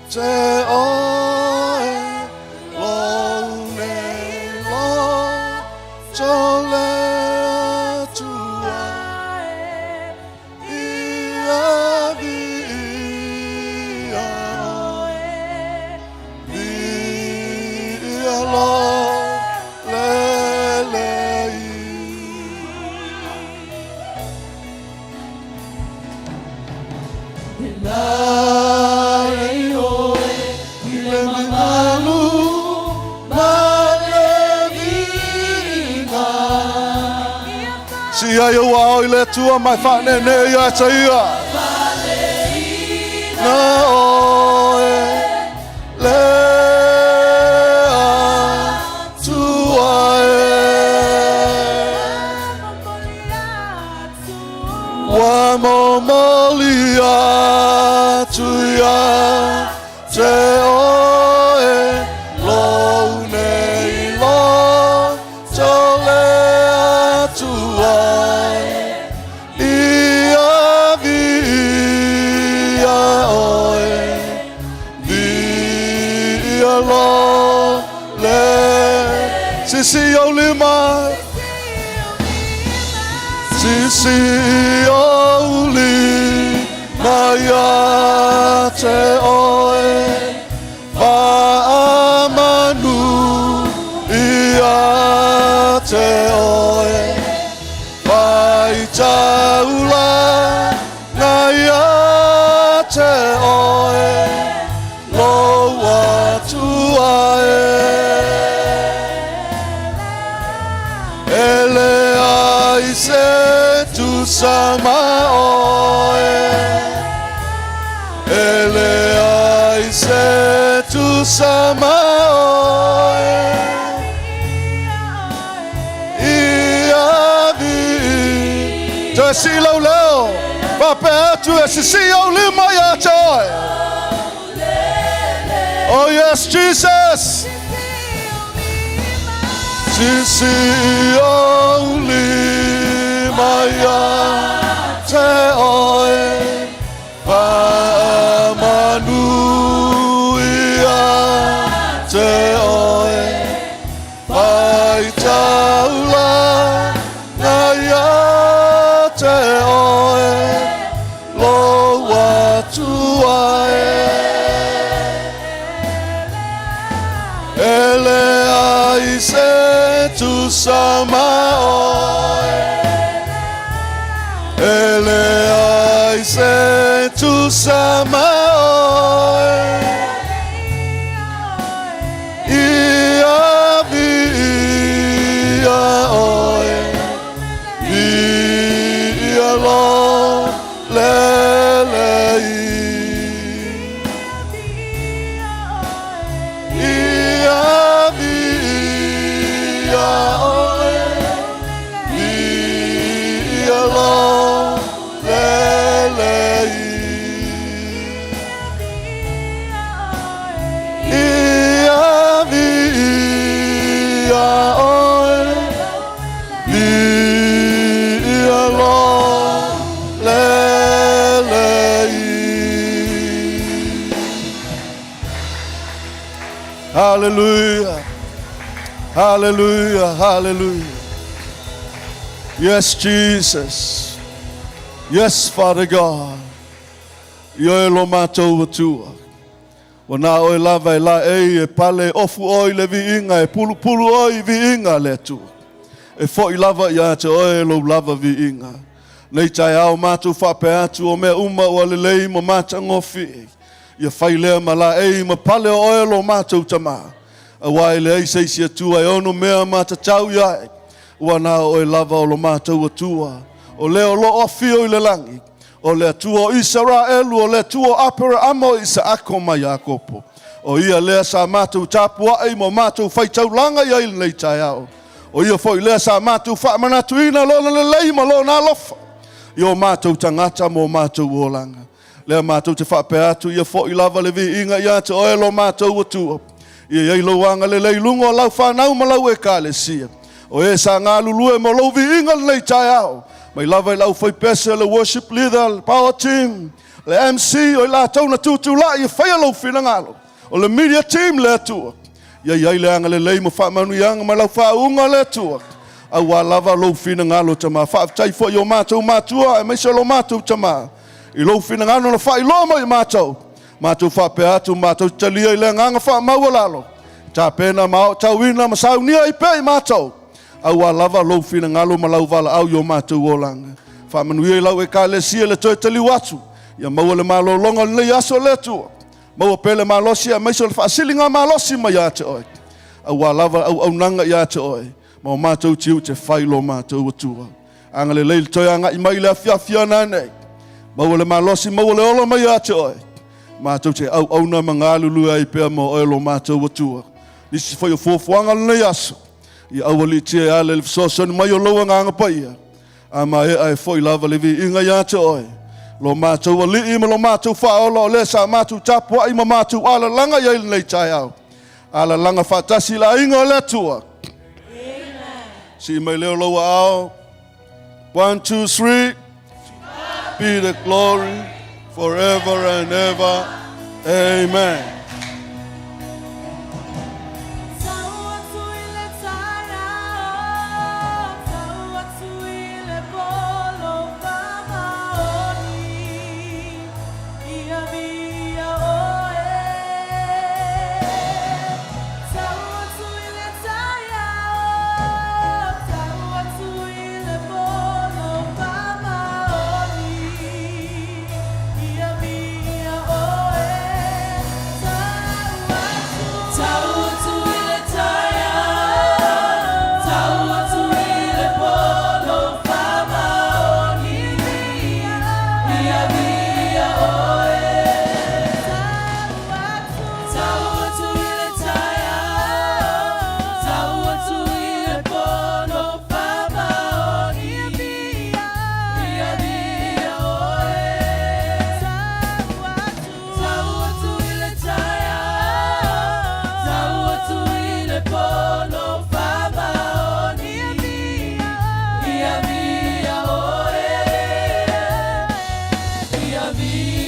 te oe lou nei loto le Atua ia viia oe, viia lo lelei. Laei oe i le mamalu ma le viiga. Sii ai ou ao i le Atua ma e faaneenee ia te ia. Na oe le Atua e. Ua momoli atu ia te oe lou nei loto le Atua ia viia oe, viia lo le. Sisi ou lima, sisi ou lima ia te oe, faamanuia. tusa ma oe. E leai se tusa ma oe. Ia vi. Toe sii lou leo. Faapea atu e sisii ou lima ia te oe. Oh yes, Jesus. Sisii ou lima ia te oe. Faamanu ia te oe. Faitaulaga ia te oe. Lou Atua e. E leai se tusa ma oe. E leai se tusa ma oe. Ia viia oe. Viia lo lelei. Ia viia oe. Viia lo lelei. Ia viia oe. Viia lo lelei. Hallelujah. Hallelujah. Hallelujah. Yes, Jesus. Yes, Father God. Ioe lo matou Atua. Ua na oe lava e laei e pale ofu oe i le viiga e pulupulu oe i viiga a le Atua. E foʻi lava ia te oe lou lava viiga. Nei taeao matou faapea atu o mea uma ua lelei ma matagofie. Ia fai lea ma laei ma pale o oe lo matou Tamā. Auā e leai se isi Atua e ono mea matatau i ai. Ua na o oe lava o lo matou Atua, o lea o loo afio i le lagi, o le Atua o Isaraelu, o le Atua o Aperaama, o Isaako ma Iakopo. O ia lea sa matou tapuaʻi ma matou faitaulaga i ai lenei taeao. O ia foi lea sa matou faamanatuina lona lelei ma lona alofa i o matou tagata ma o matou olaga. Lea matou te faapea atu ia foʻi lava le viiga ia te oe lo matou Atua. Ia i ai lou agalelei i luga o lau fanau ma lau ekalesia. O e sa galulue mo lou viiga lenei taeao. Mai lava i le aufaipese, le worship leader, le power team, le MC, o i latou na tutulai e faia lou finagalo. O le media team le Atua. Ia i ai le agalelei ma faamanuiaga ma lau faauuga le Atua. Auā lava lou finagalo Tamā. Faafetai foi i o matou matua aemaise o lo matou Tamā. I lou finagalo na faailoa mai i matou. Matou faapea atu matou te talia i le agaga faamaualalo. Tapena ma aotauina ma saunia ai pea i matou. Auā lava lou finagalo ma lau valaau i o matou olaga. Faamanuia i lau ekalesia le toe taliu atu. Ia maua le malologa o lenei aso le Atua. Maua pea le malosi aemaise o le faasiliga malosi mai ia te oe. Auā lava auaunaga ia te oe ma o matou tiute fai lo matou Atua. Agalelei le toe agai mai i le afiafi a nanei. Maua le malosi, maua le ola mai ia te oe. Matou te auauna ma galulue ai pea ma oe lo matou Atua. Nisi foi o fuafuaga o lenei aso, ia aualiitia e ala i le fesoasoani mai o lou Agaga Paia. A maea e foʻi lava le viiga ia te oe. Lo matou Alii ma lo matou Faaola o lea sa matou tapuai ma matou alalaga i ai lenei taeao. Alalaga faatasi i le aiga o le Atua. Sii mai lea o lou aao. 1, 2, 3. Be the glory forever and ever. Amen. Tau atu i le taeao, tau atu i le polo faamaoni, ia viia oe. Tau atu i le taeao, tau atu i le polo faamaoni, ia viia oe. Me.